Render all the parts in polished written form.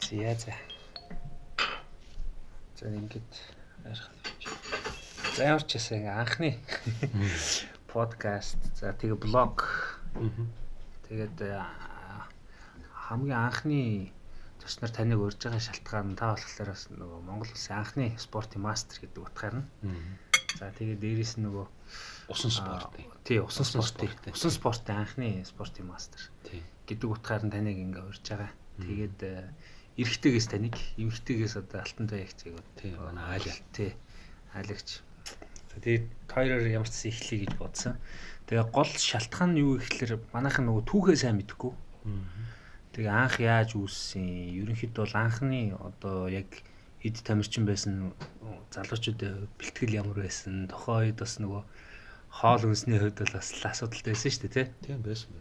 За за. За ингээд ойрхон. За ямар ч байсан ингээ анхны подкаст, за тэгээ блог. Тэгээд хамгийн анхны зочноор таныг урьж байгаа шалтгаан та болохоор бас нөгөө Монгол улсын анхны спортын мастер гэдэг утгаар нь. За тэгээд дээрээс нь нөгөө усан спортын. Тий, усан спортын. Усан спортын анхны спортын мастер гэдэг утгаар нь таныг ингээ урьж байгаа. Тэгээд эрэгтэйгээс таныг, эмэгтэйгээс одоо Алтан Туягчийг тий, манай Аля. Тий, Алагч. За тэгээд хоёроор ямар ч зүйл эхлэе гэж бодсон. Тэгээ гол шалтгаан нь юу гэхэлэр манайхан нөгөө түүхээ сайн мэдэхгүй. Тэгээ анх яаж үүссэн, ерөнхийдөө бол анхны одоо яг эд тамирчин байсан залуучуудын бэлтгэл ямар байсан, тухайн үед бас нөгөө хоол хүнсний хувьд бол бас асуудалтай байсан шүү дээ, тий? Тийм байсан.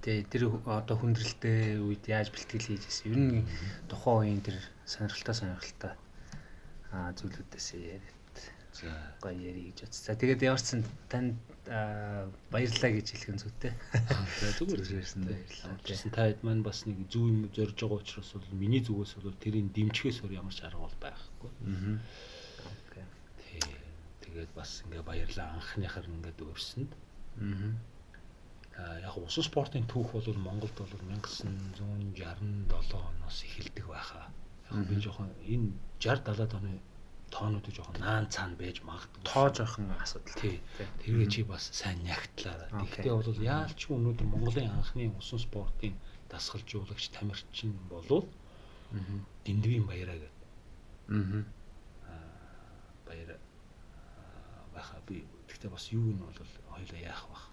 Тий, тэр одоо хүндрэлтэй үед яаж бэлтгэл хийж байсан. Ер нь тухайн үеийн тэр сонирхолтой зүйлүүдээс яриад. За гоё ярих гэж бодсон. За тэгээд ямар ч сан танд баярлалаа гэж хэлэх нь зүйтэй. За зүгээр ярьсан баярлалаа. Тэгсэн та хэд маань бас нэг зөв юм зорж байгаа учраас бол миний зүгээс бол тэрийг дэмжихээс өөр ямар ч арга бол байхгүй. Окей. Тий. Тэгээд бас ингээ баярлалаа анхныхаар ингээд өөрсөнд. Яг усан спортын түүх бол Монголд бол 1967 оноос эхэлдэг байхаа. Яг би жоохон энэ 60 70 оны тоонууд жоохон наан цаана байж магадгүй. Тоо жоохон асуудал. Тий. Тэргээ чи бас сайн нягтлаа. Тэгэхдээ бол яалч өнөөдөр Монголын анхны усан спортын дасгалжуулагч тамирчин болвол Дэндвийн Баяраа гэдэг. Баяр байхаа би тэгтээ бас юу нь бол хоёлаа яах бах.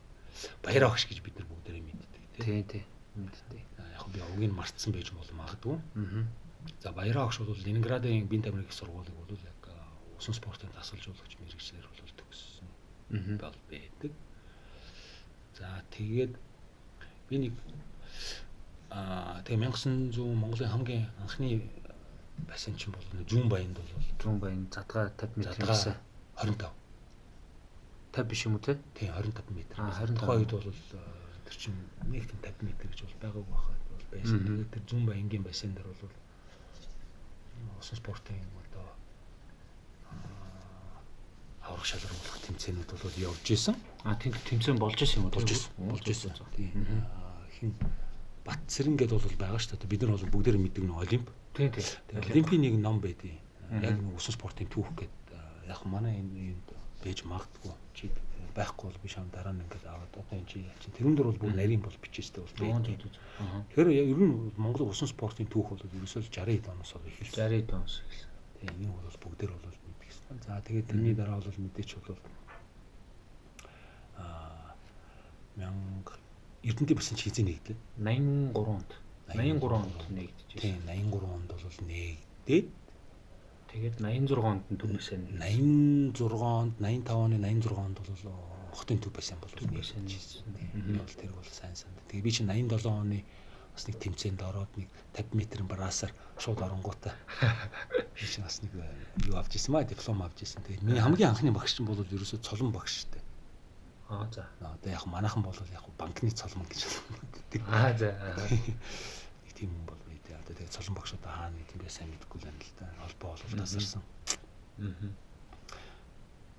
Баяраа багш гэж бид нар бүгдээрээ мэддэг тий. Тий, мэддэг. Яг би овгийг мартсан байж бол магадгүй. За Баяраа багш бол Ленинградын бие тамирын их сургуулийг бол яг усан спортын дасгалжуулагч мэргэжлэр бол төгссөн бол байдаг. За тэгээд би нэг тэгээ 1900 Монголын хамгийн анхны бассейн чинь бол Зүүн Баянд бол Зүүн Баян задгаа 50 метр гэсэн 25. 50 биш юм уу те? Тийм 25 метр. 25 үед бол тэр чинь нэг тийм 50 метр гэж бол байгаагүй байхад бол байсан. Тэгээд тэр Зүүн Баянгийн бассейн дээр бол усан спортын одоо аврах шалгаруулах тэмцээнүүд бол явж исэн. Тэмцээн болж исэн юм уу? Болж исэн. Тийм. Хин Батцэрэн гэдээ бол байгаа шүү дээ. Бид нар бол бүгдээр мэддэг нэг Олимп. Тийм тийм. Олимпийн нэг ном байдیں۔ Яг нэг усан спортын түүх гэдэг. Яг манай энэ юунд байж магадгүй. Чи байхгүй бол би шам дараа нь ингээд аваад одоо энэ чи тэрэн дээр бол бүр нарийн бол бичээстэй бол байдаг. Тэгэхээр ер нь Монгол усан спортын түүх бол ерөөсөө л 60 оноос бол эхэлсэн. 60 оноос эхэлсэн. Тийм, энэ бол бүгдээр бол мэдгэсэн. За тэгээд тэрний дараа бол мэдээч бол Эрдэнтийн бассейн хизээ нэгдлээ. 83 онд. 83 онд нэгдэж. Тийм, 83 онд бол нэгдээд тэгээд 86 онд нь төв бассейн. 86 онд, 85 оны 86 онд бол хотын төв бассейн бол нэгдэжсэн. Тийм. Бол тэр бол сайн санд. Тэгээ би чинь 87 оны бас нэг тэмцээнд ороод нэг 50 метрийн браасаар шууд оронгуудаа би чинь бас нэг юу авч ирсэн маа, диплом авч ирсэн. Тэгээд миний хамгийн анхны багш чинь бол ерөөсөө цолон багш шүү дээ. За. Одоо яг манайхан бол яг банкны цолмон гэж хэлдэг. За. Нэг тийм юм бол байдээ. Одоо тэгээд цолон багш одоо хаана гэдэг би сайн мэдэхгүй л байна л да. Холбоо бол тасарсан.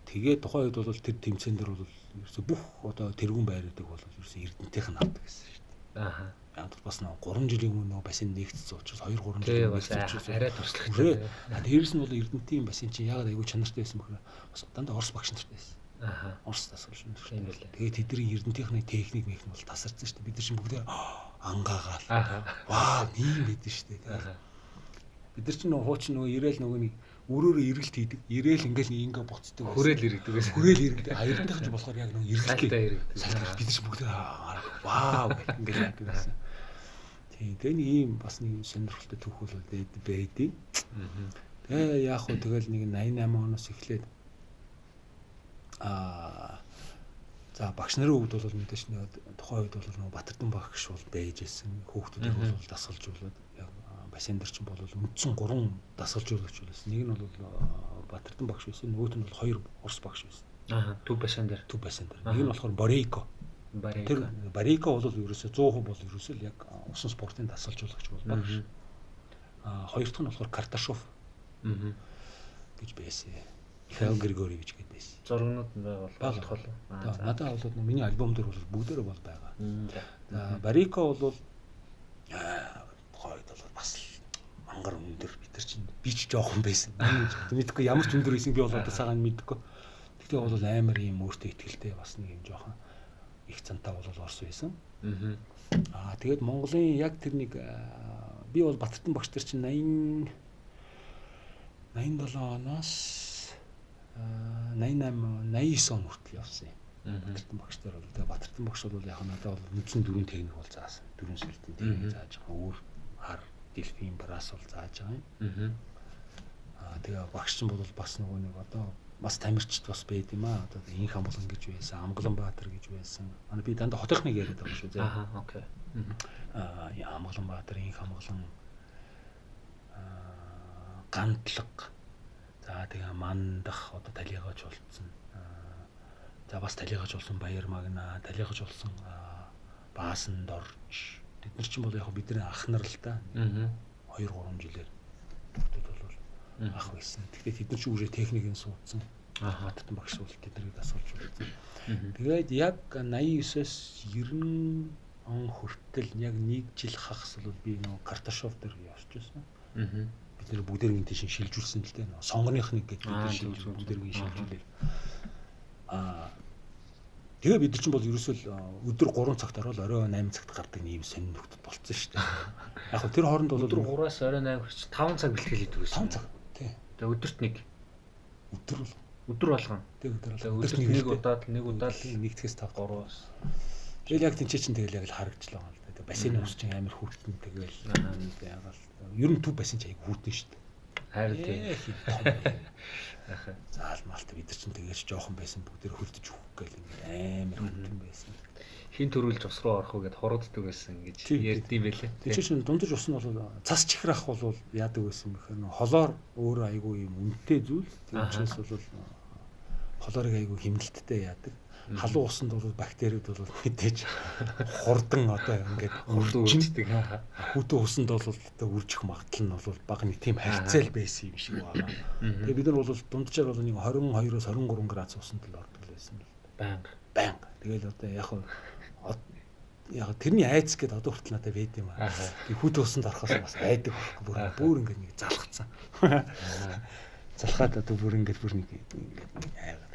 Тэгээд тухайн үед бол тэр тэмцээн дээр бол ерөөсөө бүх одоо тэргүүн байруудыг бол ерөөсөө Эрдэнтийнх нь авдаг гэсэн шүү дээ. Яг бас нэг 3 жилийн өмнө нөгөө бассейн нэгдсэн учраас 2 3 жилийн нэгдсэн учраас арай туршлагатай. Дээрээс нь бол Эрдэнтийн бассейн чинь яагаад аягүй чанартай байсан бэхээр бас дандаа Орос багш нартай байсан. Орос дасгалжуулагч нар. Тэгээд тэдний Эрдэнтийнхний техник мэх нь бол тасарсан шүү дээ. Бид нар чинь бүгдээр ангаагаал. Вау, ийм байдэн шүү дээ. Бид нар чинь нөгөө хуучин нөгөө ирээл нөгөө нэг өрөөрөө эргэлт хийдэг. Ирээл ингээл ингээ буцдаг. Хүрээл иргэдэг байсан. Хүрээл иргэдэг. Эрдэнтийнх нь болохоор яг нөгөө эргэлт иргэдэг. Бид нар чинь бүгдээр вау гэх ингээл яадаг байсан. Тийм. Тэгээ нэг ийм бас нэг сонирхолтой түүх бол байдیں. Тэгээ яг хөө тэгэл нэг 88 оноос эхлээд за багш нарын хувьд бол мэдээж тухайн үед бол нөгөө Батэрдэн багш бол байж исэн. Хүүхдүүдийг бол дасгалжуулаад яг бассейн дээр чинь бол үндсэн 3 дасгалжуулагч байсан. Нэг нь бол Батэрдэн багш байсан, нөгөөт нь бол 2 Орос багш байсан. Төв бассейн дээр. Төв бассейн дээр. Нэг нь болохоор Борейко. Тэр Борейко бол ерөөсөө 100% бол ерөөсөө л яг усан спортын дасгалжуулагч бол багш. Хоёр дахь нь болохоор Карташов гэж байсан. Михаил Григорьевич гэдэг байсан. Зургнууд нь байгаа болох уу? Надад бол миний альбом дээр бол бүгдээрээ бол байгаа. За Барико бол тухайд бол бас мангар өндөр, бид нар чинь би ч жоохон байсан. Мэдхгүй ямар ч өндөр байсан би бол одоо цагаан мэдхгүй. Тэгтээ бол амар юм өөртөө ихтэй бас нэг юм жоохон их цантаа бол орс байсан. Аа тэгээд Монголын яг тэр нэг би бол Батэртэн багш нар чинь 87 оноос 88 89 он хүртэл явсан юм. Батэртэн багш нар бол тэгээд Батэртэн багш бол яг надад бол үндсэн дөрвөн техник бол заасан. Дөрвөн сүлтийн техник зааж байгаа. Өөр хар дельфин брас бол зааж байгаа юм. Аа тэгээ багш чинь бол бас нөгөө нэг одоо бас тамирчид бас байд юм аа. Одоо Инх Амгалан гэж байсан, Амгалан Баатар гэж байсан. Манай би дандаа хотынхныг яриад байгаа шүү зэ. Аа окей. Аа Амгалан Баатар, Инх Амгалан, Гантлаг. За тэгээ Мандах одоо талигаач болцсон. За бас талигаач болсон Баяр Магна, талигаач болсон Баасан Дорж. Тэд нар чинь бол яг бидний ах нар л да. 2 3 жилээр төгтөд бол ах байсан. Гэхдээ тэд нар чинь үжээ техникийг суудсан. Батэртэн багш бол тэднийг дасгалж үлдсэн. Тэгээд яг 89-оос 90 он хүртэл яг нэг жил хагас бол би нөгөө Карташов дээр явж байсан. Бид нэр бүгдээргийн тийш шилжүүлсэн л дээ. Сонгоных нэг гэдэг бид шилжүүл бүгдээргийн шилжүүлээ. Аа тэгээ бид нар чинь бол ерөөсөө өдөр 3 цагт ороод орой 8 цагт гардаг ийм сонин нөхдөд болцсон шүү дээ. Яг хөө тэр хооронд бол өдөр 3-аас орой 8 хүрч 5 цаг бэлтгэл хийдэг байсан. 5 цаг тий. Тэгээ өдөрт нэг. Өдөр болгон. Тэг өдөр болгон. Өдөрт нэг удаад нэгтгэс 5 3-аас. Тэгэл яг тэнцээ чинь тэгэл яг л харагчлаа юм л да. Тэгээ бассейн ус чинь амар хүүтэн тэгэл ягаал. Ер нь төв бассейн чинь айгүй хүүтэн шүү дээ. Харин тий. Заал малт бид нар чинь тэгэл жоохон байсан бүгдээр хөлдөж өгөх гээл ингээд амар хүүтэн байсан. Хин төрүүлж ус руу орох уу гэд хурууддаг байсан гэж ярьдсан байлээ. Тэр чинь дундаж ус нь бол цас чихрах бол яадаг байсан бэхээр нөө холоор өөрөө айгүй юм үнэтэй зүйл. Тийм учраас бол холоорыг айгүй хэмнэлттэй яадаг. Халуун усанд бол бактериуд бол мэдээж хурдан одоо ингээд үрждэг. Хүүтэн усанд бол одоо үржих магадлал нь бол бага нэг тийм харьцаал байсан юм шиг байна. Тэгээ бид нар бол дунджаар бол нэг 22-оос 23 градус усанд л ордог байсан л. Байнга. Байнга. Тэгэл одоо яг яг тэрний айц гэдээ одоо хүртэл надад байд юм аа. Би хүүтэн усанд орохоос бас айдаг байхгүй бүр ингээд нэг залхацсан. Залхаад одоо бүр ингээд бүр нэг ингээд айгаад.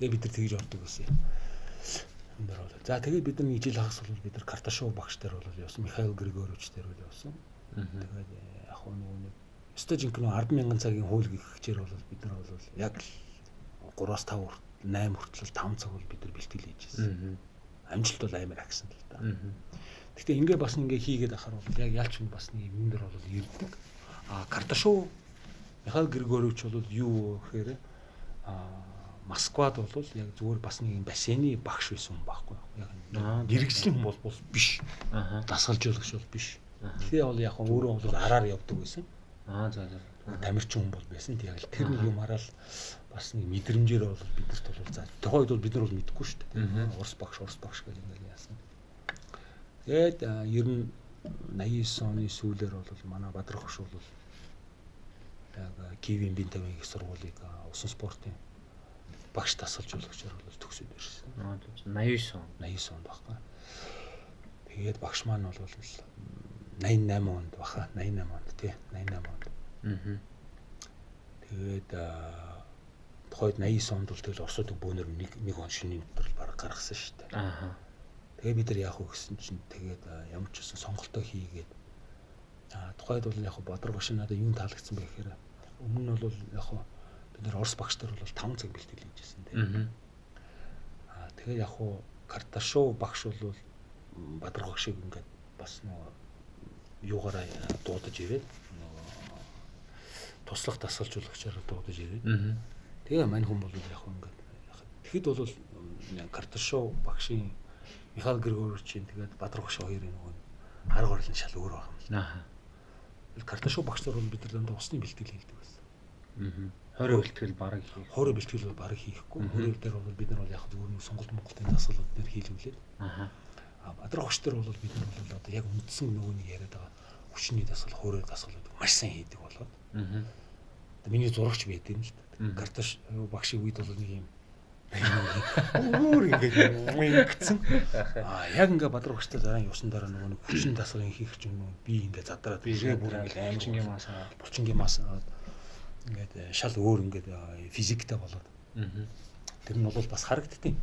Тэгээ бид нар тэгж ордог байсан юм. Өндөр бол. За тэгээд бид нар нэг жил хагас бол бид нар Карташов багш дээр бол явсан, Михаил Григорович дээр бол явсан. Тэгээд яг нөгөө нэг өстой жинхэнэ 10,000 цагийн хууль гих хичээр бол бид нар бол яг л 3-аас 5 хүртэл 8 хүртэл 5 цаг бол бид нар бэлтгэл хийж байсан. Амжилт бол амар агсан л да. Гэхдээ ингээ бас ингээ хийгээд ахаар бол яг ялч хүн бас нэг юм дээр бол ирдэг. А Карташов Михаил Григорович бол юу гэхээр Москвад бол яг зүгээр бас нэг юм бассейны багш байсан хүн байхгүй яг мэрэгжлийн хүн бол биш. Дасгалжуулагч бол биш. Тэгэхээр бол яг өөрөө бол араар явдаг байсан. За за. Тамирчин хүн бол байсан. Яг л тэр нэг юм араал бас нэг мэдрэмжээр бол биднэрт бол за тухайн үед бол бид нар бол мэдэхгүй шүү дээ. Орос багш гэж ингээл яасан. Тэгээд ер нь 89 оны сүүлээр бол манай Бадрах багш бол яг Киевийн бие тавийн их сургуулийг усан спортын багш дасгалжуулагчаар бол төгсөд ирсэн. 89 он. 89 онд байхгүй. Тэгээд багш маань бол 88 онд баха. 88 онд тий. 88 онд. Тэгээд тухайд 89 онд бол тэгэл Оросууд бөөнөр нэг он шинийн дотор баг гаргасан шүү дээ. Тэгээ бид нар яах вэ гэсэн чинь тэгээд ямар ч гэсэн сонголтоо хийгээд тухайд бол яг Бадрах багш надад юун таалагдсан бэ гэхээр өмнө нь бол яг бид нар Орос багш нар бол 5 цаг бэлтгэл хийж байсан тийм. Тэгээд яг хуу Карташов багш бол Бадрах багшийг ингээд бас нөгөө юугаараа дуудаж ирээд нөгөө туслах дасгалжуулагчаар дуудаж ирээд. Тэгээ мань хүн бол яг ингээд тэгэхэд бол Карташов багшийн Михаил Григоровичийн тэгээд Бадрах багш хоёрын нөгөө арга барил нь шал өөр байх юм л. Карташов багш нар бол бид нар дандаа усны бэлтгэл хийдэг байсан. 20 бэлтгэл бараг хийх. 20 бэлтгэл бол бараг хийхгүй. 20 дээр бол бид нар бол яг зүгээр нэг сонголт Монголын дасгалууд дээр хийлгүүлээд. Бадрах багш нар бол бид нар бол одоо яг үндсэн нөгөө нэг яриад байгаа Хүчний дасгал, хуурай дасгалуудыг маш сайн хийдэг болоод. Миний зурагч байд юм л да. Карташ багшийн үед бол нэг юм өөр ингээд ингэсэн. Аа яг ингээ Бадрах багштай дараа явсан дараа нөгөө нэг хүчин дасгалын хийх ч юм уу би ингээ задраад бишээ бүр ингээ амар булчингийн мас аваад булчингийн мас аваад ингээд шал өөр ингээд физиктэй болоод. Тэр нь бол бас харагддیں۔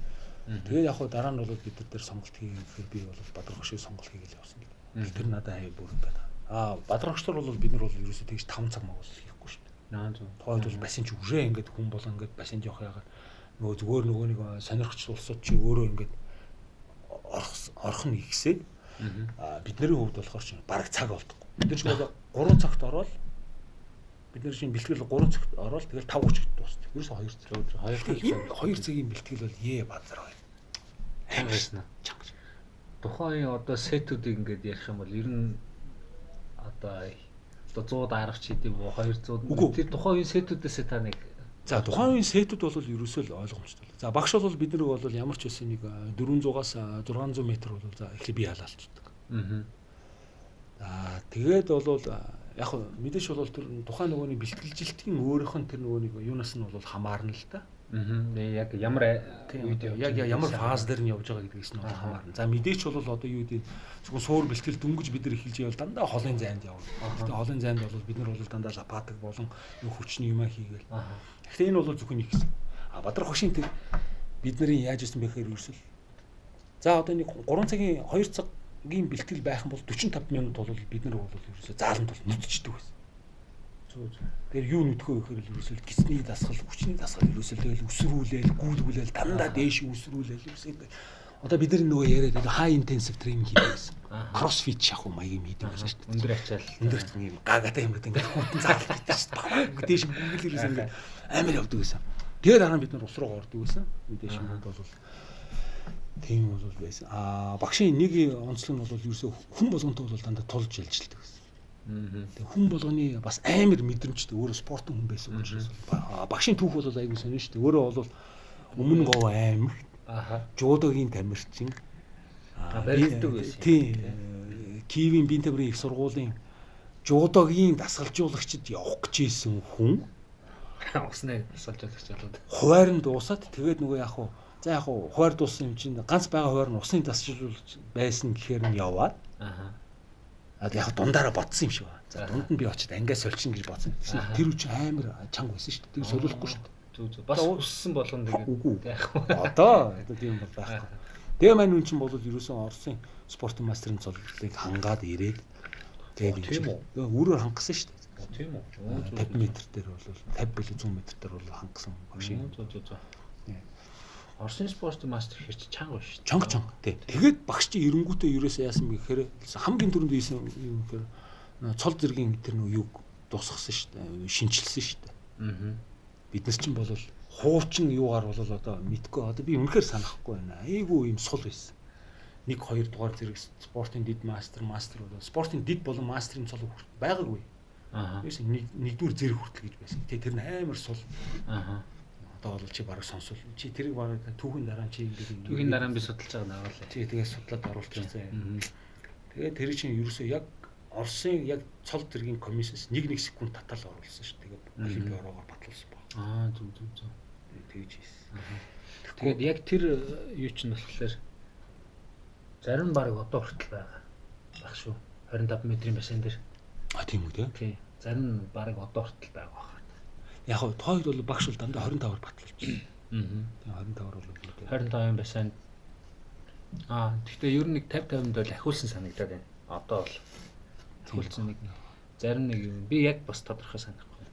Тэгээд яг хуу дараа нь бол бид нар тэр сонголт хийхээр би бол Бадрах багшийг сонголт хийгээл явсан л. Тэр надад аюу бүрэн байна. Аа Бадрах багш нар бол бид нар бол ерөөсөө тэгж 5 цаг маг бол хийхгүй шүү дээ. Наа зөв. Тухайд бол басин чи үрээ ингээд хүн болон ингээд басинд явах яагаад нөгөө зүгээр нөгөө нэг сонирхч улсууд чи өөрөө ингээд орох нь ихсээд бидний хувьд болохоор чи бараг цаг болдгоо. Бид нар чи бол 3 цагт ороод бид нар чинь бэлтгэл 3 цагт ороод тэгэл 5:30-д дуусдаг. Ерөөсөө 2 цаг. 2 цагийн бэлтгэл бол базар байна. Чанга байсан. Чанга. Тухайн одоо сетүүдийг ингээд ярих юм бол ер нь одоо 110 ч хэдий бо 200 тэр тухайн үеийн сетүүдээсээ та нэг. За тухайн үеийн сетүүд бол ерөөсөө л ойлгомжтой. За багш бол бид нар бол ямар ч байсан нэг 400-аас 600 м бол за эхлээ бие халаалцдаг. За тэгээд бол яг мэдээч бол тэр тухайн нөгөөний бэлтгэлжилтийн өөрийнх нь тэр нөгөө нэг юунаас нь бол хамаарна л да. Яг ямар үед яг ямар фаз дээр нь явж байгаа гэдгээс нь бол хамаарна. За мэдээч бол одоо юу гэдэг зөвхөн суур бэлтгэл дөнгөж бид нар эхэлж байвал дандаа холын зайд явна. Гэхдээ холын зайд бол бид нар бол дандаа лапатаг болон юу хүчний юмаа хийгээл. Гэхдээ энэ бол зөвхөн нэг хэсэг. А Бадрах багшийн тэр бидний яаж исэн бэ гэхээр ерөөсөл. За одоо нэг 3 цагийн 2 цагийн бэлтгэл байх юм бол 45 минут бол бид нар бол ерөөсөө зааланд бол нүдчдэг байсан. Тэр юу нүдэхөө гэхээр л ерөөсөө гисний дасгал, хүчний дасгал ерөөсөө тэгэл өсрүүлээл, гүйлгүүлээл, дандаа дээш өсрүүлээл ерөөсөө одоо бид нар нөгөө яриад high intensive training хийдэг гэсэн. Crossfit шахуу маяг юм хийдэг байсан шүү дээ. Өндөр ачаал. Өндөр ачаал юм гагатай юм гэдэг ингээд хүүтэн заалт гэдэг шүү дээ. Дээш гүгэл ерөөсөө ингээд амар явдаг байсан. Тэгээ дараа нь бид нар ус руу ордог байсан. Мэдээж юм бол тийм бол байсан. Аа багшийн нэг онцлог нь бол ерөөсөө хүн болгонтой бол дандаа тулж ялжилдаг байсан. Тэгээ хүн болгоны бас амар мэдрэмжтэй өөрөө спортын хүн байсан учраас багшийн түүх бол айгүй сонин шүү дээ. Өөрөө бол өмнө говь аймагт жуудогийн тамирчин баригддаг байсан. Тийм. Киевийн биеийн тамирын их сургуулийн жуудогийн дасгалжуулагчид явах гэж исэн хүн усны дасгалжуулагч болоод хуваар нь дуусаад тэгээд нөгөө яг хуу за яг хуу хуваар дууссан юм чинь ганц байгаа хуваар нь усны дасгалжуулагч байсан гэхээр нь яваад яг дундаараа бодсон юм шиг байна. За дунд нь би очиод ангиа сольчихно гэж бодсон. Тэр үе чинь амар чанга байсан шүү дээ. Тэр солиулахгүй шүү дээ. Зүг. Бас өссөн болгон тэгээд үгүй. Одоо тийм бол байхгүй. Тэгээ мань үн чинь бол ерөөсөн Оросын спортын мастерын цолыг хангаад ирээд тэгээд тийм үү? Өөрөөр хангасан шүү дээ. Тийм үү? 50 м дээр бол 50 билүү 100 м дээр бол хангасан багш. Зүг. Оросын спортын мастер хэр чи чанга биш. Чанга. Тий. Тэгээд багш чи эренгүүтээ ерөөсөө яасан бэ гэхээр хамгийн түрүүнд хийсэн юм гэхээр цол зэргийн тэр нөө юг дуусгасан шүү дээ. Шинчилсэн шүү дээ. Бид нар чинь бол хуучин юугаар бол одоо мэдгүй одоо би үнэхээр санахгүй байна. Айгүй юм сул байсан. 1 2 дугаар зэрэг спортын дэд мастер бол спортын дэд болон мастерын цол байгаагүй. Ерөөсөө нэгдүгээр зэрэг хүртэл гэж байсан. Тэгээ тэр нь амар сул. Одоо бол чи бараг сонсвол чи тэрийг бараг түүхийн дараа чи ингээд түүхийн дараа би судалж байгаа наавал. Чи тэгээ судлаад оруулчихсан. Тэгээ тэр чинь ерөөсөө яг Оросын яг цол зэргийн комиссээс 1 секунд татал оруулсан шүү. Тэгээ олимпийн ороогоор батлуулсан баг. Зүг. Тэгж хийсэн. Тэгээд яг тэр юу чинь болохоор зарим бараг одоо хүртэл байгаа. Баг шүү. 25 метрийн бассейн дээр. Тийм үү те? Тий. Зарим бараг одоо хүртэл байгаа баг. Яг хоо тухайн үед бол багш бол дандаа 25-аар батлуулчихсан. Тийм 25-аар бол 25-ын бассейн. Гэхдээ ер нь нэг 50 50-нд бол ахиулсан санагдаад байна. Одоо бол ахиулсан нэг зарим нэг юм би яг бас тодорхой санахгүй.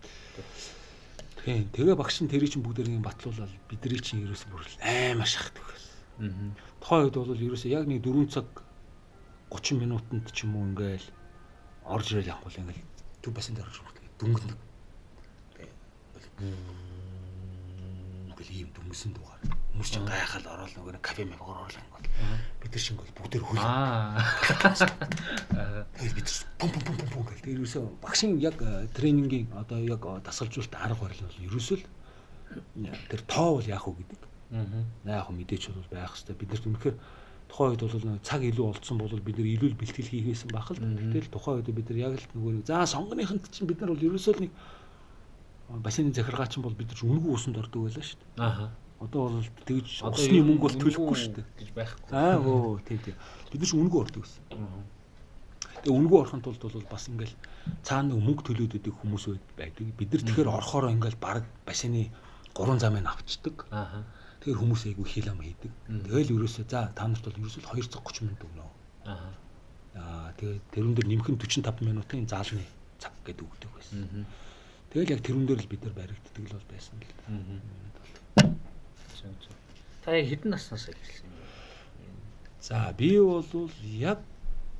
Тийм. Тэгээ багш нь тэрий чинь бүгдээрийг батлуулаад бидний чинь ерөөсөө бүр амар шахдаг байсан. Тухайн үед бол ерөөсөө яг нэг 4 цаг 30 минутанд ч юм уу ингээл орж ирэл явах ингээл төв бассейн дээр орж ирэл дүнгэндэг. Гэл ийм дүнгэсэн дугаар. Хүмүүс чинь гайхал ороод нөгөө кафе мэгоор оруулаа ингээд. Бид нар шингэл бүгдээр хөл. Тэгээд бид нар пум пум пум пум гэл. Тэгээд ерөөсөө багшийн яг тренингийн одоо яг дасгалжуулалт арга барил нь бол ерөөсөө л тэр тоо бол яах вэ гэдэг. Яг мэдээч бол байх хэвээр. Бид нарт үнэхээр Тухайн үед бол цаг илүү олдсон бол бид нар илүү бэлтгэл хийх байсан байх л. Гэтэл тухайн үед бид нар яг л нөгөө за сонгоныхонд чинь бид нар бол ерөөсөө л нэг бассейн захиргаа чинь бол бид нар үнэгүй усанд ордог байлаа шүү дээ. Ааха. Одоо бол тэгж усны мөнгө бол төлөхгүй шүү дээ гэж байхгүй. Аа өө тийм тийм. Бид нар ч үнэгүй ордог гэсэн. Тэгээ үнэгүй орохын тулд бол бас ингээл цаана нэг мөнгө төлөөд өгдөг хүмүүс байдаг. Бид нар тэгэхээр орохороо ингээл баг бассейны 3 замыг авчдаг. Ааха. Тэгэхээр хүмүүс айгүй хил ам хийдэг. Тэгэл ерөөсөө за та нарт бол ерөөсөө 2 цаг 30 минут өгнө. Ааха. Аа тэгээ тэрүүн дээр нэмэх нь 45 минутын заалны цаг гэдэг өгдөг байсан. Тэгэл яг тэрүүн дээр л бид нар баригддаг л бол байсан л да. Та яг хэдэн наснаас эхэлсэн юм бэ? За би бол яг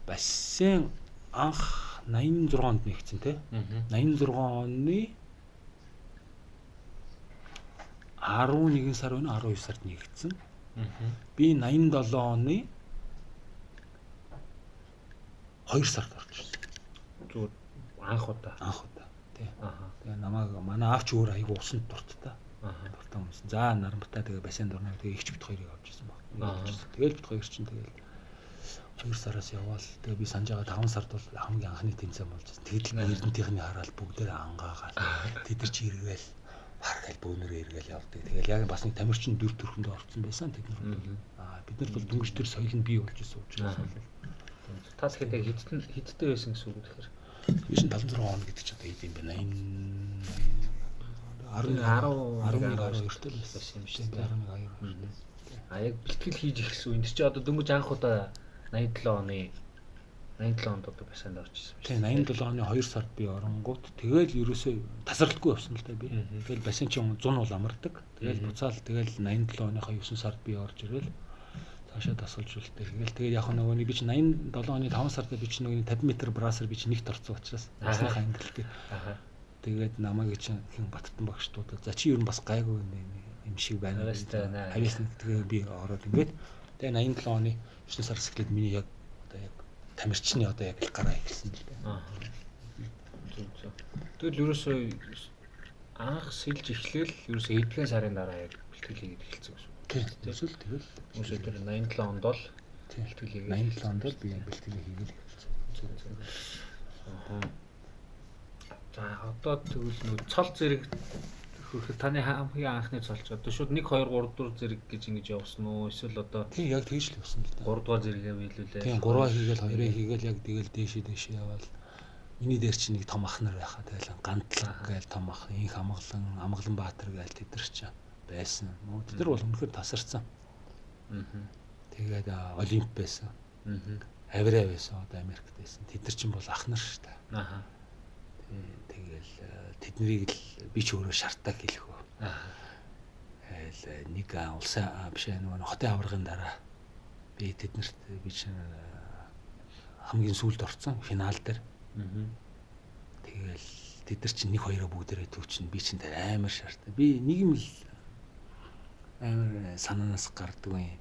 бассейн анх 86 онд нэгдсэн те. 86 оны 11 сар өнө 12 сард нэгдсэн. Би 87 оны 2 сард орж ирсэн. Зүгээр анх удаа. Анх удаа тий. Тэгээ намайг манай аавч өөр айгу усанд дурттай. Дуртай хүмүүс. За нарамбатаа тэгээ бассейнд орно. Тэгээ ихч бит хоёрыг авч ирсэн баг. Тэгэл бит хоёр чинь тэгэл 2 сараас яваал. Тэгээ би санаж байгаа 5 сард бол хамгийн анхны тэмцээн болж байсан. Тэгэл эрдэнтийнхний хараал бүгдээр ангаагаал. Тэд нар чи эргээл харгаал бөөнөрөө эргээл явдаг. Тэгэл яг бас нэг тамирчин дүр төрхөндөө орцсон байсан тэд нар. Аа бид нарт бол дөнгөж тэр соёл нь бий болж исэн учраас бол. Та тэгэхээр яг хэдтэй байсан гэсэн үг тэгэхээр? Би чинь 76 он гэдэг чинь одоо хэд юм бэ? 80 11 12 төл байсан юм шиг дээ. 11 12. А яг бэлтгэл хийж эхэлсэн. Энд чи одоо дөнгөж анх удаа 87 оны 87 онд одоо бассейнд орж ирсэн юм шиг. Тийм 87 оны 2 сард би оронгууд тэгэл ерөөсөө тасралтгүй явсан л да би. Тэгэл бассейн чинь 100 бол амардаг. Тэгэл буцаал тэгэл 87 оныхоо 9 сард би орж ирэл цаашаа дасгалжуултаа хийгээл. Тэгээд яг нөгөө нэг би чинь 87 оны 5 сард би чинь нөгөө 50 м брасер би чинь нэгт орсон учраас насныхаа амьдрал дээр. Тэгээд намайг чинь хэн Баттан багштуудаа за чи ер нь бас гайгүй юм шиг байна. Хавьяас нэг тэгээ би ороод ингээд тэгээ 87 оны 9 сараас эхлээд миний яг одоо яг тамирчны одоо яг л гараа эхэлсэн л дээ. Зөв. Тэгэл ерөөсөө анх сэлж эхлээл ерөөсөө эдгээр сарын дараа яг бэлтгэл хийгээд эхэлсэн гэсэн үг. Тийм. Тэгэл тэгэл. Ерөөсөө тэр 87 онд бол бэлтгэл хийгээд 87 онд бол би яг бэлтгэл хийгээд эхэлсэн. Зөв. За одоо тэгвэл нөгөө цол зэрэг хөрөхөд таны хамгийн анхны цолч одоо шууд 1 2 3 4 зэрэг гэж ингэж явсан уу? Эсвэл одоо тийм яг тэгж л явсан л да. 3 дугаар зэрэгээ биелүүлээ. Тийм 3-аа хийгээл 2-аа хийгээл яг тэгэл дээшээ яваал. Миний дээр чинь нэг том ах нар байхаа. Тэгэл Гантлаг гээл том ах, Инх Амгалан, Амгалан Баатар гээл тэд нар чинь байсан. Тэд нар бол үнэхээр тасарсан. Тэгээд Олимп байсан. Авираа байсан, одоо Америкт байсан. Тэд нар чинь бол ах нар шүү дээ. Аа. Тэгэл тэднийг л би ч өөрөө шартаг хэлэх үү. Тэгэл нэг улсын биш нөгөө хотын аваргын дараа би тэднэрт би чинь хамгийн сүүлд орсон финал дээр. Тэгэл тэд нар чинь нэг хоёроо бүгдээрээ төвчин би чинь тэр амар шартаг. Би нэг юм л амар санаанаас гардаг юм.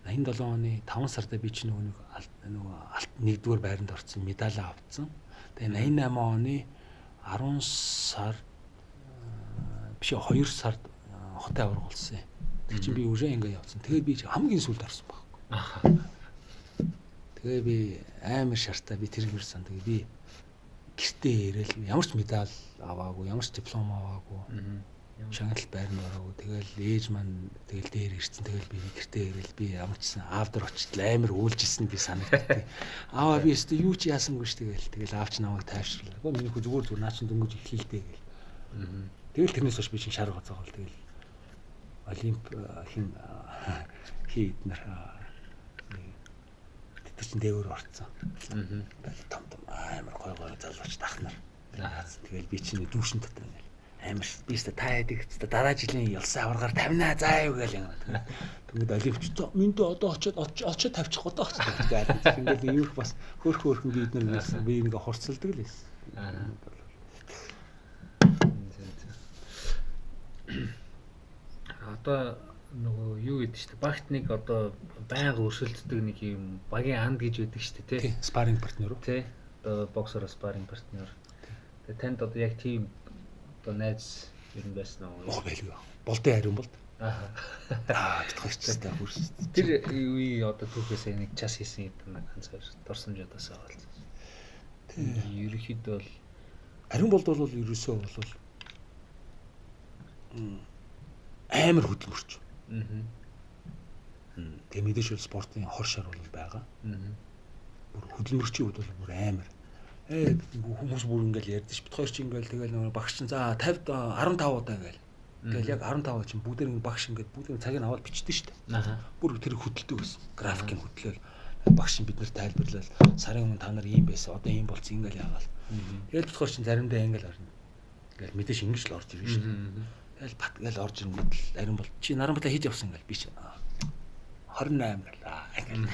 87 оны 5 сард би чинь нөгөө алт нэгдүгээр байранд орсон медаль авцсан. Тэгээ 88 оны 10 сар биш 2 сард хотын аварга болсон юм. Тэг чинь би үшээ ингэ явсан. Тэгээд би хамгийн сүүлд орсон байхгүй. Тэгээ би амар шартаа би тэр гэрсэн. Тэгээ би гэртээ ирээл ямар ч медаль аваагүй, ямар ч диплом аваагүй. Шагнал байранд ороогүй. Тэгэл ээж маань тэгэл дээр ирсэн. Тэгэл би гэртээ ирээл би ямар ч сан аав дээр очтол амар уйлжсэн би санагдтыг. Аава би өстө юу ч яасангүй ш тэгэл. Тэгэл аав ч намайг тайвшруулаа. Миний хүү зүгээр наа чин дөнгөж эхлэлтэй гэл. Тэгэл тэрнээс хойш би чин шар гоцоогоол тэгэл Олимп хин хий эднэр тэд чин дээгүүр орцсон. Том том амар гой гой залууч ах нар. Тэгэл би чинь дүүшин дотор ингээл амар би ч та яадаг ч дараа жилийн ялсан аваргаар тавина заа юу гээл юм. Тэгмэд олимпч минь одоо очиод тавьчих одоо очиод гээл. Ингээл иймэрх бас хөөрхөн би эднэр байсан. Би ингээ хурцлдаг л байсан. Одоо нөгөө юу гэдэг чинь багт нэг одоо байнга өрсөлддөг нэг юм багийн анд гэж байдаг шүү дээ тий. Спарринг партнер уу? Тий. Одоо боксер спарринг партнер. Тэгээ танд одоо яг тийм одоо найз ер нь байсан уу? Оо байлгүй. Болдын ариун болд. Аа. Бит хоёр ч гэсэн хөрс. Тэр үе одоо түүхээсээ нэг час хийсэн юм нэг ганц хоёр дурсамжуудаас авалцсан. Тий. Ерөнхийдөө бол Ариун болд бол ерөөсөө бол амар хөдөлмөрч. Аа. Тэгээ мэдээж бол спортын хор шар бол байгаа. Аа. Бүр хөдөлмөрчийн хувьд бол бүр амар. Хүмүүс бүр ингээл ярьдэн ш. Бит хоёр чи ингээл тэгэл нөгөө багш чинь за 50 15 удаа ингээл. Тэгэл яг 15 чинь бүгдээр ингээ багш ингээд бүгдээр цагийг аваад бичдэг шүү дээ. Аа. Бүр тэр хөдөлдөг байсан. Графикийг хөдлөөл. Багш чинь бид нар тайлбарлал сарын өмнө та нар ийм байсан. Одоо ийм болцсон ингээл яагаал. Тэгэл бит хоёр чинь заримдаа ингээл орно. Ингээл мэдээж ингэж л орж ирнэ шүү дээ. Тэгэл бат ингээл орж ирэнгүүт л ариун бол чи наранбалаа хийж явсан ингээл би чи 28 гэл.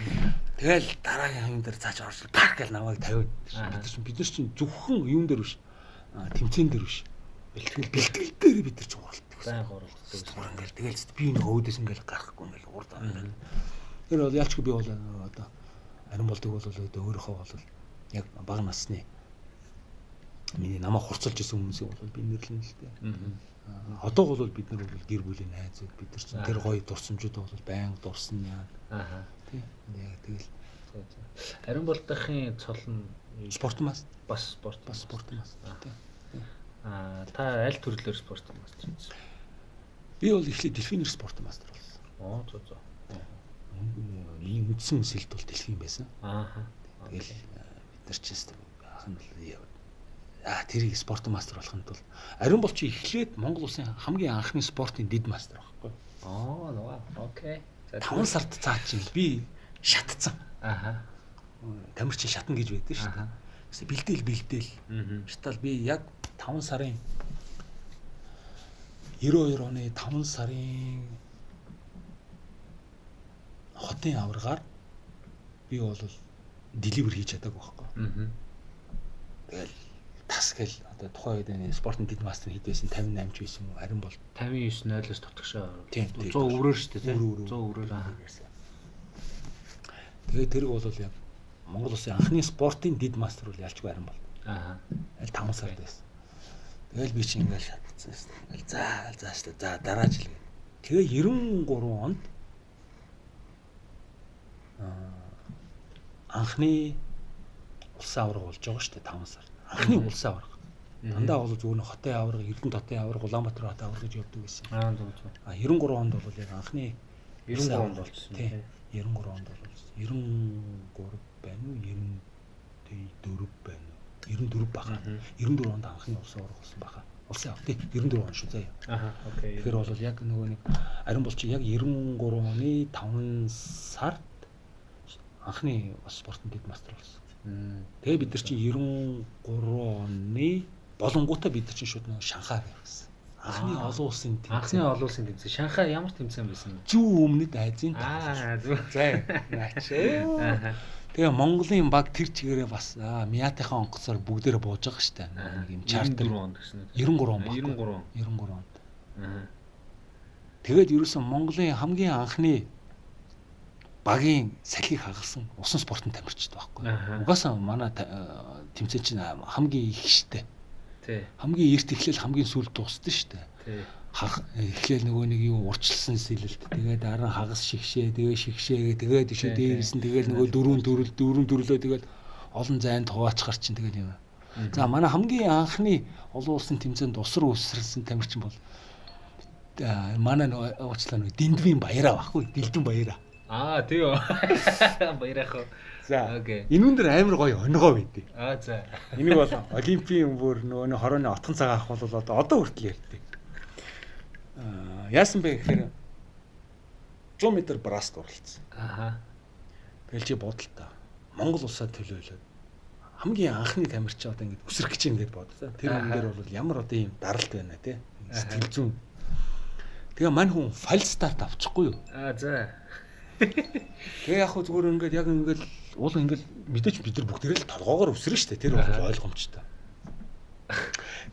Тэгэл дараагийн юм дээр цааш орж пак гэл намайг тавиад. Бид нар чинь зөвхөн юун дээр биш. Тэмцээн дээр биш. Бэлтгэл дээр бид нар чинь уралддаг. Баян уралддаг. Бүр ингээл тэгэл би нэг өөдөөс ингээл гарахгүй ингээл урд ингээл. Тэр бол ялчгүй би бол одоо ариун болдог бол одоо өөрийнхөө бол яг бага насны миний намайг хурцлж исэн хүмүүсийг бол би нэрлэнэ л дээ. Одоо бол бид нар бол гэр бүлийн найзууд бид нар чинь тэр гоё дурсамжууд бол байнга дурсан яа. Аа. Тий. Яг тэгэл. Ариун болдохын цол нь спорт мастер. Бас спорт. Бас спорт мастер. Тий. Аа, та аль төрлөөр спорт мастер байсан? Би бол эхлээд дельфинер спорт мастер болсон. Оо, зөө зөө. Миний үндсэн сэлт бол дельфин байсан. Аа. Тэгэл бид нар чинь ах нь бол тэрийг спорт мастер болохын тулд ариун бол чи эхлээд Монгол улсын хамгийн анхны спортын дэд мастер байхгүй. Аа, нөгөө. Окей. За 5 сард цаа чинь би шатцсан. Аха. Тамир чинь шатна гэж байдаг шүү дээ. Тэгсэн бэлдээл. Шатал би яг 5 сарын 92 оны 5 сарын хотын аваргаар би бол деливер хийж чадаагүй байхгүй. Тэгэл тас гэл одоо тухайн үед энэ спортын дэд мастер хэд байсан 58 ч байсан уу харин бол 59 0-оос тутагшаа 100 өрөөр шүү дээ тийм 100 өрөөр. Тэгээ тэрэг бол яг Монгол улсын анхны спортын дэд мастер бол ялчгүй харин бол. Аа. Аль 5 сард байсан. Тэгэл би чи ингээл шатцсан шүү дээ. Ингээл за шүү дээ. За дараа жил. Тэгээ 93 онд анхны улсын аварга болж байгаа шүү дээ 5 сард. Анхны улсын аварга. Дандаа бол зүгээр нь хотын аварга, Эрдэнэт хотын аварга, Улаанбаатар хотын аварга гэж явдаг байсан. Аа зөв зөв. А 93 онд бол яг анхны 93 онд болчихсон. Тий. 93 онд бол 93 байна уу? 94 байна уу? 94 баха. 94 онд анхны улсын аварга болсон баха. Улсын аварга тий 94 он шүү заяа. Аха, окей. Тэгэхээр бол яг нөгөө нэг ариун бол чи яг 93 оны 5 сард анхны бас спортын дэд мастер болсон. Тэгээ бид нар чинь 93 оны болонгуудаа бид нар чинь шууд нөгөө Шанхай явсан. Анхны олон улсын тэмцээн. Анхны олон улсын тэмцээн. Шанхай ямар тэмцээн байсан бэ? Зүүн өмнөд Азийн Аа, зөв. За. Наач. Тэгээ Монголын баг тэр чигээрээ бас Миатынхаа онгоцоор бүгдээрээ бууж байгаа штэ. Нэг юм чартер 94 онд гэсэн үү? 93 он баг. 93. 93 онд. Аа. Тэгээд ерөөсөн Монголын хамгийн анхны багийн салхийг хагалсан усан спортын тамирчид байхгүй. Угаасаа манай тэмцээн чинь хамгийн их штэ. Тий. Хамгийн эрт эхлээл хамгийн сүүлд дуусдаг штэ. Тий. Эхлээл нөгөө нэг юу урчилсан сэлэлт. Тэгээд дараа нь хагас шигшээ, тэгээ шигшээ, тэгээд ишээ дээрээс нь тэгэл нөгөө дөрвөн төрлөө тэгэл олон зайд хуваачхаар чинь тэгэл юм. За манай хамгийн анхны олон улсын тэмцээнд ус руу өсөрсөн тамирчин бол манай нөгөө уучлаа нөгөө Дэндвийн баяраа байхгүй. Дэлдэн баяраа. Аа тий үү. Баярах уу. За. Окей. Энэ дээр амар гоё онгоо байдیں۔ Аа за. Энийг бол олимпийн бүр нөгөө хорооны отхон цагаан ах бол одоо хүртэл ярьдаг. Аа яасан бэ гэхээр 100 м браст уралдсан. Аха. Тэгэл чи бодол та. Монгол улсаа төлөөлөөд хамгийн анхны тамирчин одоо ингэж өсрөх гэж юм гээд бодсон. Тэр хүн дээр бол ямар одоо ийм даралт байна те. Сэтгэл зүйн. Тэгээ мань хүн фальстарт авчихгүй юу? Аа за. Тэгээ яг хөө зүгээр ингээд яг ингээд уул ингээд мэдээч бид нар бүгдээрээ л толгоогоор өсрөн штэ. Тэр бол ойлгомжтой.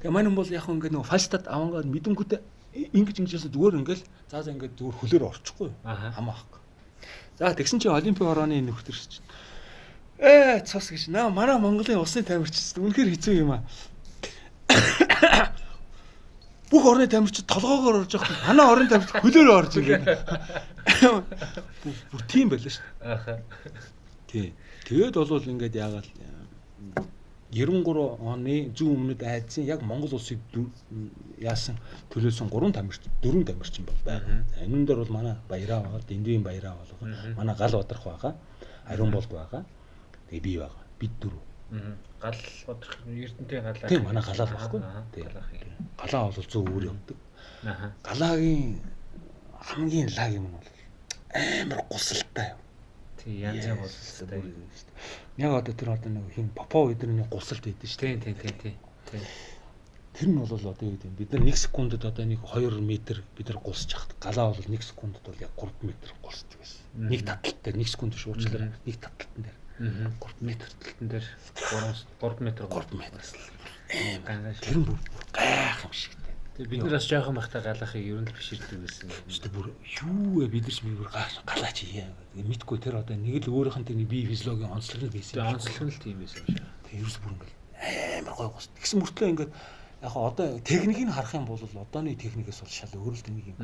Тэгээ мань хүн бол яг хөө ингээд нөгөө фальстарт авангаад мэдэнгүүтээ ингэж ингэжсэн зүгээр ингээд за ингээд зүгээр хөлөөр орчихгүй юу? Хамаа ахгүй. За тэгсэн чинь олимпийн хорооны нөхдөр чинь цус гэж наа манай Монголын улсын тамирчид үнэхээр хэцүү юм аа. Бүх орны тамирчид толгоогоор орж явах. Манай орны тамирчид хөлөөр орж ингээд. Бүр тийм байлаа шүү дээ. Ааха. Тий. Тэгээд бол ингээд яагаад 93 оны зүүн өмнөд Азийн яг Монгол улсыг яасан төлөөсөн 3 тамирчин 4 тамирчин бол байгаа. За энэ дээр бол манай Баяраа байгаа, Дэндүүгийн Баяраа байгаа, манай Гал Бадрах байгаа, Ариун Болд байгаа. Тэгээ би байгаа. Бид дөрөв. Гал Бадрах Эрдэнтийн галаа. Тийм манай галаа л байхгүй. Тийм. Галаа бол зөв өөр явдаг. Галаагийн хамгийн лаг юм нь бол амар гусалтай юм. Тийм янз янз гусалтай. Яг одоо тэр одоо нэг хин Попов эдэрний гусалт байдаг шүү дээ. Тийм. Тэр нь бол одоо юу гэдэг юм бид нар 1 секундэд одоо нэг 2 м бид нар гулсаж хахад галаа бол 1 секундэд бол яг 3 м гулсдаг байсан. Нэг таталт дээр 1 секунд биш уучлаарай. Нэг таталтан дээр 3 м таталтан дээр 3 м 3 м. Тэр нь бүр гайх юм шиг. Тэгээ бид нар бас жоохон байхдаа галаахыг ер нь л биширдэг байсан. Шүү дээ бүр юу вэ бид нар ч бүр галаач яа. Тэгээ мэдгүй тэр одоо нэг л өөрийнх нь тэр бие физиологийн онцлог нь байсан. Тэгээ онцлог нь л тийм байсан юм шиг. Тэгээ ерөөс бүр ингээл амар гой гус. Тэгсэн мөртлөө ингээд яг одоо техникийг харах юм бол одооны техникээс бол шал өөр л нэг юм.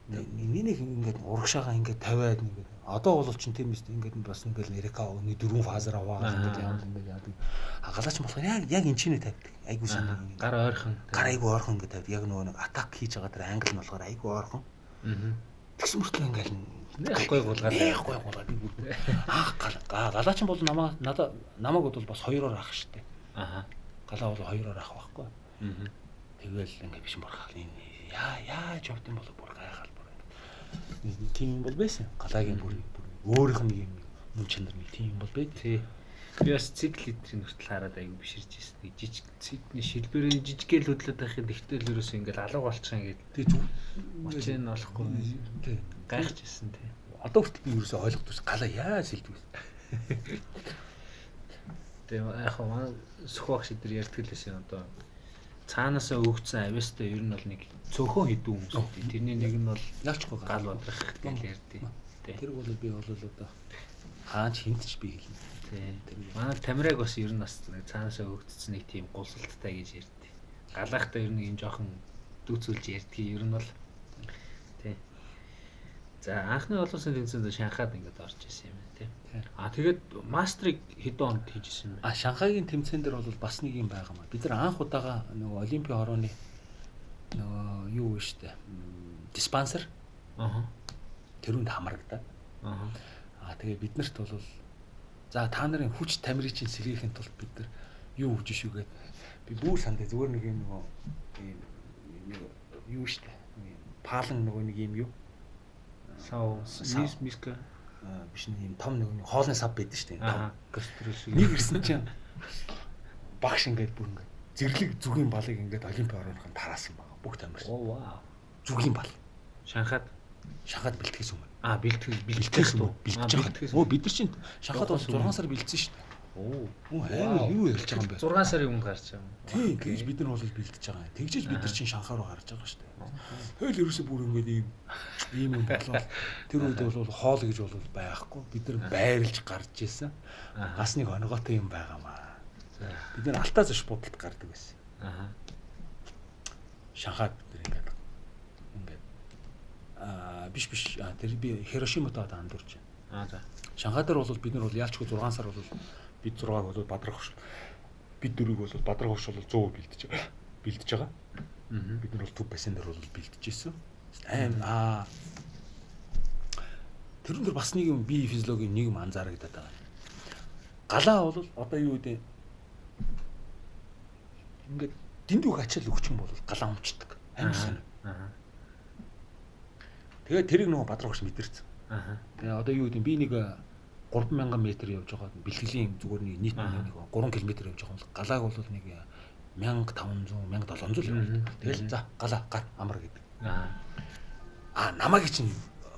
Нэг ингээд урагшаага ингээд тавиад ингээд одоо бол чинь тийм биз ингээд бас ингээд Эрика нэг дөрвөн фазаар аваад ингээд яа ингээд яадаг. Галаач болохоор яг энэ чинээ тавьдаг. Айгуу сайн гар ойрхон. Гар айгуу ойрхон ингээд тавьдаг. Яг нөгөө нэг атак хийж байгаа тэр англ нь болохоор айгуу ойрхон. Тэгсэн мөртлөө ингээд нэг гой гулгаад нэг гой гулгаад би бүр анх галаач бол намайг надад намайг бол бас хоёроор ах штэ. Аха. Галаа бол хоёроор ах байхгүй. Тэгэл ингээд биш борхал энэ яаж явд юм бол бүр гайхал бүр ингээд тийм юм бол байсан. Галаагийн бүр өөрийнх нь нэг юм мөн чанар нэг тийм юм бол байд. Тий. Би бас цикл литрийн хүртэл хараад аягүй биширж ирсэн. Нэг жижиг цикний шилбэрийн жижигээл хөдлөд байхын тэгтэл ерөөсөө ингээд алга болчих ингээд. Тий зүг учрыг нь олохгүй. Тий. Гайхаж ирсэн тий. Одоо хүртэл би ерөөсөө ойлгохгүй галаа яаж сэлдэг вэ? Тэгээ яг хаа манай Сүхбагш эдэр ярьдаг л байсан одоо цаанаасаа өгцөн авьяастай ер нь бол нэг цөөхөн хэдэн хүмүүс үү. Тэрний нэг нь бол яалчгүй гал бадрах гэж ярьдیں۔ Тэр бол би бол одоо хаач хинт ч би хэлнэ. Тий. Манай Тамираг бас ер нь бас цаанаасаа өгдсөн нэг тийм гулсалттай гэж ярьдیں۔ Галаахтай ер нь юм жоохон дүүцүүлж ярьдгийг ер нь бол тий. За анхны олон улсын тэмцээнд Шанхайд ингээд орж исэн юм байна тий. А тэгээд мастрыг хэдэн онд хийж исэн юм бэ? А Шанхайгийн тэмцээн дээр бол бас нэг юм байгаа маа. Бид нар анх удаага нөгөө Олимпийн хорооны нөгөө юу вэ штэ. Диспансер. Аа. Тэрүүнд хамрагдаад. Аа. А тэгээ бид нарт бол за та нарын хүч тамирыг чинь сэргээхин тулд бид нар юу өгч шүү гээд би бүр сандаа зүгээр нэг юм нөгөө нэг юу штэ. Паалан нөгөө нэг юм юу Сав миска биш нэг юм том нэг хоолны сав байдаг шүү дээ. Том гастрол шиг. Нэг ирсэн чинь багш ингээд бүр ингээд зэрлэг зүгийн балыг ингээд Олимпийн орооныхон тараасан байгаа. Бүх тамирч. Оо вау. Зүгийн бал. Шанхайд Шанхайд бэлтгэхээс өмнө. А бэлтгэх үү? Бэлтгэж байгаа. Өө бид нар чинь Шанхайд бол 6 сар бэлдсэн шүү дээ. Оо. Амар юу ярьж байгаа юм бэ? 6 сарын өмнө гарч байгаа юм. Тийм, тэгж бид нар бол бэлдэж байгаа юм. Тэгжээж бид нар чинь Шанхай руу гарч байгаа шүү дээ. Тэгэл ерөөсөө бүр ингээд ийм юм болоо. Тэр үед бол хоол гэж бол байхгүй. Бид нар байрлж гарч исэн. Бас нэг оногоотой юм байгаамаа. Бид нар алтаа зош будалд гардаг байсан. Аа. Шанхайд бид нар ингээд биш тэр би Хирошиматай одоо андуурч байна. Аа за. Шанхай дээр бол бид нар бол яалчгүй 6 сар бол бид 6-аг бол Бадрах хөш. Бид 4-ийг бол Бадрах хөш бол 100% бэлдэж байгаа. Бэлдэж байгаа. Бид нар бол төв бассейн дээр бол бэлдэж исэн. Аим тэрэн дээр бас нэг юм бие физиологийн нэг юм анзаарагдаад байгаа. Галаа бол одоо юу гэдэг ингээд дэндүүх ачаал өгч юм бол галаа өмчдөг. Амар сонь. Тэгээд тэрийг нөгөө Бадрах хөш мэдэрсэн. Тэгээ одоо юу гэдэг би нэг 3000 м явж байгаа бэлтгэлийн зүгээр нэг нийт нэг 3 км явж байгаа бол галааг бол нэг 1500 1700 л явдаг. Тэгэл за галаа гар амар гэдэг. Аа намайг чинь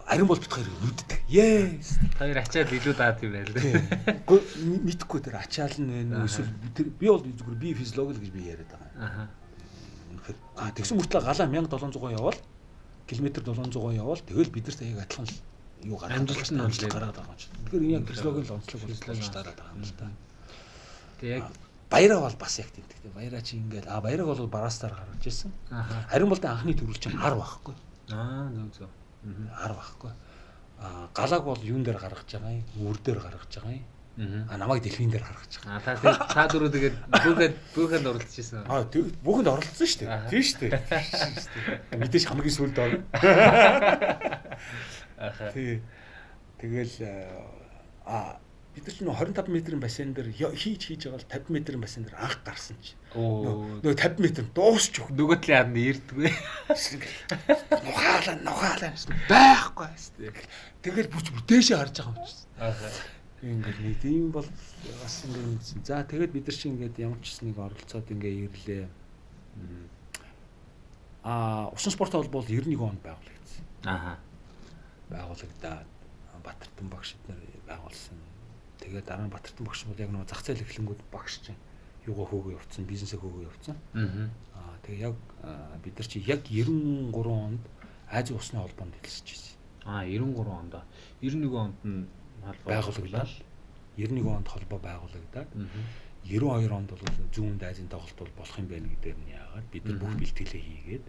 ариун бол бит хоёр нүддэг. Yes. Хоёр ачаал илүү даад юм байл дээ. Үгүй мэдхгүй тэр ачаал нь байна уу эсвэл тэр би бол зүгээр би физиолог л гэж би яриад байгаа. Аа. Үнэхээр тэгсэн мөртлөө галаа 1700 явбал километр 700 явбал тэгэл бид нарт яг адилхан л юу гараад амжилт нь амжилт гараад байгаа юм чинь. Тэгэхээр энэ яг физиологийн л онцлог болж таарад байгаа юм л та. Тэгээ яг Баяраа бол бас яг тэмдэгтэй. Баяраа чи ингээд баяраг бол бараастаар гаргаж ирсэн. Харин бол анхны төрөл чинь 10 байхгүй. Зөв. 10 байхгүй. Галааг бол юун дээр гаргаж байгаа юм? Үр дээр гаргаж байгаа юм. Намайг дэлхийн дээр гаргаж байгаа. Та дөрөв тэгээд бүүхэнд оролцож ирсэн. Бүүхэнд оролцсон шүү дээ. Тийм шүү дээ. Мэдээж хамгийн сүүлд орно. Тий. Тэгэл бид нар ч нөө 25 метрийн бассейн дээр хийж байгаа л 50 метрийн бассейн дээр анх гарсан чи. Нөгөө 50 метр дуусч өгөх. Нөгөө талын ард ирдгүй. Нухаалаа гэсэн байхгүй. Тэгэл бүр дээшээ харж байгаа юм чинь. Ингээд нэг тийм бол бас ингээд нэгсэн. За тэгээд бид нар чи ингээд ямар ч нэг оролцоод ингээд ирлээ. Усан спортын холбоо бол 91 онд байгуулагдсан. Байгуулагдаад Батэртэн багш эднэр байгуулсан. Тэгээд дараа нь Батэртэн багш бол яг нөгөө зах зээл эхлэнгүүд багш чинь юугаа хөөгөө явцсан, бизнесээ хөөгөө явцсан. Тэгээ яг бид нар чи яг 93 онд Азийн усны холбоонд хэлсэж байсан. 93 онд. 91 онд нь холбоо байгуулагдаад 91 онд холбоо байгуулагдаад 92 онд бол зүүн Азийн тоглолт бол болох юм байна гэдээр нь яагаад бид нар бүх бэлтгэлээ хийгээд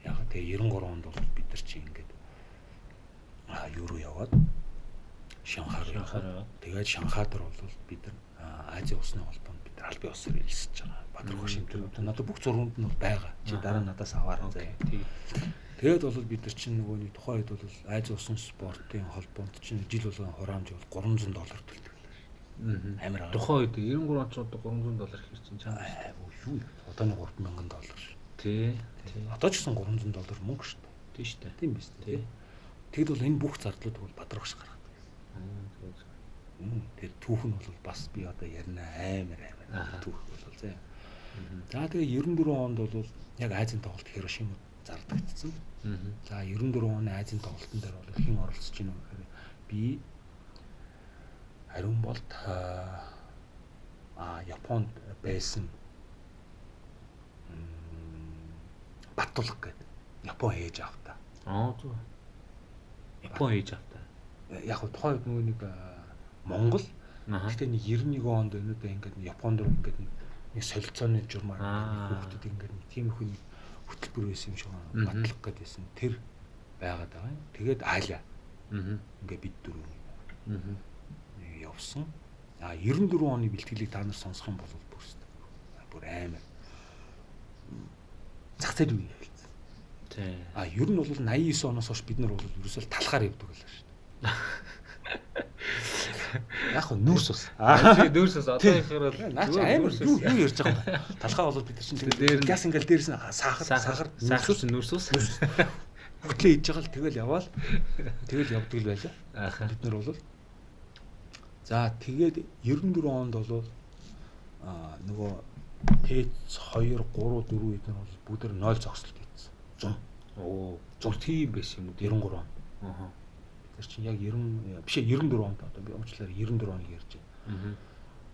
яагаад тэгээ 93 онд бол бид нар чи ингээд юу руу яваад Шанхай руу яваад тэгээд Шанхай дээр бол бид нар Азийн усны холбоонд бид нар албан ёсоор элсэж байгаа. Бадрах шимтэр надад бүх зургууд нь бол байгаа. Чи дараа надаас аваарай заяа. Тэгээд бол бид нар чинь нөгөө нэг тухайн үед бол Азийн усан спортын холбоонд чинь жил болгон хураамж бол $300 төлдөг. Амар. Тухайн үед 93 онд ч одоо $300 хэр чинь чам юу одооны $3000 ш. Тий. Одоо ч гэсэн $300 мөнгө шүү дээ. Тийм шүү дээ. Тийм биз дээ. Тэгэд бол энэ бүх зардлууд бол Бадрагш гаргадаг. Тэр түүх нь бол бас би одоо ярина амар түүх бол зэ. За тэгээ 94 онд бол яг Азийн тоглолт Хирошимад зардагдсан. За 94 оны Азийн тоглолтын дээр бол хэн оролцож байна вэ гэхээр би Ариун болд Японд байсан Баттулга гэдэг Япон ээж аавтай. Зөв. Япон ээж аавтай. Яг нь тухайн үед нөгөө нэг Монгол. Гэхдээ нэг 91 онд өнөөдөр ингээд Японд руу ингээд нэг солилцооны журмаар хүүхдүүд ингээд нэг тийм их нэг хөтөлбөр байсан юм шиг батлах гээд байсан. Тэр байгаад байгаа юм. Тэгээд аалаа. Ингээд бид дөрөв явсан. 94 оны бэлтгэлийг та нар сонсох юм бол бүр амар зах зээл үе эхэлсэн. Тий. Ер нь бол 89 оноос хойш бид нар бол ерөөсөө талхаар явдаг байлаа шүү дээ. Яг хөө нүүрс ус. Нүүрс ус одоо ихэр бол наа чи амар юу ярьж байгаа юм бэ? Талхаа бол бид нар чинь тэгээд газ ингээл дээрс нь сахар нүүрс ус. Хөтлөө хийж байгаа л тэгэл яваал. Тэгэл явдаг л байлаа. Бид нар бол за тэгээд 94 онд бол нөгөө ТЭЦ 2 3 4 эдгээр бол бүгд 0 зогсолт хийсэн. 100. Зүр тийм байсан юм уу? 93 онд. Тэр чинь яг 90 биш 94 онд одоо би уучлаарай 94 оныг ярьж байна.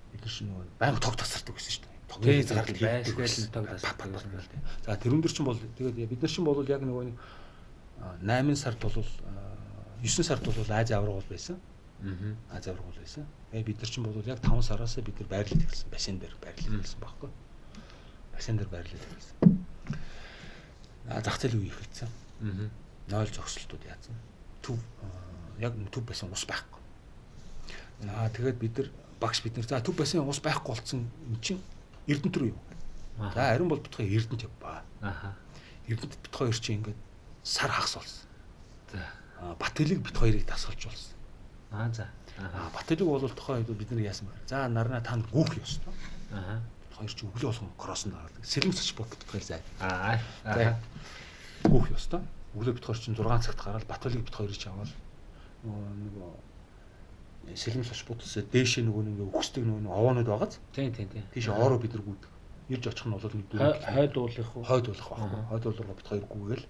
Бид нар чинь нөгөө байнга тог тасардаг байсан шүү дээ. Тогны зардал байшгаал тог тасардаг байсан. За тэрэн дээр чинь бол тэгээд бид нар чинь бол яг нөгөө 8 сард бол 9 сард бол Ази аварга бол байсан. Ази аварга бол байсан. Тэгээд бид нар чинь бол яг 5 сараас бид нар байрлал эхэлсэн. Бассейн дээр байрлал эхэлсэн байхгүй. Бассейн дээр байрлал эхэлсэн. Зах зээл үе эхэлсэн. 0 зогсолтууд яатсан. Төв яг төв байсан ус байхгүй. За тэгээд бид нар багш бид нар за төв байсан ус байхгүй болцсон эн чинь Эрдэнэт рүү яв. За ариун бол бит хоёр Эрдэнэт явбаа. Эрдэнэт бит хоёр чинь ингээд сар хагас болсон. За Батэлэг бит хоёрыг дасгалж болсон. За. Батэлэг бол тухайн үед бид нар яасан бэ? За нарнаа танд гүүх ёстой. Бит хоёр чинь өглөө болгон кроссон дараадаг. Сэлэмсч бот бит хоёр зай. За. Гүүх ёстой. Өглөө бит хоёр чинь 6 цагт гараад Батэлэг бит хоёрыг чи аваад нөгөө сэлэмс бутаас дээшээ нөгөө нэг өгсдөг нөгөө овоонууд байгааз. Тийм. Тийш ороо бид нар гүйдэг. Ирж очих нь бол нэг дөрөв хойд уулах уу? Хойд уулах байхгүй. Хойд уулаараа бит хоёр гүйгээл.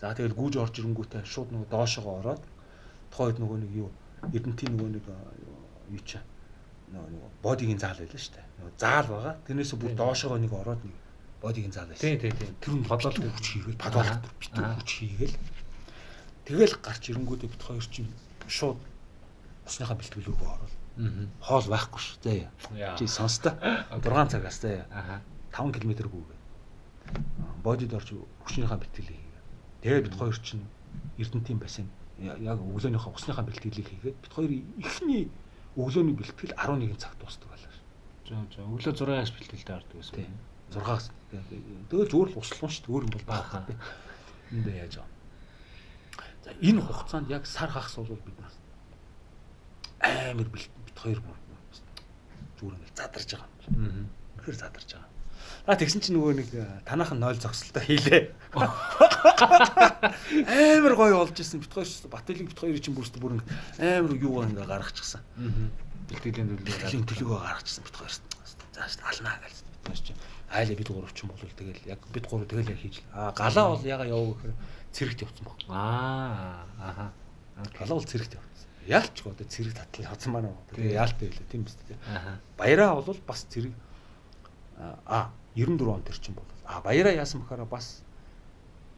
За тэгэл гүйж орж ирэнгүүтээ шууд нөгөө доошогоо ороод тухайн үед нөгөө нэг юу Эрдэнтийн нөгөө нэг юу чи нөгөө бодигийн заал байлаа шүү дээ. Нөгөө заал байгаа. Тэрнээсээ бүр доошогоо нэг ороод нэг бодигийн заал байсан. Тийм. Тэр нь подвал хүч хийгээл подвал битүү хүч хийгээл. Тэгэл гарч ирэнгүүтээ бит хоёр чинь шууд усныхаа бэлтгэл рүүгээ орол. Хоол байхгүй шүү заяа. Чи сонстой. 6 цагаас заяа. 5 км гүгээ. Бодид орж хүчнийхээ бэлтгэлийг хийгээ. Тэгээд бид хоёр чинь Эрдэнтийн бассейн яг өглөөнийхөө усныхаа бэлтгэлийг хийгээд бид хоёр эхний өглөөний бэлтгэл 11 цагт дуусдаг байлаа. Зөө. Өглөө 6-аас бэлтгэлдээ ордог гэсэн. Тийм. 6-аас. Тэгэл зүгээр л услан шүү дээ. Өөр юм бол байхгүй. Энд яаж байгаа. За энэ хугацаанд яг сар хагас бол бид нар амар бид хоёр бүр зүгээр ингээл задарч байгаа юм. Үнэхээр задарч байгаа. А тэгсэн чинь нөгөө нэг танаахан 0 зогсолтой хийлээ. Амар гоё болж исэн. Бит хоёр Батэлийг бит хоёрын чинь бүрстэ бүр амар юугаар ингээ гаргачихсан. Бэлтгэлийн төлөвөө гаргачихсан бит хоёр. За алнаа гэж бит хоёр чинь айлаа бид гурав чинь бол тэгэл яг бид гурав тэгэл яг хийж. А галаа бол яга яв гэхээр цэрэгт явцсан баг. Аа. Галаа бол цэрэгт явцсан. Яалч гоо одоо цэрэг татлал явцсан байна уу. Тэгээ яалтай байлаа тийм биз дээ. Баяраа бол бас цэрэг 94 он тэр чинь бол баяраа яасан бэхээр бас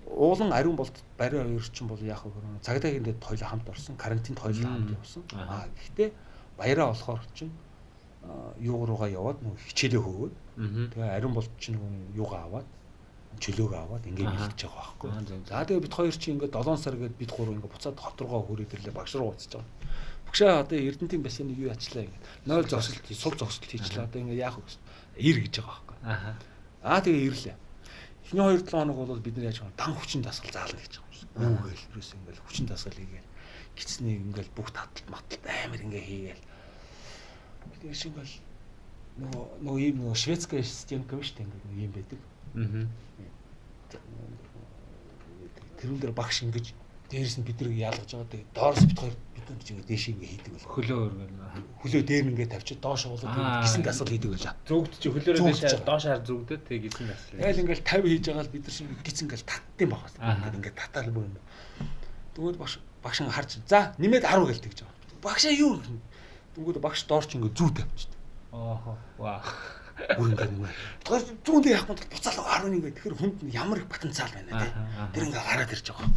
уулан ариун болд бариа хоёр чинь бол яах вэ гэхээр цагдаагийн дэд хоёлоо хамт орсон, карантинд хоёлоо хамт явсан. Гэхдээ баяраа болохоор чинь юу руугаа яваад нөгөө хичээлээ хөөгөөд тэгээ ариун болд чинь нөгөө юугаа аваад чөлөөгөө аваад ингээ бэлтэж байгаа байхгүй. За тэгээ бид хоёр чинь ингээ 7 сар гээд бид гурав ингээ буцаад хот руугаа хүрээд ирлээ, багш руу буцаж байгаа. Багшаа одоо Эрдэнтийн бассейн юу яачлаа ингээ 0 зогсолт сул зогсолт хийчлээ одоо ингээ яах вэ гэсэн. Ир гэж байгаа байхгүй. Тэгээ ирлээ. Эхний 2-7 хоног бол бид нар яаж байгаа дан хүчин дасгал заална гэж байгаа юм шиг. Гүүгээл ерөөс ингээл хүчин дасгал хийгээл гисний ингээл бүх таталт маталт амар ингээ хийгээл. Бид нар шиг ингээл нөгөө ийм нөгөө шведская стенка биш үү ингээ ийм байдаг. Тэрүүн дээр багш ингэж дээрс нь бид нарыг яалгаж байгаа. Тэгээ доороос бид хоёр бид нар ч ингээ дээш ингээ хийдэг байлаа. Хөлөө өргөн. Хөлөө дээр нь ингээ тавьчих доош болоод гисэн дасгал хийдэг байлаа. Зүгд чи хөлөөрөө дээш доош хар зүгдээд тэгээ гисэн дасгал. Тэгэл ингээл 50 хийж байгаа л бид нар шиг гисэн ингээл таттсан байх бас. Ингээд ингээ татаал бүр юм. Тэгвэл багш ингээ харж за нэмээд 10 гэл тэгж байгаа. Багшаа юу гэх юм. Тэгвэл багш доор ч ингээ зүү тавьчихдаг. Оохо. Ваа. Бүр ингээ нэг. Тэгэхээр зүүндээ яахгүй бол буцаал 11 ингээ тэгэхээр хүнд ямар их потенциал байна те. Тэр ингээ гараад ирж байгаа.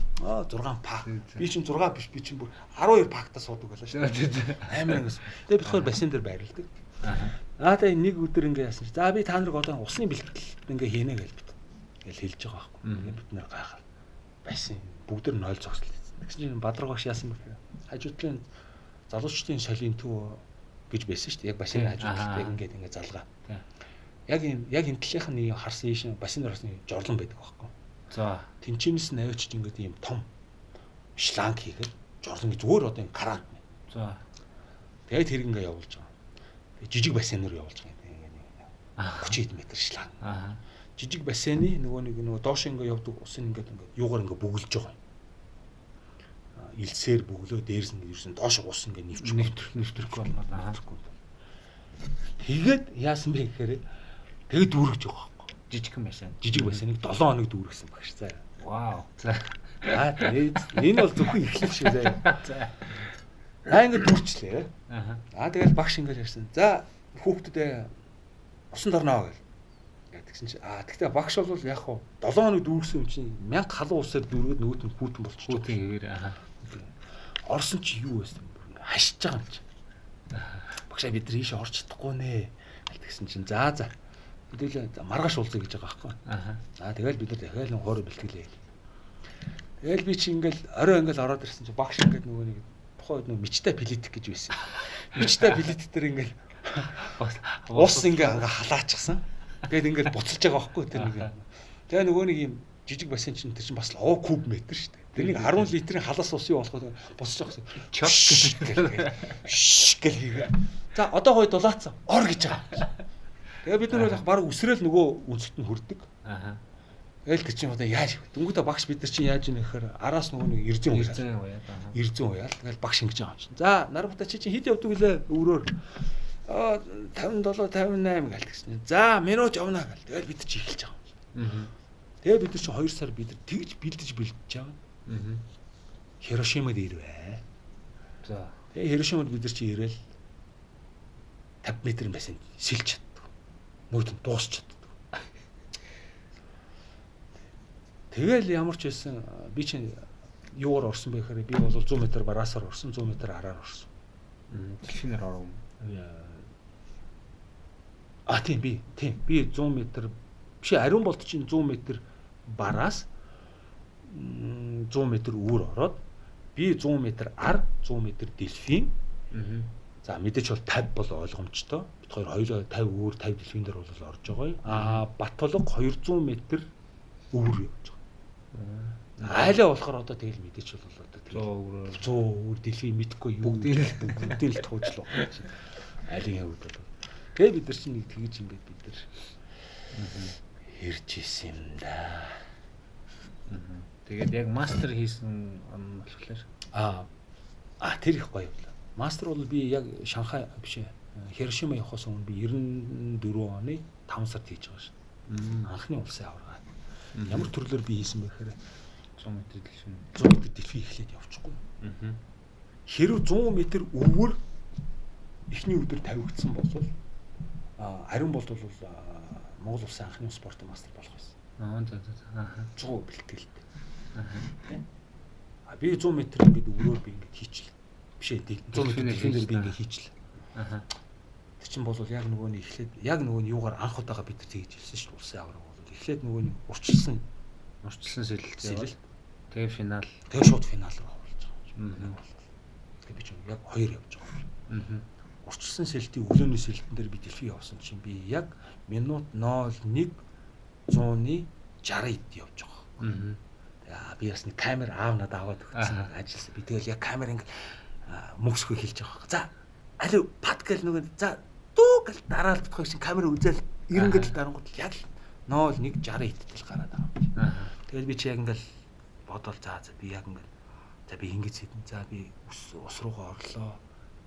6 пак. Би чинь 6 биш би чинь бүр 12 пактаа суудаг байлаа шүү дээ. Амар ингээс. Тэгээ бид хоёр бассейн дээр байрладаг. Тэгээ нэг өдөр ингээ яасан чи. За би та нарыг одоо усны бэлтгэл ингээ хийнэ гэж бит. Ингээл хэлж байгаа байхгүй. Тэгээ бид нэр гайхал. Бассейн бүгд тэр 0 зогсолт хийсэн. Тэгсэн чинь Бадраг багш яасан бэ гэхээр хажуудлын залуучдын солийн төв гэж байсан шүү дээ. Яг бассейн хажуудлалт яг ингээд ингээ залгаа. Яг энэ яг энэ талынх нь нэг харсан ийш бассейн дээр харсан жорлон байдаг байхгүй. За тэнчэнэс нь авчиж ингээд ийм том шланг хийгээд жорлон гэж зүгээр одоо юм карант. За тэгээд тэр ингээ явуулж байгаа. Тэгээд жижиг бассейн руу явуулж байгаа юм ингээ нэг 30 метр шланг. Жижиг бассейны нөгөө нэг нөгөө доош ингээ явдаг ус ингээд ингээ юугаар ингээ бөглөж байгаа юм. Илсээр бөглөө дээрс нь ерөөсөн доош ус ингээ нэвтрэхгүй болмоор нэвтрэхгүй. Тэгээд яасан бэ гэхээр тэгээд дүүргэж байгаа байхгүй. Жижигхэн бассейн. Жижиг бассейныг 7 хоног дүүргэсэн багш заа. Вау. За. Тэгээд энэ бол зөвхөн эхлэл шүү заа. За. Ингээд дүүрчлээ. Тэгээд багш ингээд ярьсан. За хүүхдүүдээ усан дорноо гэл. Тэгсэн чи тэгтээ багш бол яг хуу 7 хоног дүүргэсэн юм чинь 1000 халуун усаар дүүргээд нөгөөт нь хүүтэн болчихсон. Хүүтэн хэвээр. Орсон чи юу байсан бэ? Хашиж байгаа юм чи. Багшаа бид нар ийш орж чадахгүй нэ. Тэгсэн чинь за. Хэдүүлээ маргааш уулзъя гэж байгаа байхгүй. За тэгэл бид нар дахиад нэг хойроо бэлтгэлээ. Тэгэл би чи ингээл орой ингээл ороод ирсэн чи багш ингээд нөгөө нэг тухайн үед нөгөө мечта политик гэж байсан. Мечта политик дээр ингээл ус ингээ халаачихсан. Тэгээд ингээл буцалж байгаа байхгүй тэр нэг. Тэгээ нөгөө нэг юм жижиг бассейн чинь тэр чинь бас л куб метр шүү дээ. Тэр нэг 10 литрийн халаас ус юу болох вэ? Буцаж байгаа гэсэн. Чок гэл хийгээ. За одоо гоё дулаацсан. Ор гэж байгаа. Тэгээ бид нар бол баг үсрээл нөгөө үнсэлт нь хүрдэг. Тэгэл тэр чинь одоо яаж вэ? Дөнгөдөө багш бид нар чинь яаж ийнэ гэхээр араас нөгөө нэг эрзэн уяал. Эрзэн уяал. Тэгэл багш ингэж байгаа юм чинь. За Нарбата чи чинь хэд явдаг вүлээ өврөөр? 57 58 гэл тэгсэн. За минут явна гэл. Тэгэл бид чи эхэлж байгаа юм. Тэгээ бид нар чинь 2 сар бид нар тэгж бэлдэж байгаа. Хирошимад ирвэ. За. Тэгээ Хирошимад бид нар чи ирээл 50 метр байсан сэлж чаддаг. Нөгөөд нь дуусч чаддаг. Тэгэл ямар ч байсан би чинь юугаар орсон бэ гэхээр би бол 100 метр бараасаар орсон, 100 метр араар орсон. Дэлхийнээр оров. А тийм би тийм би 100 м биш ариун болт чинь 100 м бараас 100 м үүр ороод би 100 м ар 100 м дельфин. За мэдээч бол 50 бол ойлгомжтой. Бид хоёр хоёулаа 50 үүр 50 дельфин дээр бол орж байгаа юм. Аа Баттулга 200 м өвөр явж байгаа. Айлаа болохоор одоо тэгэл мэдээч бол одоо тэгэл 100 өвөр дельфин мэдхгүй юу бүгдийг л туучлаа. Айлын хувьд бол. Тэгээ бид нар чинь нэг тэгж ингээд бид нар хэрж исэн юм да. Тэгээд яг мастер хийсэн он болохоор аа тэр их гоё явлаа. Мастер бол би яг Шанхай биш Хирошима явахаас өмнө би 94 оны 5 сард хийж байгаа шин. Анхны улсын аварга. Ямар төрлөөр би хийсэн бэ гэхээр 100 м дельфин 100 м дельфин эхлээд явчихгүй. Хэрв 100 м өвөр эхний өдөр тавигдсан бол ариун болд бол Монгол улсын анхны спортын мастер болох байсан. Аа за за. Аа 100% бэлтгэлтэй. Аа би 100 м ингээд өврөөр би ингээд хийчлээ. Биш ээ 100 м дельфинээр би ингээд хийчлээ. Аа. Тэр чинь бол яг нөгөө нь эхлээд яг нөгөө нь юугаар анх удаага бид нар тэгж хэлсэн шүү дээ. Улсын аварга бол эхлээд нөгөө нь урчилсан сэлэлт. Тэгээ финал. Тэгээ шууд финал руу болж байгаа юм. Тэгээ би чинь яг хоёр явж байгаа юм. Урчилсан сэлэлтийн өглөөний сэлэлтэн дээр би дельфин явсан чинь би яг минут 0.1 100-ны 60 эд явж байгаа. Тэгээ би бас нэг камер аав надад аваад өгсөн ажилласан. Би тэгэл яг камер ингэ мөксгөө хэлж байгаа. За алив пат гэл нөгөө за дүү гэл дараал битгой чинь камер үзэл 90 гэл дарангууд яг л 0.1 60 эдтэл гараад байгаа юм. Тэгэл би чи яг ингээл бодоол за за би яг ингээл за би ингэж сэлэн за би ус руугаа орлоо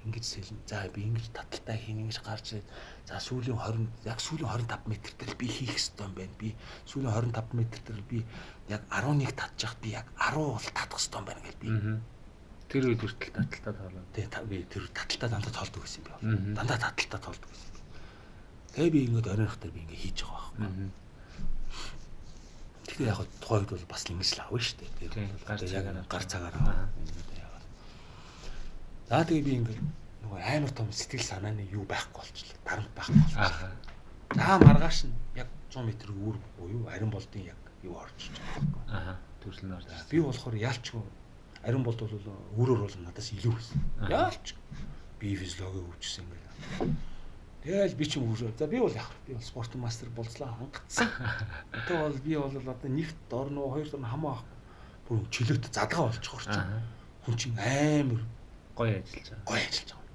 ингэж сэлэн за би ингэж таталтай хийн ингэж гарч ирээд за сүүлийн 20 яг сүүлийн 25 м дээр би хийх ёстой юм байна. Би сүүлийн 25 м дээр би яг 11 татчих би яг 10 бол татах ёстой юм байна гэл би. Тэр үед хүртэл таталтаа тоолоо. Тий би тэр таталтаа дандаа тоолдог гэсэн юм би. Дандаа таталтаа тоолдог гэсэн. Тэгээ би ингэж оройнх дээр би ингэ хийж байгаа байхгүй. Тэгэхээр яг тухайн үед бол бас л ингэж л авна шүү дээ. Тэр яг гар цагаар аваа. За тэгээ би ингэ нөгөө амар том сэтгэл санааны юу байхгүй болчихлоо. Дарамт байхгүй болчихлоо. За маргааш нь яг 100 м үүр буюу ариун болдын яг юу орж иж байгаа байхгүй. Аа төрөл нь орж. Би болохоор ялчгүй ариун болд бол өөрөөр бол надаас илүү байсан. Ялч би физиологи өвчсөн ингээл. Тэгэл би ч юм уу. За би бол яах вэ? Би бол спортын мастер болцлоо хангацсан. Одоо бол би бол одоо нэгт орно уу, хоёрт орно хамаа байхгүй. Бүр чөлөөт задгаа болчихор чинь. Хүн чинь амар гоё ажиллаж байгаа. Гоё ажиллаж байгаа.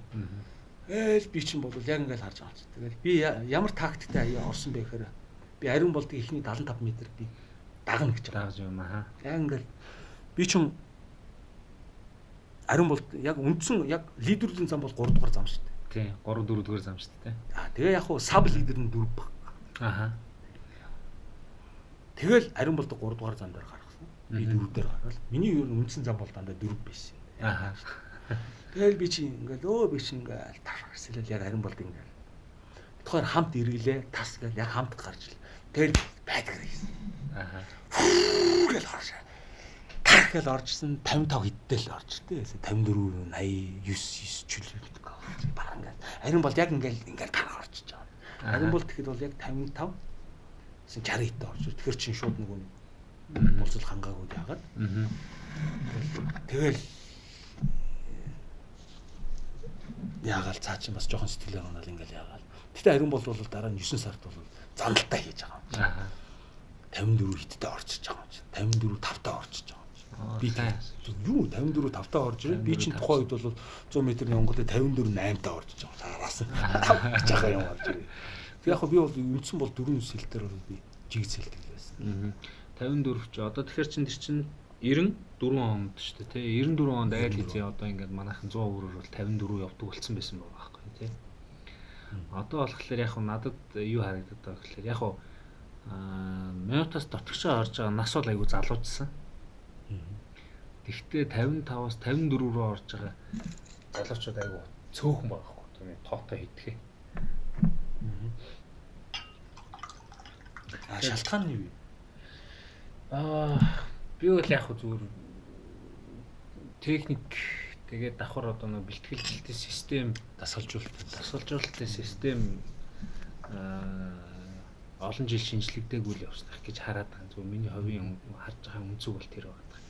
Тэгэл би чинь бол яг ингээл харж байгаа чинь. Тэгэл би ямар тактиктэй орсон бэ гэхээр би ариун болдыг эхний 75 м би дагна гэж байгаа. Дагж юм аа. Яг ингээл би чинь ариун болд яг үндсэн яг лидерүүдийн зам бол 3 дугаар зам шүү дээ. Тий, 3 4 дугаар зам шүү дээ. Аа тэгээ яг хуу саб лидер нь 4 баг. Аха. Тэгэл ариун болдог 3 дугаар зам дээр гаргасан. Би 4 дээр гарвал миний ер нь үндсэн зам бол дандаа 4 байсан. Аха. Тэгэл би чи ингээл өө би чи ингээл тархсэлэл яг ариун болд ингээл. Битгаар хамт эргэлээ тас гэл яг хамт гарч ил. Тэгэл байдаг гэсэн. Аха. Гэл орж. Тарх гэл оржсэн 55 хэдтэй л орж тээ. 54 89 9 чүл гэдэг. Бараг ингээл ариун бол яг ингээл ингээл тарх орчиж байгаа. Ариун бол тэгэхэд бол яг 55 гэсэн 60 хэдтэй орж. Тэгэхээр чин шууд нөгөө нэг болцол хангаагүй яагаад. Тэгэл яагаал цаа чинь бас жоохон сэтгэлээр унаал ингээл яагаал. Гэтэ ариун бол бол дараа нь 9 сард бол зандалтай хийж байгаа юм чинь. 54 хиттэй орчиж байгаа юм чинь. 54 5-таа орчиж байгаа юм чинь. Би юу 54 5-таа орж ирээ. Би чинь тухайн үед бол 100 м-ийн онготой 54 8-таа орчиж байгаа. Араас нь 5 гэж байгаа юм орж ирээ. Тэг яг би бол үндсэн бол 4 сэлтээр бол би жиг сэлтгэл байсан. 54 ч одоо тэгэхээр чин тэр чин 94 онд шүү дээ тий. 94 онд айл хэзээ одоо ингээд манайхан 100 өөрөөр бол 54 явдаг болсон байсан байгаа байхгүй тий. Одоо болохоор яг надад юу харагдаад байгаа гэхээр яг минутаас дотгошоо орж байгаа нас бол айгүй залуучсан. Тэгвэл 55-аас 54 рүү орж байгаа залуучууд айгүй цөөхөн байгаа байхгүй тий. Тоотой хэдхээ. А шалтгаан нь юу вэ? Би бол яг зүгээр техник Тэгээд давхар одоо нэг бэлтгэлжилтийн систем, дасгалжуулалтын систем олон жил шинжлэгдээгүй л явснах гэж хараад байгаа. Зөв миний хувийн харж байгаа өнцөг бол тэр байгаа.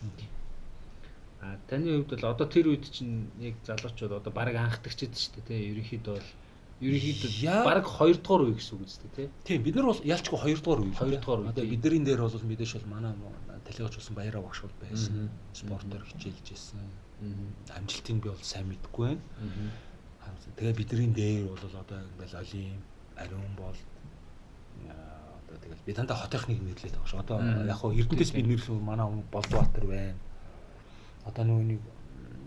А таны хувьд бол одоо тэр үед чинь яг залуучууд одоо бараг анхдагчд шүү дээ, тий. Ерөнхийдөө бол бараг 2 дугаар үе гэсэн үг үстэй, тий. Тийм, бид нар бол ялчгүй 2 дугаар үе. 2 дугаар үе. Одоо бидний дээр бол мэдээж бол манай талигач болсон Баяраа багш бол байсан. Спортоор хичээлж байсан. Амжилтыг би бол сайн мэдэхгүй байна. Тэгээ бидний дээр бол одоо ингээл Олимп, Ариун бол одоо тэгэл би дандаа хотынхныг нэрлээд байгаа шүү. Одоо яг хоо Эрдэнэтэс би нэр манай Болдбаатар байна. Одоо нөгөө нэг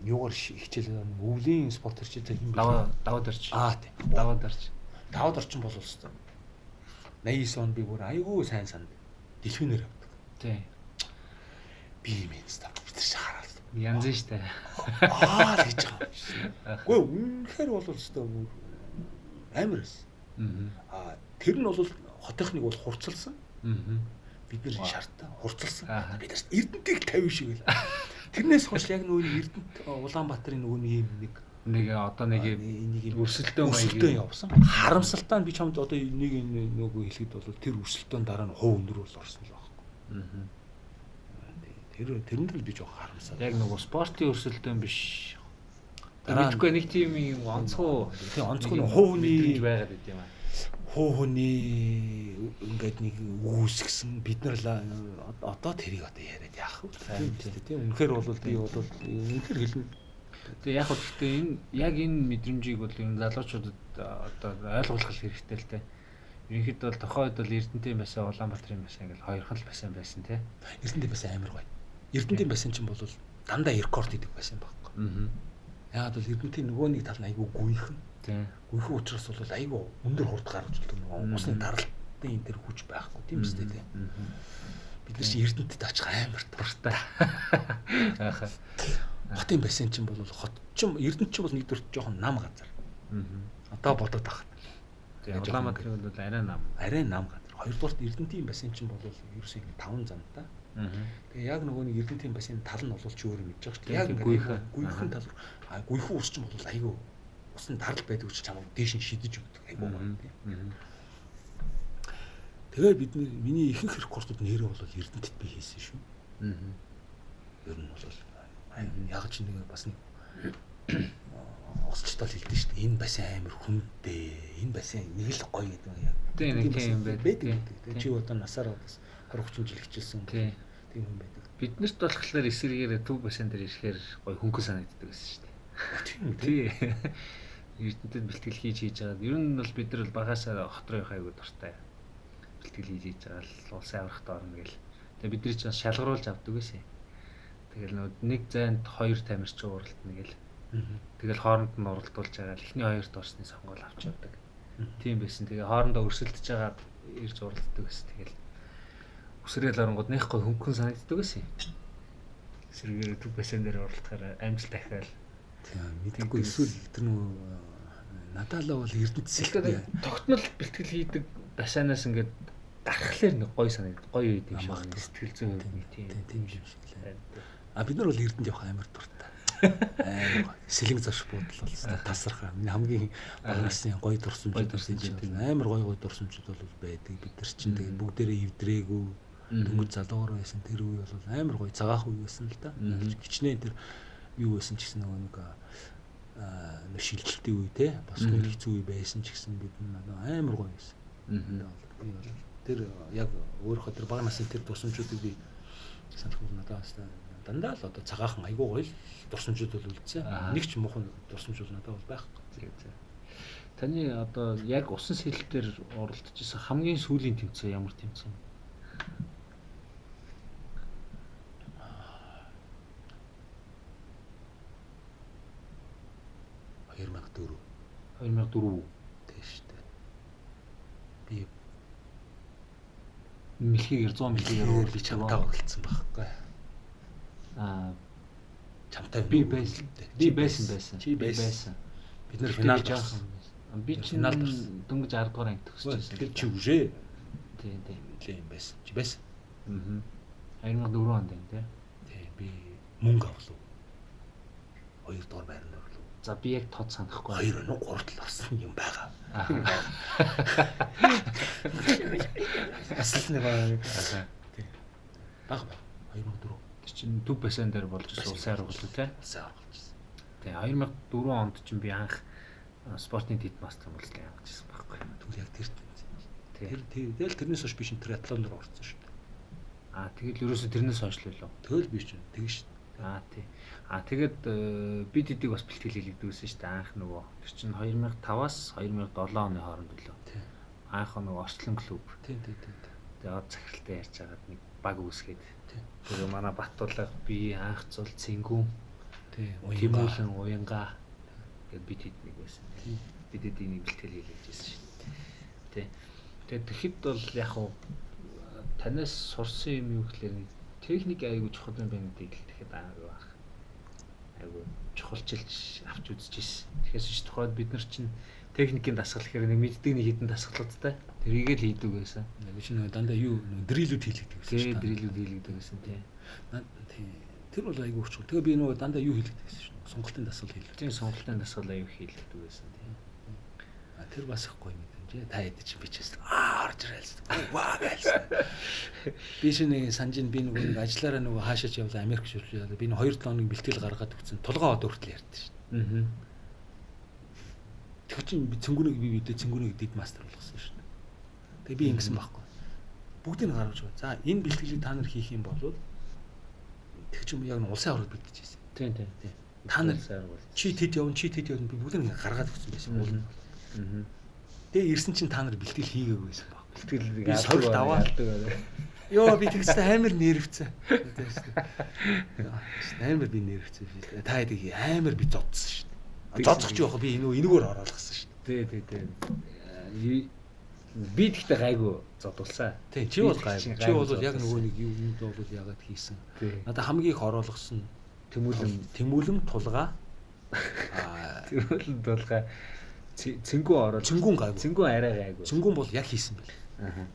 юугаар хичээл өвлийн спорт хичээл юм бэ? Даваад орч. Аа тийм. Даваад орч. Даваад орчин бол өстой. 89 он би бүр айгүй сайн санд дэлфинээр явдаг. Тийм. Би юм инста бид нар хараад. Янз нь штэ. Аа л гэж байгаа юм. Үгүй үнэхээр бол өстой бүр амар эс. Аа тэр нь бол хотынхныг бол хурцлсан. Бид нэр шартаа хурцлсан. Бид нар Эрдэнтийг 50 шиг л. Тэрнээс хойш яг нөгөө Эрдэнэт Улаанбаатарын нөгөө нэг юм нэг одоо нэг юм өрсөлдөөн явсан. Харамсалтай нь би чамд одоо нэг нөгөө хэлэхэд бол тэр өрсөлдөөн дараа нь хувь өндөр бол орсон л байхгүй. Тэрэнд л би жоох харамсаад. Яг нөгөө спортын өрсөлдөөн биш. Мэдгүй нэг тийм юм онцгой. Тийм онцгой нь хувь хүний байгаад байт юм аа. Хуу хүний ингээд нэг үүсгэсэн бид нар л одоо тэрийг одоо яриад яах вэ? Тийм үнэхээр бол би бол үнэхээр хэлнэ. Тэгээ яг гэхдээ энэ яг энэ мэдрэмжийг бол ер нь залуучуудад одоо ойлгуулах хэрэгтэй л дээ. Ерөнхийдөө бол тохой үед бол Эрдэнтийн басаа, Улаанбаатарын басаа ингээл хоёрхан л басаа байсан тий. Эрдэнтийн басаа амар гоё. Эрдэнтийн басаа чинь бол дандаа рекорд хийдэг байсан байхгүй. Яагаад бол Эрдэнтийн нөгөө нэг тал нь айгүй гүйхэн. Тийм. Гүйхэн учраас бол айгүй өндөр хурд гаргаж болдог нөгөө усны даралтын энэ төр хүч байхгүй тийм үстэй тийм. Бид нар чинь Эрдэнэтэд очих амар дуртай. Ааха. Хотын бассейн чинь бол хот чинь Эрдэнэт чинь бол нэгдүгээр жоохон нам газар. Одоо бодоод байх. Тийм. Улаанбаатарын бол арай нам. Арай нам газар. Хоёрдугаарт Эрдэнэтийн бассейн чинь бол ерөөсөө ингэ 5 замтай. Тэгээ яг нөгөө нэг Эрдэнэтийн бассейн тал нь бол чи өөр мэдж байгаа шүү дээ. Яг ингэ гүйхэн тал руу. А гүйхэн ус чинь бол айгүй усны дарал байдаг учраас чамайг дээш нь шидэж өгдөг айгүй гоё тийм. Тэгээ бид миний ихэнх рекордууд нэрээ бол Эрдэнэтэд би хийсэн шүү. Ер нь бол яг ч нэг бас нэг осчтол хэлдэг шүү дээ. Энэ бассейн амар хүндээ. Энэ бассейн нэг л гоё гэдэг юм яг. Тийм нэг тийм байдаг. Чи одоо насаараа бас 20 30 жил хичээлсэн. Тийм хүн байдаг. Биднэрт болохоор эсэргээр төв бассейн дээр ирэхээр гоё хөнгөн санагддаг байсан шүү дээ. Тийм тий. Эрдэнэтэд бэлтгэл хийж байгаа. Ер нь бол бид нар бол багасаа хот руу явах айгүй дуртай. Бэлтгэл хийж байгаа л улсын аврагт орно гэл. Тэгээ бид нар чинь шалгаруулж авдаг байсан. Тэгэл нөгөө нэг зайд хоёр тамирчин уралдана гэл. Тэгэл хооронд нь уралдуулж байгаа л эхний хоёрт орсны сонгоол авч явдаг. Тийм байсан. Тэгээ хоорондоо өрсөлдөж байгаа ирж уралддаг байсан. Тэгэл үсрээл оронгууд нэх гой хөнгөн санагддаг байсан. Сэргээр төв бассейн дээр уралдахаар амжилт ахаал. Тийм мэдгүй эсвэл тэр нөгөө надад л бол Эрдэнэт сэлтэй тогтмол бэлтгэл хийдэг бассейнаас ингээд гарахлаар нэг гоё санагдав. Гоё үед юм шиг сэтгэл зүйн хувьд нэг тийм юм шиг лээ. А бид нар бол Эрдэнэт явах амар дуртай. Амар гоё. Сэлэнг зош буудал бол тасархаа. Миний хамгийн бага насны гоё дурсамжууд чинь амар гоё гоё дурсамжууд бол байдаг. Бид нар чинь тэгээд бүгдээрээ эвдрээгүй дөнгөж залуугаар байсан тэр үе бол амар гоё цагаах үе байсан л да. Хичнээн тэр юу байсан ч гэсэн нөгөө нэг шилжилтийн үе те бас нэг хэцүү үе байсан ч гэсэн бид амар гоё байсан. Би бол тэр яг өөрийнхөө тэр бага насны тэр дурсамжуудыг би санах бол надад бас дандаа л одоо цагаахан айгүй гоё л дурсамжууд бол үлдсэн. Нэг ч муухай дурсамж бол надад бол байхгүй. Зөв. Таны одоо яг усан сэлэлтээр оролдож исэн хамгийн сүүлийн тэмцээн ямар тэмцээн? 2004. 2004 тийм шүү дээ. Би мэлхийгээр 100 мэлхийгээр би чамтай оролцсон байхгүй. Аа чамтай би байсан. Би байсан. Чи байсан. Бид нэр финалд орсон. Би чинь финалд орсон. Дөнгөж 10 дугаар анги төгсөж байсан. Тэгэхээр чи үжээ. Тийм тийм. Нилээ юм байсан. Чи байсан. Аа. 2004 онд юм тий. Тийм би мөнгө авлаа. 2 дугаар байранд орлоо. За би яг тод санахгүй. 2 нь 3 тал орсон юм байгаа. Асал нэг байна. Тий. Баг баг. 2004. Тэр чинь төв бассейн дээр болж ирсэн улсын аварга тий. Улсын аварга болж ирсэн. Тий 2004 онд чинь би анх спортын дэд мастер мөлслийг хангаж ирсэн байхгүй. Тэгвэл яг тэр тэр тэгэл тэрнээс хойш би чинь триатлон руу орсон шүү дээ. Аа тэгэл ерөөсө тэрнээс хойш л лөө. Тэгэл би чинь тэгэн шүү дээ. Аа тий. Аа тэгээд би тэдийг бас бэлтгэл хийлэгдэг байсан шүү дээ. Анх нөгөө тэр чинь 2005-аас 2007 оны хооронд лөө. Тий. Анх нөгөө Орчлон клуб. Тий, тий, тий. Тэгээд од захиралтай ярьж хагаад нэг баг үүсгээд. Тий. Тэгээ манай Баттулга би анх зул Цэнгүүн. Тий. Тэмүүлэн Уянга гэд би тэднийг байсан. Би тэдийг нэг бэлтгэл хийлгэж байсан шүү дээ. Тий. Тэгээд тэгэхэд бол яг хуу танаас сурсан юм юу гэхлээр нэг техник айгүй чухал юм байна гэдгийг л тэгэхэд айгүй анх айгүй чухалчилж авч үзчихсэн. Тэгэхээр ч тухайд бид нар чинь техникийн дасгал гэхээр нэг мэддэг нэг хідэн дасгалуудтай тэрийг л хийдэг байсан. Би чинь нөгөө дандаа юу нөгөө дрилүүд хийлэгдэг байсан шүү дээ. Дрилүүд хийлэгдэг байсан тий. Тий. Тэр бол айгүй чухал. Тэгээ би нөгөө дандаа юу хийлэгдэг байсан шүү. Сонголтын дасгал хийлэгдэг. Тийм сонголтын дасгал айгүй хийлэгдэг байсан тий. А тэр бас их гоё мэдрэмж. Та хэд чинь бичээс аа орж ирэлсэн. Ваа гэлсэн. Би чинь нэг санжин би нөгөө нэг ажиллаараа нөгөө хаашаач явлаа Америк шүрлээ. Би нэг 2-7 хоногийн бэлтгэл гаргаад өгсөн. Тулгаа од хүртэл ярьдээ шүү. Аа. Тэр чинь би цэнгүүнийг би бидээ цэнгүүнийг дэд мастер болгосон шүү. Тэгээ би ингэсэн байхгүй. Бүгдийг нь гаргаж байгаа. За энэ бэлтгэлийг та нар хийх юм бол тэр чинь яг нь улсын аварга бэлтэж байсан. Тийм тийм тийм. Та нар чи тэд явна, чи тэд явна би бүгдийг нь гаргаад өгсөн байсан. Аа. Тэгээ ирсэн чинь та нар бэлтгэл хийгээгүй байсан баг. Бэлтгэл би сорилт аваад. Йоо би тэгсэн амар нервцэн. Амар би нервцэн. Та хэдийг амар би зодсон шүү дээ. Зодох чи яах би энүүгээр ороолгосон шүү дээ. Тий, тий, тий. Би тэгтээ гайгүй зодулсан. Тий, чи бол гайгүй. Чи бол яг нөгөө нэг юм бол яагаад хийсэн. Надаа хамгийн их ороолгосон Тэмүүлэн тулгаа. Аа, Тэмүүлэн тулгаа. Цэнгүүн ороол. Цэнгүүн гайгүй. Цэнгүүн арай гайгүй. Цэнгүүн бол яг хийсэн байл. Аа.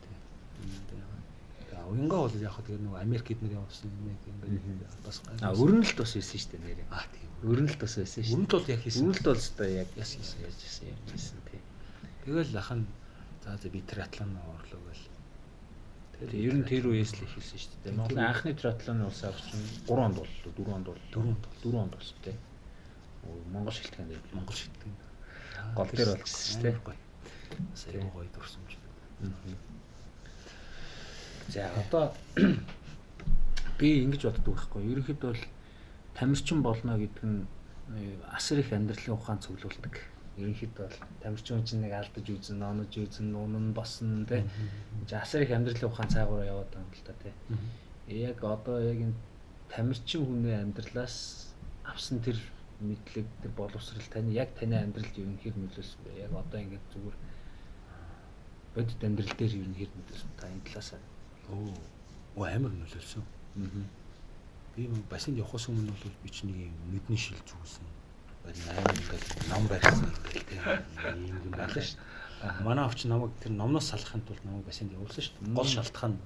За уянгаа бол яг тэр нөгөө Америк эднэр явсан юм ингээд бас гайгүй. А өрнөлт бас байсан шүү дээ нэрээ. Аа тийм. Өрнөлт бас байсан шүү. Өрнөлт бол яг хийсэн. Өрнөлт бол өстой яг яс хийсэн яаж хийсэн юм хийсэн тий. Тэгэл ахын за би триатлон орлоо гэл. Тэр ер нь тэр үеэс л эхэлсэн шүү дээ. Монголын анхны триатлоны улсын аварга чинь 3 онд боллоо, 4 онд боллоо. 4 онд болсон тий. Монгол шилтгэн дээр. Монгол шилтгэн. Гол дээр болчихсон шүү дээ. Бас айгүй гоё дурсамж. За одоо би ингэж боддог байхгүй. Ерөнхийдөө бол тамирчин болно гэдэг нь асар их амьдралын ухаан цуглуулдаг. Ерөнхийдөө бол тамирчин чинь нэг алдаж үзэн, онож үзэн, унан босно тий. Асар их амьдралын ухаан цаагаараа яваад байгаа юм л та тий. Яг одоо яг энэ тамирчин хүний амьдралаас авсан тэр мэдлэг, тэр боловсрал таны яг таны амьдралд ер нь хэр нөлөөлсөн бэ? Яг одоо ингээд зүгээр бодит амьдрал дээр ер нь хэр нөлөөлсөн та энэ талаас Өө амар нөлөөлсөн. Би бассейнд явахаас өмнө бол би чинь нэг юм нүдний шил зүүсэн. Амар ингээд ном барьсан ингээд тийм ийм юм байлаа шүү дээ. Манай авч намайг тэр номноос салахын тулд намайг бассейнд явуулсан шүү дээ. Гол шалтгаан нь.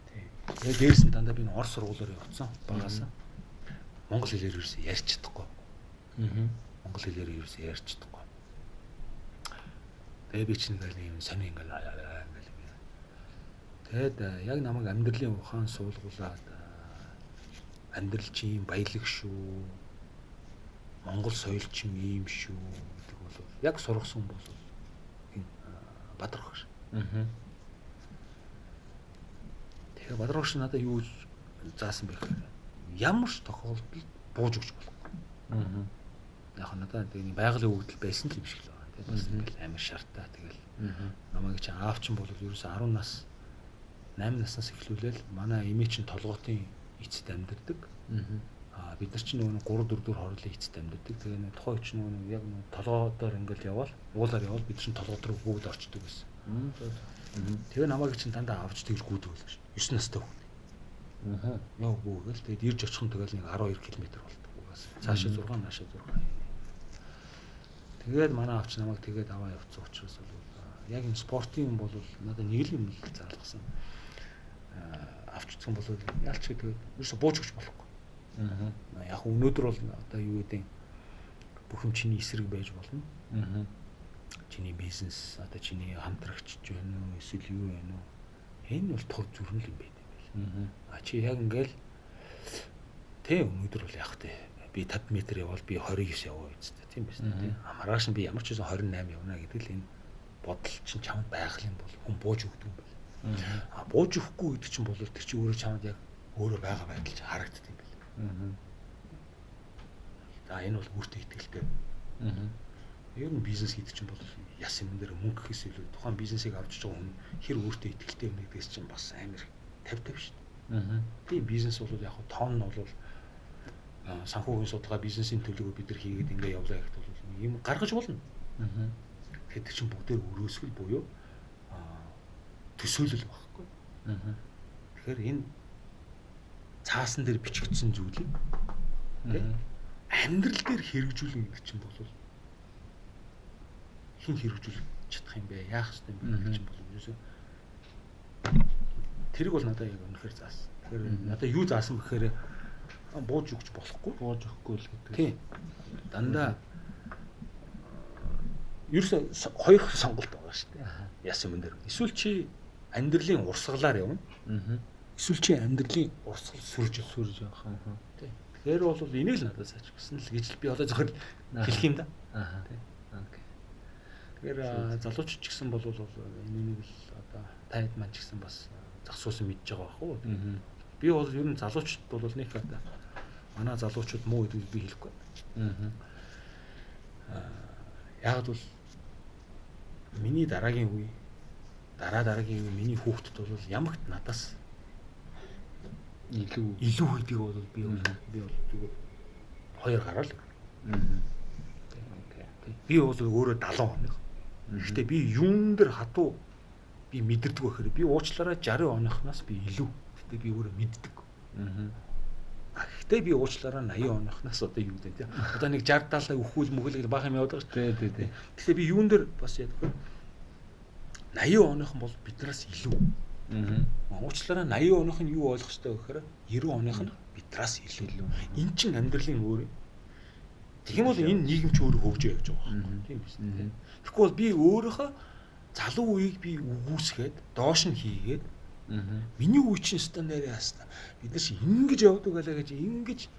Тийм. Тэгээд дээрс нь дандаа би н орос сургуулиар явцсан багасаа. Монгол хэлээр ерөөсөө ярьж чадахгүй. Монгол хэлээр ерөөсөө ярьж чадахгүй. Тэгээ би чинь ингээл юм сони ингээл ингээл. Тэгээд яг намайг амьдралын ухаан суулгуулад амьдрал чи юм баялаг шүү. Монгол соёл чи юм шүү гэдэг бол яг сургасан бол энэ Бадрах ш. Тэгэхээр Бадрах ш надад юу заасан бэ гэхээр ямар ч тохиолдолд бууж өгч болохгүй. Яг надад нэг байгалийн өгдөл байсан л юм шиг л байна. Тэгээд бас ингээл амар шартаа тэгэл. Намайг чи аав чинь бол ерөөсө 10 нас 8 наснаас эхлүүлээл манай эмээ чинь толгоотын эцэд амьдардаг. Аа бид нар чинь нөгөө 3 4 4 хорлын эцэд амьдардаг. Тэгээ нөгөө тухайн үеч нөгөө яг нөгөө толгоодоор ингээл яваал, уулаар яваал бид чинь толгоод руу бүгд орчдөг байсан. Тэгээ намайг чинь дандаа авч тэгж гүйдэг байсан шин. 9 настай хүүхэд. Яа гүйгээл тэгээд ирж очих нь тэгэл нэг 12 км болдог угаас. Цаашаа 6 наашаа 6. Тэгээд манай авч намайг тэгээд аваа явцсан учраас бол яг энэ спортын юм бол надад нэг л юм л заалгасан. Авчдсан бол ялч тэгээд ерөөсө бууж өгч болохгүй. Яг өнөөдөр бол одоо юу гэдэг бүх юм чиний эсрэг байж болно. Чиний бизнес одоо чиний хамтрагч байна уу эсвэл юу байна уу? Энэ бол тов зүрхнэл юм байт юм байл. А чи яг ингээл тэ өнөөдөр бол яг тэ би 50 м явбал би 29 яваа үсттэй тийм биз дээ. Маргааш нь би ямар ч байсан 28 явна гэдэг л энэ бодол чинь чамд байх юм бол хүн бууж өгдөг юм байна. А бууж өгөхгүй гэдэг чинь бол тэр чинь өөрөө чамд яг өөрөө байгаа байдал чинь харагддаг юм байна. За энэ бол өөртөө итгэлтэй. Ер нь бизнес хийдэг чинь бол яс юм дээр мөнгө гэхээс илүү тухайн бизнесийг авчиж байгаа хүн хэр өөртөө итгэлтэй юм гэдгээс чинь бас амар 50-50 шүү дээ. Тийм бизнес бол яг тон нь бол санхүүгийн судалгаа бизнесийн төлөвөө бид нар хийгээд ингээ явлаа гэхэд бол юм гаргаж болно. Тэгэхээр тэр чинь бүгдээр өрөөсгөл буюу төсөөлөл байхгүй. Тэгэхээр энэ цаасан дээр бичигдсэн зүйлийг тийм амьдрал дээр хэрэгжүүлнэ гэдэг чинь бол хэн хэрэгжүүлэх чадах юм бэ? Яах ёстой юм бэ гэдэг чинь бол ерөөсөө тэрийг бол надад яг үнэхээр заасан. Тэгэхээр надад юу заасан бэхээр бууж өгч болохгүй. Бууж өгөхгүй л гэдэг. Тийм. Дандаа ерөөсөө хоёр сонголт байгаа шүү дээ. Яс юм дээр. Эсвэл чи амьдралын урсгалаар явна. Эсвэл чи амьдралын урсгал сүрж явах. Тийм. Тэгэхээр бол энийг л надад саач гэсэн л гэж би одоо зөвхөн хэлэх юм да. Тийм. Окей. Тэгэхээр залуучууд ч гэсэн бол энийг л одоо таад маань ч гэсэн бас засуусан мэдж байгаа бах уу. Би бол ер нь залуучууд бол нэг одоо манай залуучууд муу гэдэг би хэлэхгүй. Яг бол миний дараагийн үе дараагийн үе миний хүүхдүүд бол ямагт надаас илүү хийдэг бол би бол зүгээр хоёр гараал. Окей. Би бол өөрөө 70 оных. Гэхдээ би юун дээр хатуу би мэдэрдэг байхээр би уучлаарай 60 оныхнаас би илүү. Гэхдээ би өөрөө мэддэг. Гэхдээ би уучлаарай 80 оныхнаас одоо юу гэдэг тийм. Одоо нэг 60 70 өхүүл мөхөл гэж баах юм яваад байгаа шүү дээ. Тий. Гэхдээ би юун дээр бас яддаг. 80 оныхон бол биднээс илүү. Уучлаарай 80 оных нь юу ойлгох ёстой вэ гэхээр 90 оных нь биднээс илүү. Эн чинь амьдралын өөр. Тэгэх юм бол энэ нийгэм ч өөрөө хөгжөө явж байгаа байхгүй тийм биз дээ. Тэгэхгүй бол би өөрийнхөө залуу үеийг би үгүйсгээд доош нь хийгээд миний үе чинь өстө нэрээ хаста бид нар чи ингэж явдаг байлаа гэж ингэж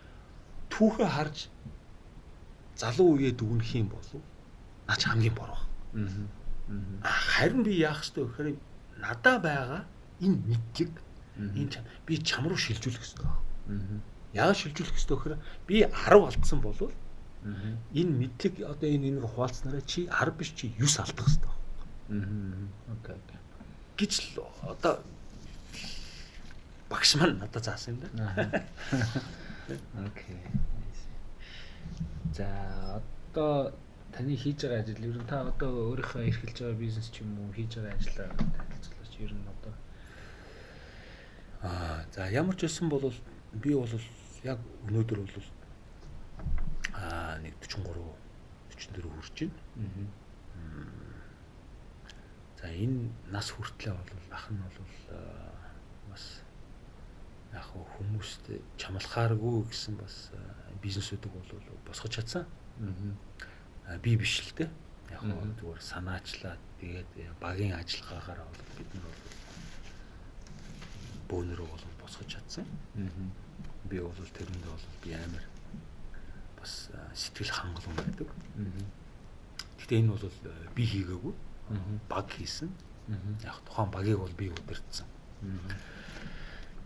түүхээ харж залуу үеэ дүгнэх юм болов наа чи хамгийн бороо. Харин би яах ёстой вэ гэхээр надаа байгаа энэ мэдлэг энэ би чам руу шилжүүлэх ёстой. Яагаад шилжүүлэх ёстой гэхээр би 10 алдсан болвол энэ мэдлэг одоо энэ энийг хуваалцсанараа чи 10 биш чи 9 алдах ёстой. Окей. Гэж л одоо багш маань надад заасан юм да. Окей. За одоо таны хийж байгаа ажил ер нь та одоо өөрийнхөө эрхэлж байгаа бизнес ч юм уу хийж байгаа ажлаа танилцуулаач ер нь одоо. За ямар ч байсан бол би бол яг өнөөдөр бол нэг 43 44 хүрч байна. За энэ нас хүртлээ бол ах нь бол бас яг хүмүүст чамлахааргүй гэсэн бас бизнесүүдийг бол босгож чадсан. Би биш л дээ. Яг зүгээр санаачлаад тэгээд багийн ажиллагаагаар бол бид нар бол бөөнөрөө бол босгож чадсан. Би бол тэрэндээ бол би амар бас сэтгэл хангалуун байдаг. Гэхдээ энэ бол би хийгээгүй. Баг хийсэн. Яг тухайн багийг бол би удирдсан.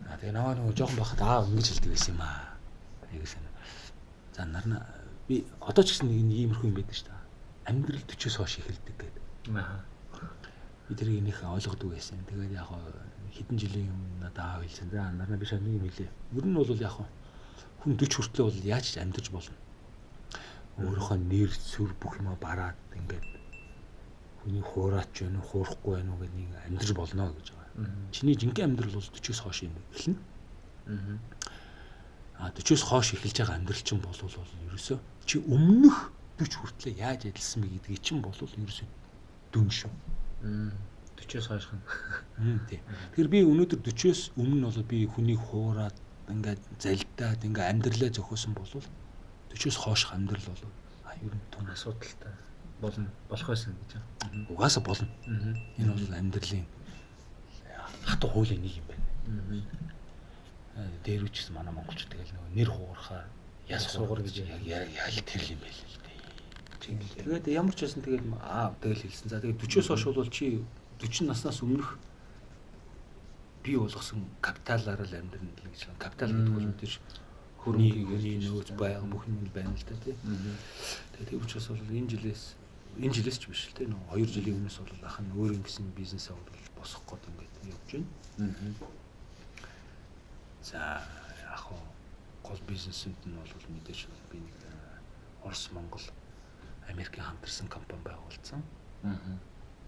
Тэгээ наваа нөгөө жоохон байхад аав ингэж хэлдэг байсан юм аа. Айгуу сайн. За нарна би одоо ч гэсэн нэг иймэрхүү юм байдаг шүү дээ. Амьдрал 40-оос хойш эхэлдэг гэдэг. Би тэрийг нэх ойлгодог байсан. Тэгээд яг хэдэн жилийн өмнө надад аав хэлсэн. За нарна би шал нэг юм хэлээ. Ер нь бол яг хүн 40 хүртлээ бол яаж ч амьдарч болно. Өөрийнхөө нэр сүр бүх юмаа бараад ингээд хүний хуураач байна уу, хуурахгүй байна уу гэдэг нэг амьдарч болно гэж байгаа. Чиний жинхэнэ амьдрал бол 40-оос хойш юм эхэлнэ. 40-оос хойш эхэлж байгаа амьдрал чинь бол ерөөсөө чи өмнөх 40 хүртлээ яаж ажилласан бэ гэдгийг чинь бол ерөөсөө дүн шүү. 40-оос хойш нь. Тийм. Тэгэхээр би өнөөдөр 40-оос өмнө бол би хүнийг хуураад ингээд залдаад ингээд амьдралаа зохиосон бол 40-оос хойш амьдрал бол ер нь том асуудалтай болно болох байсан гэж байна. Угаасаа болно. Энэ бол амьдралын хатуу хуулийн нэг юм байна. Дээр үуч гэсэн манай монголчууд тэгэл нөгөө нэр хугархаар яс суугар гэж яг яг тэр юм байл л дээ. Тэгээд ямар ч байсан тэгэл тэгэл хэлсэн. За тэгээд 40-оос хойш бол чи 40 наснаас өмнөх бий болгосон капиталаар л амьдрна гэж. Капитал гэдэг бол мэдээж хөрөнгөний нөөц байга бүх юм байна л да тий. Тэгээд тийм учраас бол энэ жилээс ч биш л тий нөгөө 2 жилийн өмнөөс бол ах нь өөр ингэсэн бизнесээ бол босгох гээд ингээд явж байна. За яг гол бизнесэнд нь бол мэдээж би нэг Орос, Монгол, Америкийн хамтарсан компани байгуулсан.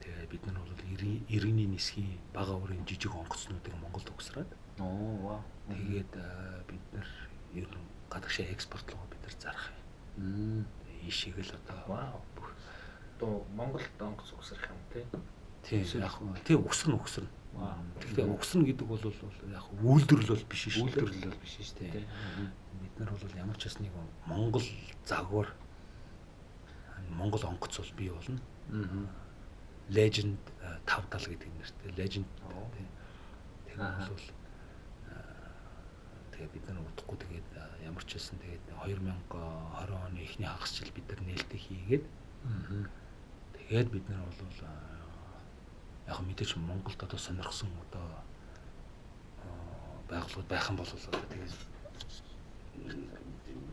Тэгээ бид нар бол иргэний нисхийн бага урын жижиг онгоцнуудыг Монголд угсраад. Оо вау. Тэгээд бид нар ер нь гадагшаа экспорт руу бид нар зарах юм. Ийшээ л одоо вау. Одоо Монголд онгоц угсрах юм тий. Тийм яг тий угсарна. Гэхдээ угсарна гэдэг бол яг үйлдвэрлэл бол биш шүү дээ. Үйлдвэрлэл бол биш шүү дээ. Бид нар бол ямар ч бас нэг Монгол загвар Монгол онгоц бол бий болно. Legend 570 гэдэг нэртэй Legend тий. Тэр бол тэгээ бид нар удахгүй тэгээд ямар ч байсан тэгээд 2020 оны эхний хагас жил бид нар нээлттэй хийгээд тэгээд бид нар бол яг мэдээж Монголд одоо сонирхсан одоо байгууллагууд байх юм бол одоо тэгээд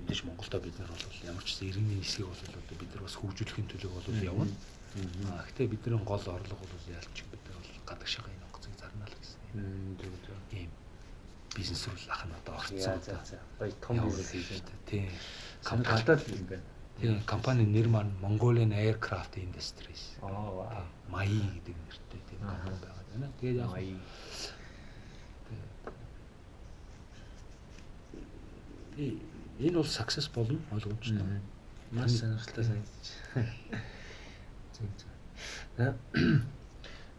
мэдээж Монголдо бид нар бол ямар ч гэсэн иргэний нисгийг бол одоо бид нар бас хөгжүүлэхийн төлөө бол явна. Гэхдээ бидний гол орлого бол ялч бид нар бол гадагшаа энэ онгоцыг зарна л гэсэн. Зөв. Ийм бизнес рүү ах нь одоо орцсон. За. Гоё том бизнес хийж байна. Тийм. Компани юм байна. Тийм, компани нэр маань Mongolian Aircraft Industries. Аа, MAI гэдэг нэртэй тийм компани байгаа байна. Тэгээд яг MAI. Энэ бол success болно ойлгомжтой. Маш сонирхолтой санагдчих. Зөв зөв.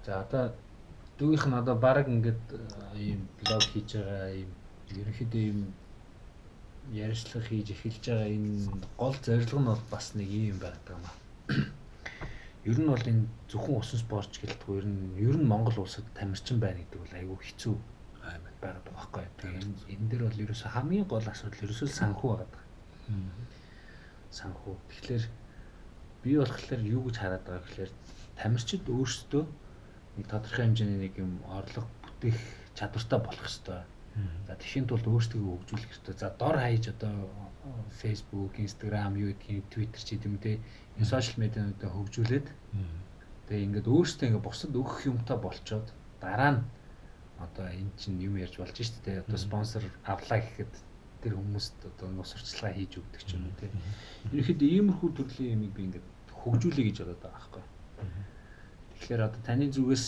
За одоо дүүгийнх нь одоо баг ингээд ийм блог хийж байгаа ийм ерөнхийдөө ийм ярьцлага хийж эхэлж байгаа энэ гол зорилго нь бол бас нэг ийм байдаг юм аа. Ер нь бол энэ зөвхөн усан спортч гэлтгүй ер нь Монгол улсад тамирчин байна гэдэг бол айгүй хэцүү байгаад байгаа байхгүй. Тэгээ энэ дээр бол ерөөсөө хамгийн гол асуудал ерөөсөө санхүү байгаад байгаа. Санхүү. Тэгэхээр би болохоор юу гэж хараад байгаа гэхээр тамирчид өөрсдөө нэг тодорхой хэмжээний нэг юм орлого бүтээх чадвартай болох ёстой. За тэхийн тулд өөрсдөө хөгжүүлэх ёстой. За дор хаяж одоо Facebook, Instagram юу гэдгийг Twitter ч гэдэм үү те энэ сошиал медиануудаа хөгжүүлээд тэгээ ингээд өөрсдөө ингээд бусад өгөх юмтай болчоод дараа нь одоо эн чинь юм ярьж болж шүү дээ. Одоо спонсор авлаа гэхэд тэр хүмүүст одоо нус сурчлагаа хийж өгдөг ч юм уу те. Ерөнхийдөө иймэрхүү төрлийн юмыг би ингээд хөгжүүлэе гэж бодоод байгаа байхгүй. Тэгэхээр одоо таны зүгээс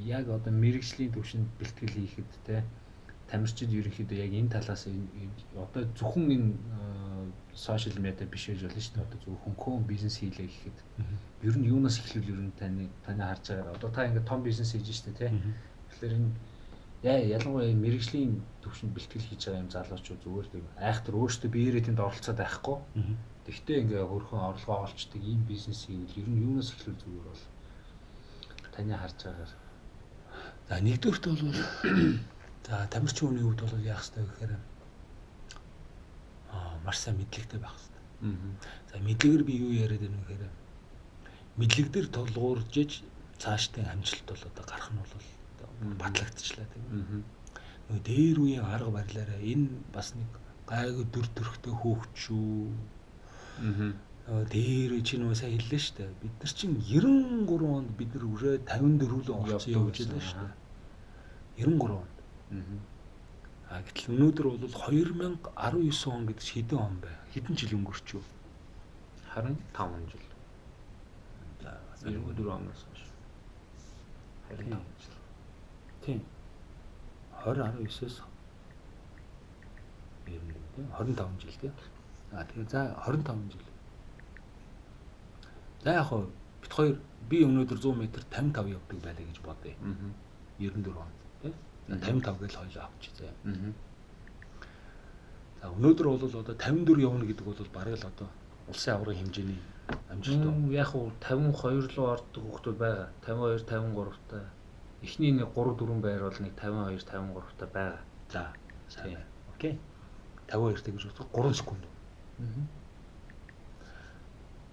яг одоо мэрэгжлийн төвшөнд бэлтгэл хийхэд те тамирчид ерөнхийдөө яг энэ талаас одоо зөвхөн энэ сошиал медиа биш байж болно шүү дээ. Одоо зөвхөн хөнгөн бизнес хийлээ гэхэд ер нь юунаас эхлүүл ер нь таны харж байгаагаар одоо та ингээд том бизнес хийж шүү дээ те. Тэгэхээр энэ ялангуяа мэрэгжлийн төвшөнд бэлтгэл хийж байгаа юм залуучууд зүгээр тийм айхтар өөрсдөө биеэрээ тэнд оролцоод байхгүй. Тэгтээ ингээ хөрхөн орлогоо олчдаг ийм бизнес хийвэл ер нь юунаас эхлүүл зүгээр бол таны харж байгаагаар. За нэгдүгüрт бол за тамирчин хүний хувьд бол яах ёстой гэхээр маш сайн мэдлэгтэй байх ёстой. За мэдлэгээр би юу яриад байна вэ гэхээр мэдлэг дээр тулгуурж иж цаашдын амжилт бол одоо гарах нь бол батлагдчихлаа тийм. Нөгөө дээр үеийн арга барилаараа энэ бас нэг гайгүй дүр төрхтэй хөөгч шүү. Дээр чи нөгөө сайн хэллээ шүү дээ. Бид нар чинь 93 онд бид нар өрөө 54 лөө орсон явж байлаа шүү дээ. 93 онд. А гэтэл өнөөдөр бол 2019 он гэдэг чинь хэдэн он бэ? Хэдэн жил өнгөрч юу? 25 жил. За 94 оноос хойш. 25 жил. Тийм. 2019-өөс 94 тийм 25 жил тийм. А тэгээ за 25 жил. За яг хоо бит хоёр би өнөөдөр 100 м 55 явдаг байлаа гэж бодъё. 94 он тийм. 55 гэж хоёлоо авчих заяа. За өнөөдөр бол одоо 54 явна гэдэг бол бараг л одоо улсын аваргын хэмжээний амжилт. Яг уу 52 руу ордог хүүхдүүд байгаа. 52, 53-тай. Эхний нэг 3 4 байр бол нэг 52, 53-тай байгаа. За сайн байна. Окей. 52-тэй гэж бодох 3 секунд.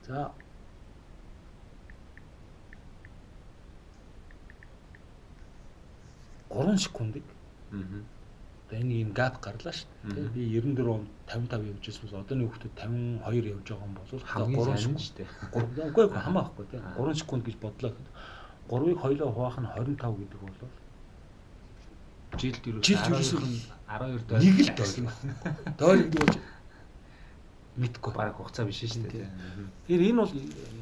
За 3 секундыг. Одоо энэ ийм gap гарлаа шүү дээ. Би 94 он 55 явж байсан бол одооны хүүхдүүд 52 явж байгаа юм бол 3 секунд шүү дээ. 3 үгүй хамаахгүй тийм. 3 секунд гэж бодлоо гэхэд 3-ыг хоёлоо хуваах нь 25 гэдэг бол жилд ерөөсөө 12 доллар. Нэг л доллар. Доллар гэдэг бол мэдгүй бараг хугацаа биш шүү дээ. Тэгэхээр энэ бол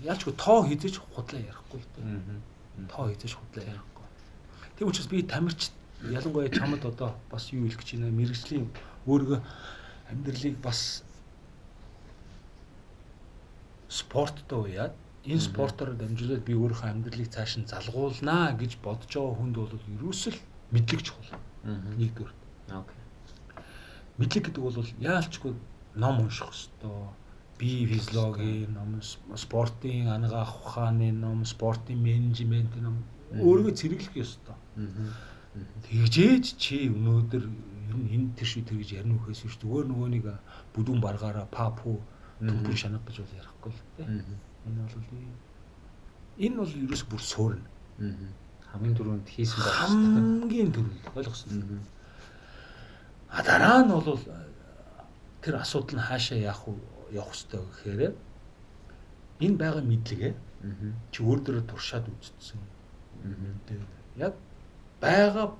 ялчгүй тоо хизээж худлаа ярихгүй л дээ. Тоо хизээж худлаа ярихгүй. Тийм учраас би тамирч ялангуяа чамд одоо бас юу хэлэх гэж байна, мэрэгжлийн өөрийгөө амьдралыг бас спорттой уяад энэ спортоор дамжуулаад би өөрийнхөө амьдралыг цааш нь залгуулнаа гэж бодож байгаа хүнд бол ерөөсөл мэдлэг чухал. Нэгдүгээр. Окей. Мэдлэг гэдэг бол яалчгүй ном унших ёстой. Бие физиологийн ном, спортын анагаах ухааны ном, спортын менежментийн ном өөрийгөө цэргэлэх ёстой. Тэгжээж чи өнөөдөр ер нь энэ тэр шүү тэр гэж ярина үхээс биш зүгээр нөгөө нэг бүдүүн баргаараа па пу түмпэн шанаг гэж бол ярихгүй л дээ. Энэ бол энэ бол ерөөс бүр суурна. Хамгийн түрүүнд хийсэн байх шүү дээ. Хамгийн түрүүнд ойлгосон. А дараа нь бол тэр асуудал нь хаашаа яах вэ явах ёстой гэхээр энэ байгаа мэдлэгээ чи өөр дөрөө туршаад үзсэн. Яг байгаа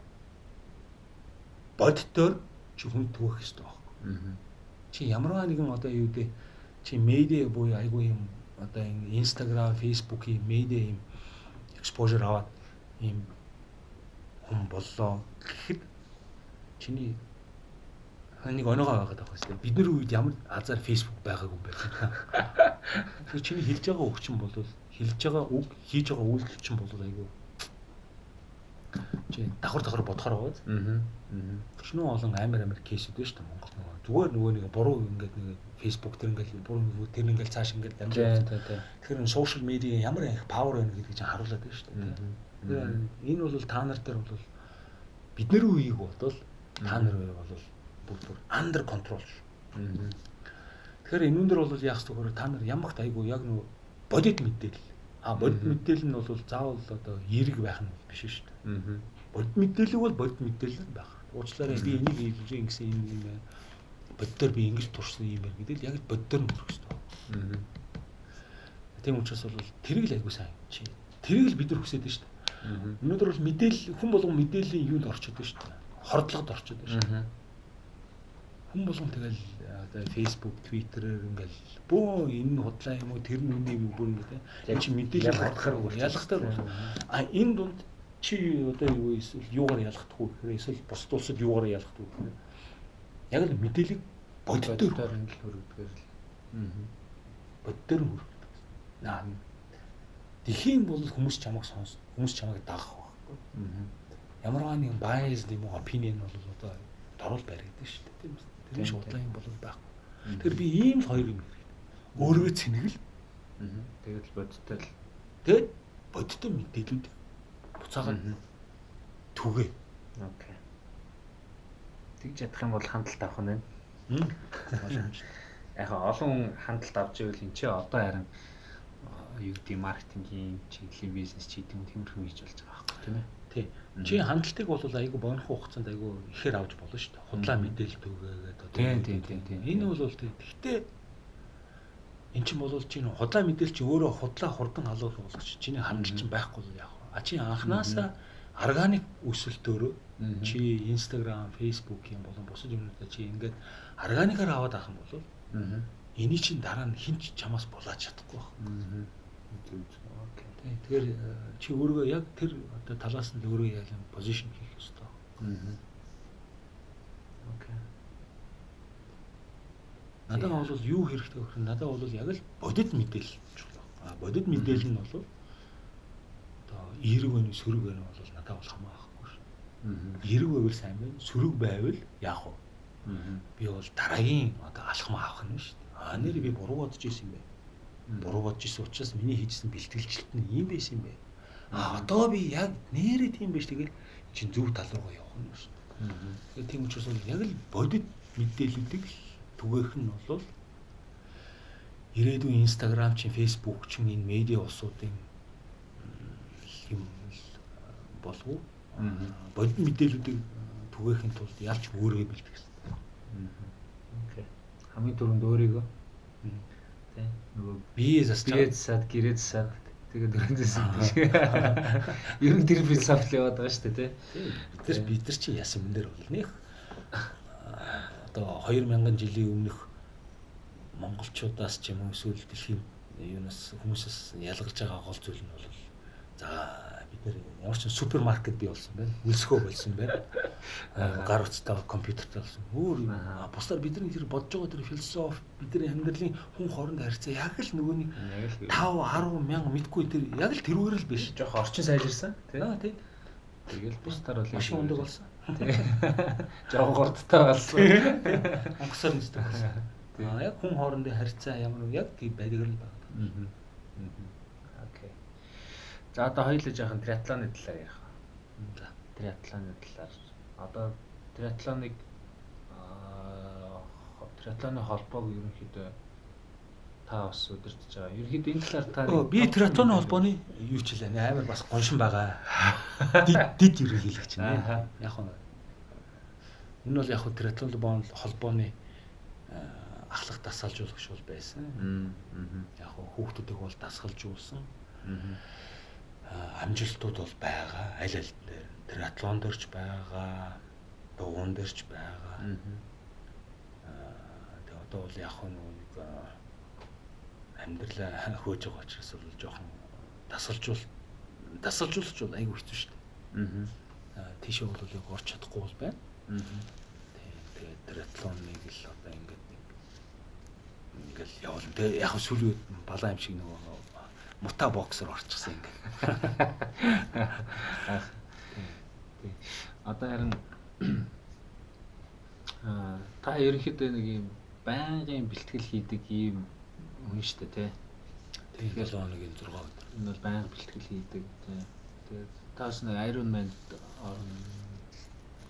боддоор чи хүн түгэх ёстой байхгүй. Чи ямарваа нэгэн одоо юу гэдэг чи медиа буюу айгүй юм одоо Instagram, Facebook-ийн медиа юм exposure аваад ийм хүн боллоо гэхэд чиний нэг оноогоо байгаад байгаа юм. Бид нар үед ямар азар Facebook байгаагүй юм бэ? Тэгэхээр чиний хэлж байгаа үг чинь бол хэлж байгаа үг, хийж байгаа үйлдэл чинь бол айгүй чи давхар бодохоор байгаа. Өчнөө олон амар кейсүүд байна шүү дээ Монгол нөгөө зүгээр нөгөө нэг буруу ингээд нэг Facebook тэр ингээд буруу нөгөө тэр ингээд цааш ингээд дамжуулаад. Тэгэхээр энэ social media ямар их power байна гэдгийг чинь харуулад байна шүү дээ. Тэгэхээр энэ бол та нар дээр бол бидний үеийг бодвол та нар үе бол бүр under control шүү. Тэгэхээр энэ өндөр бол яах вэ гэхээр та нар ямагт айгүй яг нөгөө бодит мэдээлэл. А бодит мэдээлэл нь бол заавал одоо эерэг байх нь биш шүү дээ. Бодит мэдээлэл бол бодит мэдээлэл байх. Уучлаарай би энийг хэлж ингэсэн юм юм байна. Боддоор би ингэж туршсан юм байна гэдэг л яг л боддоор нь хүрэх хэрэгтэй. Тийм учраас бол тэрийг л айгүй сайн чи. Тэрийг л бид нар хүсэж байна шүү дээ. Өнөөдөр бол мэдээлэл хүн болгон мэдээллийн юунд орчод байна шүү дээ. Хордлогод орчод байна шүү дээ. Хүн болгон тэгэл одоо Facebook, Twitter-ээр ингээл бөө энэ нь худлаа юм уу тэр нь үнэ юм уу бүр ингээд яг чи мэдээлэл ялгахтаар бол а энэ дунд чи одоо юу эсвэл юугаар ялгахдах вэ гэхээр эсвэл бусад улсад юугаар ялгахдах вэ гэхээр яг л мэдээлэл боддоор нь л хөрөгдгөр л боддоор нь хөрөгдөг. Наа. Тэхийн бол хүмүүс чамайг сонс, хүмүүс чамайг дагах байхгүй. Ямарваа нэгэн bias юм уу opinion бол одоо дорол баригдана шүү дээ, тийм үү? Тэр шиг удлаа юм бол байхгүй. Тэгэхээр би ийм л хоёр юм хэрэгтэй. Өөрийгөө цэнэгэл. Тэгээд л бодтой л. Тэгээд бодтой мэдээлүүд буцаагаад түгээ. Окей. Тэгж чадах юм бол хандлт авах нь байна. Яг олон хүн хандлт авч ивэл энэ чи одоо харин юу гэдэг маркетингийн чиглэлийн бизнес ч гэдэг юм тиймэрхүү хийж болж байгаа байхгүй тийм ээ. Тий. Чи хандлтыг бол айгүй богино хугацаанд айгүй ихээр авч болно шүү дээ. Худлаа мэдээлэл түгээгээд одоо. Тийм. Энэ бол тий. Гэхдээ эн чинь бол чи худлаа мэдээлэл чи өөрөө худлаа хурдан халуулах болгоч чиний хандлт чинь байхгүй бол яах вэ? А чи анханасаа органик өсөлтөөрөө чи Instagram, Facebook юм болон бусад юмнуудаа чи ингээд органикаар аваад авах юм бол эний чинь дараа нь хэн ч чамаас булаач чадахгүй байх. Окей. Тэгэхээр чи өөрийгөө яг тэр одоо талаас нь өөрийгөө яалан позишн хийх ёстой. Окей. Надад бол юу хэрэгтэй вэ гэхээр надад бол яг л бодит мэдээлэл чухал байна. А бодит мэдээлэл нь бол одоо эерэг байна уу, сөрөг байна уу бол надад бол хамаахгүй шүү. Эерэг байвал сайн байна, сөрөг байвал яах вэ? Би бол дараагийн одоо алхам авах нь шүү дээ. Аа нэр би буруу бодож исэн юм бэ. Буруу бодож исэн учраас миний хийжсэн бэлтгэлжилт нь ийм байсан юм бэ. Аа одоо би яг нэрээ тийм биш тэгэл чинь зөв тал руугаа явах нь шүү дээ. Тэгэхээр тийм учраас бол яг л бодит мэдээллүүдийг түгээх нь бол ирээдүйн Instagram чинь, Facebook чинь энэ медиа улсуудын юм болов уу? Бодит мэдээллүүдийг түгээхин тулд ялч өөрийгөө бэлтгэх хэрэгтэй. Окей. Хамгийн түрүүнд өөрийгөө тий нөгөө бие засаад, гэрээ засаад тэгээд өрөөндөөс ер нь тэр философи яваад байгаа шүү дээ тий. Бид нар чинь яасан юм дээр бол нэх одоо 2000 жилийн өмнөх монголчуудаас ч юм уу эсвэл дэлхийн юунаас хүмүүсээс ялгарч байгаа гол зүйл нь бол за бид нэр ямар ч супермаркет бий болсон байна. Үлсгөө болсон байна. Гар утастай компьютертэй болсон. Өөр бусдаар бидний тэр бодож байгаа тэр философи, бидний амьдралын хүн хооронд харьцаа яг л нөгөөний 5 10 мянга мэдгүй тэр яг л тэрүүгээр л биш. Жохо орчин сайжирсан тий. Тий. Тэгэл бусдаар бол машин ундаг болсон. Тий. Жохо гордтой болсон. Онгоцоор нисдэг болсон. Яг хүн хоорондын харьцаа ямар яг тийм байдаг л байна. Окей. За одоо хоёулаа жаахан триатлоны талаар ярих. За триатлоны талаар. Одоо триатлоныг триатлоны холбоог ерөнхийдөө та бас удирдах байгаа. Ерөнхийдөө энэ талаар та би триатлоны холбооны юу ч хэлээ амар бас гоншин байгаа. Дид ерөнхийлөгч нэ. Яг нь энэ бол яг триатлон холбооны ахлах дасгалжуулагч бол байсан. Яг хүүхдүүдийг бол дасгалжуулсан. Амжилтууд бол байгаа. Аль аль дээр триатлон дээр ч байгаа, дугуун дээр ч байгаа. Тэгээ одоо бол яг нэг амьдралаа хөөж байгаа учраас бол жоохон дасгалжуулагч бол айгүй хэцүү шүү дээ. Тийшээ бол яг орч чадахгүй бол байна. Тэгээд триатлоныг л одоо ингээд ингээл явуулна. Тэгээ яг сүүлийн үед балаа юм шиг нөгөө мута боксер орчихсон ингээд. Тий. Одоо харин та ерөнхийдөө нэг юм байнгын бэлтгэл хийдэг ийм хүн шүү дээ тий. Тэгэхээр 7 хоногийн 6 өдөр. Энэ бол байнга бэлтгэл хийдэг тий. Тэгээд та бас нэг Iron Man орно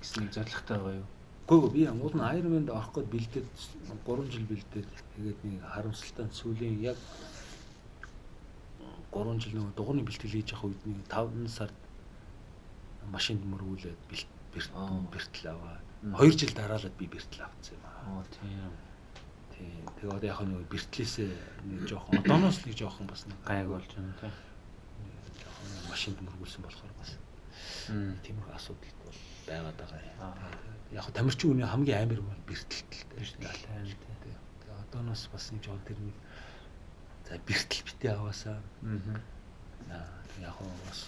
гэсэн нэг зорилготой байгаа юу? Үгүй би уул нь Iron Man-д орох гээд бэлдээд 3 жил бэлдээд тэгээд нэг харамсалтай сүүлийн яг 3 жил нөгөө дугуйны бэлтгэл хийж явах үед нэг 5 сард машинд мөргүүлээд бэртэл аваад 2 жил дараалал би бэртэл авсан юм аа. Тийм. Тийм. Тэгээ одоо яг нөгөө бэртлээсээ нэг жоохон одооноос нэг жоохон бас нэг гайг болж байна тийм. Жоохон машинд мөргүүлсэн болохоор бас тиймэрхүү асуудал бол байгаад байгаа юм. Яг тамирчин хүний хамгийн амар юм бол бэртэлтэй. Бэртэл тийм. Тэгээ одооноос бас нэг жоохон тэр нэг за бэртэл битээ аваасаа. Яг бас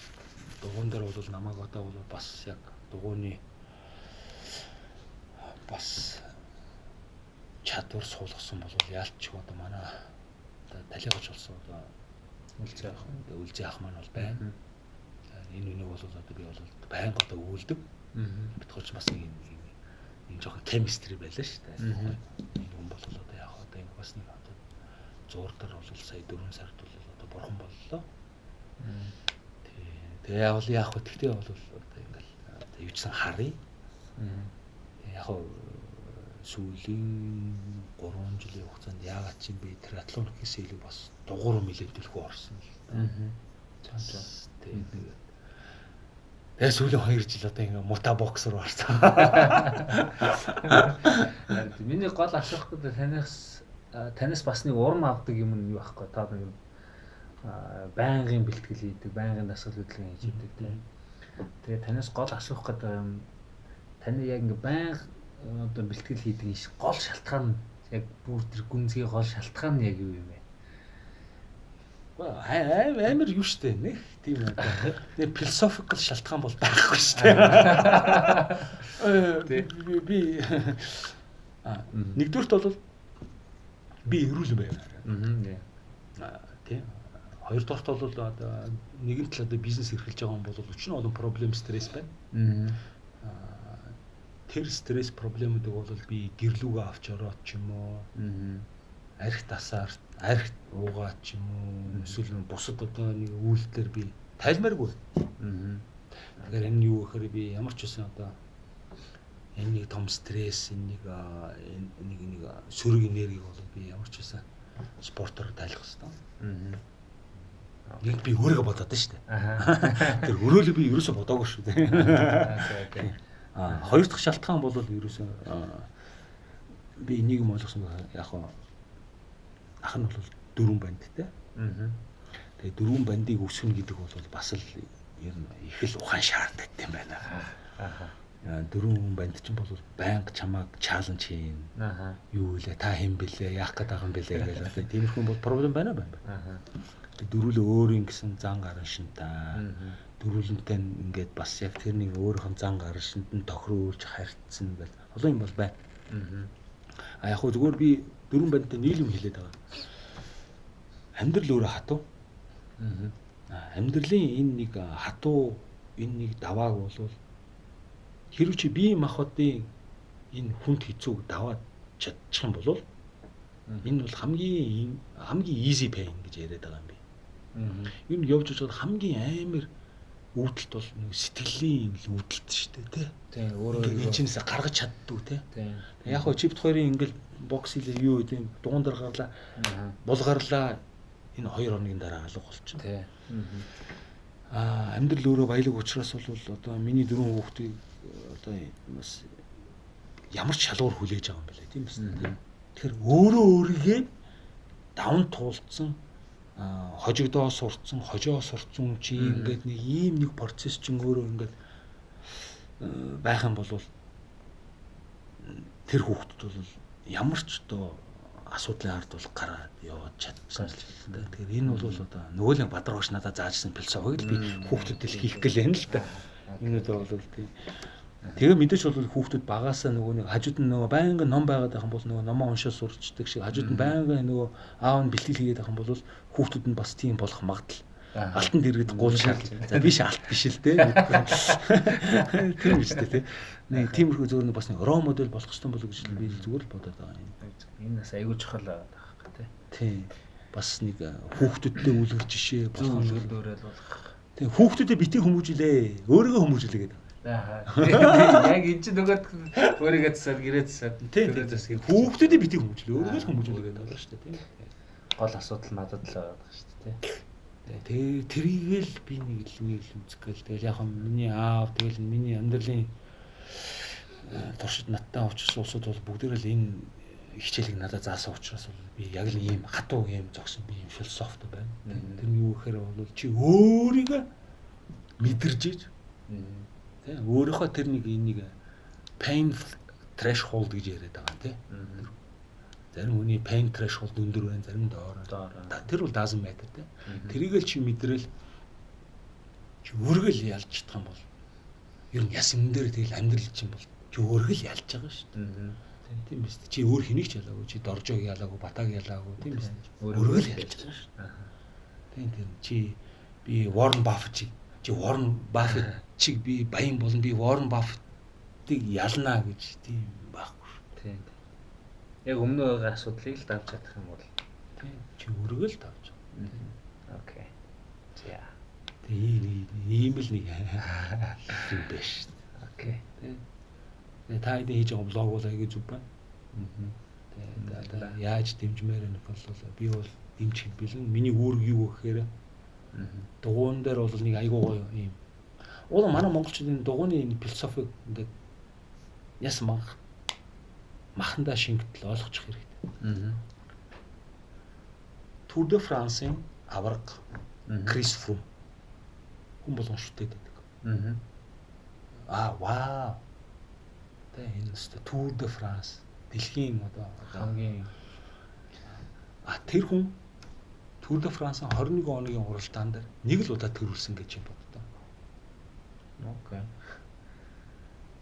дугуун дээр бол намайг одоо бол бас яг дугууны бас чадвар суулгасан бол яалч одоо манай одоо талигаж болсон одоо үлзий ах. Үлзий ах маань бол байна. Энэ үнийг бол одоо би бол байнга одоо өгүүлдэг. Битгуулч бас нэг юм жоохон chemistry байлаа шүү дээ. Энэ хүн бол одоо яг одоо ингэ бас нэг одоо зуур дээр бол сая 4 сард бол одоо бурхан боллоо. Тэгээ яг бол яах вэ? Тэгтээ бол одоо ингээл одоо юу ч сан харъя. Яг сүүлийн 3 жилийн хугацаанд яагаад ч юм бэ триатлон гэхээс илүү бас дугуур нэлээд төлхөө орсон л да. Тэгээ сүүлийн 2 жил одоо ингээ мута боксер орсон. Миний гол асуух гэдэг танаас бас нэг урам авдаг юм нь юу байхгүй та нэг байнгын бэлтгэл хийдэг, байнгын дасгал хөдөлгөөн хийж идэг тийм. Тэгээ танаас гол асуух гэдэг юм таны яг ингээ байнга одоо бэлтгэл хийдэг иш гол шалтгаан яг бүр тэр гүнзгий гол шалтгаан нь яг юу юм бэ? Амар юу штэ нэг тийм одоо нэг philosophical шалтгаан бол байхгүй штэ. Би нэгдүгüрт бол би эрүүл байна. Тийм. Хоёрдугаарт бол одоо нэгэн тал одоо бизнес эрхэлж байгаа хүн бол өчнө олон проблем стресс байна. Тэр стресс проблемуудыг бол би гэрлүүгээ авч ороод ч юм уу. Арх тасаар арх уугаад ч юм уу. Эсвэл бусад одоо нэг үйлдэлээр би тайлмааргүй. Тэгэхээр энэ юу гэхээр би ямар ч үсэн одоо энэ нэг том стресс, энэ нэг нэг сөрөг энергийг бол би ямар ч үсэн спортоор тайлах хэрэгтэй. Нэг би өөрийгөө бодоод байна шүү дээ. Тэр өрөөлөө би ерөөсөө бодоогүй шүү дээ. Аа хоёр дахь шалтгаан бол ерөөсөө би энийг юм ойлгосон яг хаа ах нь бол дөрвөн бандтай. Тэгээ дөрвөн бандыг өсгөнө гэдэг бол бас л ер нь их л ухаан шаарддаг юм байна. Дөрвөн банд чинь бол байнга чамааг чаленж хийн. Юу вэ? Та хэн бэлээ? Яах гээд байгаа юм бэлээ гэж. Тиймэрхүү бол проблем байна байна. Дөрүлөө өөрийн гэсэн зан гарын шинтай. Дөрүлэнтэй ингээд бас яг тэр нэг өөрийнх нь зан гарын шинд нь тохируулж харьцсан гэл олон юм бол байна. А яг хөө зүгээр би дөрвөн бандтай нийл юм хэлээд байгаа. Амьдрал өөрөө хатуу. Амьдралын энэ нэг хатуу энэ нэг давааг бол хэрв чи бие махбодын энэ хүнд хэцүүг даваад чадчих юм бол энэ бол хамгийн хамгийн easy pain гэж яриад байгаа юм би. Юу нэг явж явж хамгийн амар үүдэлт бол нэг сэтгэлийн л үүдэлт шүү дээ тий. Тийм өөрөө энэ чинээсээ гаргаж чаддгүй тий. Яг хөө чипт хоёрын ингээл бокс хийлээ юу гэдэг юм дугуун дээр гарлаа. Булгарлаа энэ 2 хоногийн дараа алга болчихно. Тий. Аа амьдрал өөрөө баялаг учраас бол одоо миний дөрвөн хүүхдийг одоо бас ямар ч шалгуур хүлээж байгаа юм бэлээ тийм биз дээ. Тэгэхээр өөрөө өөрийгөө даван туулцсан хожигдоо сурцсан, хожоо сурцсан чи ингээд нэг ийм нэг процесс чинь өөрөө ингээд байх юм бол тэр хүүхдүүд бол ямар ч одоо асуудлын ард бол гараад яваад чадсан л дээ. Тэгэхээр энэ бол одоо нөгөө л Бадаргоош надад заажсан философиг л би хүүхдүүдэд л хийх гээл юм л да. Энэ удаа бол тийм. Тэгээ мэдээж бол хүүхдүүд багасаа нөгөө нэг хажууд нь нөгөө байнгын ном байгаад байх юм бол нөгөө номоо уншаад сурчдаг шиг хажууд нь байнгын нөгөө аав нь бэлтгэл хийгээд байх юм бол хүүхдүүд нь бас тийм болох магадлал. Алтан дэргэд гуул шал. За биш алт биш л дээ. Тийм биз дээ тий. Нэг тиймэрхүү зөвөр нь бас нэг рол модель болох хэрэгтэй болов гэж би зүгээр л бодоод байгаа юм. Энэ бас аюул чухал байгаа байхгүй тий. Тийм. Бас нэг хүүхдүүдтэй үлгэр жишээ болох үлгэр дуурайл болох. Тийм хүүхдүүдэд битгий хүмүүжүүлээ. Өөрийгөө хүмүүжүүлээ гэдэг. Яг энэ чинь нөгөө өөрийгөө засаад гэрээ засаад тийм засаг. Хүүхдүүдэд битгий хүмүүжүүлээ. Өөрийгөө л хүмүүжүүлээ гэдэг байна шүү дээ тийм. Гол асуудал надад л байгаа шүү дээ тий. Тэрийг л би нэг л үзэх гээл. Тэгэл яг миний аав тэгэл миний амьдралын туршид надтай учирсан улсууд бол бүгдээрээ л энэ хичээлийг надад заасан учраас бол би яг л ийм хатуу ийм зогсон би ийм философтой байна. Тэр нь юу гэхээр бол чи өөрийгөө мэдэрж иж тий өөрийнхөө тэр нэг энэ нэг pain threshold гэж яриад байгаа тий. Зарим хүний pain threshold өндөр байна, зарим доор. Тэр бол doesn't matter тий. Тэрийг л чи мэдрээл чи өөргөө л ялж чадах юм бол ер нь яс юм дээр тэгэл амьдрал чинь бол чи өөргөө л ялж байгаа шүү дээ. Тийм биз дээ. Чи өөр хэнийг ч ялаагүй, чи Доржоог ялаагүй, Батаг ялаагүй, тийм биз дээ. Өөргөө л ялж байгаа шүү дээ. Тийм тийм. Чи би Warren Buffett чиг, чи Warren Buffett чиг би баян болно, би Warren Buffett-ыг ялнаа гэж тийм байхгүй шүү. Тийм. Яг өмнө байгаа асуудлыг л давж чадах юм бол тийм чи өөргөө л давж байгаа. Окей. За. Тийм ийм л нэг юм биш. Окей. Тэгээ та хэдийн хийж байгаа блог бол аягүй зүг байна. Тэгээ яаж дэмжмээр байх бол би бол дэмжих бэлэн. Миний үүрэг юу гэхээр дугуун дээр бол нэг аягүй гоё юм. Уул манай монголчуудын дугууны энэ философиг ингээд яс мах махандаа шингэтэл ойлгочих хэрэгтэй. Тур де Франсын аварга Крис Фрум хүн болгон шүтээд байдаг. Аа вау. Тэ энэ өстө Тур де Франс дэлхийн одоо хамгийн тэр хүн Тур де Франсын 21 хоногийн уралдаан дээр нэг л удаа төрүүлсэн гэж юм боддоо. Окей.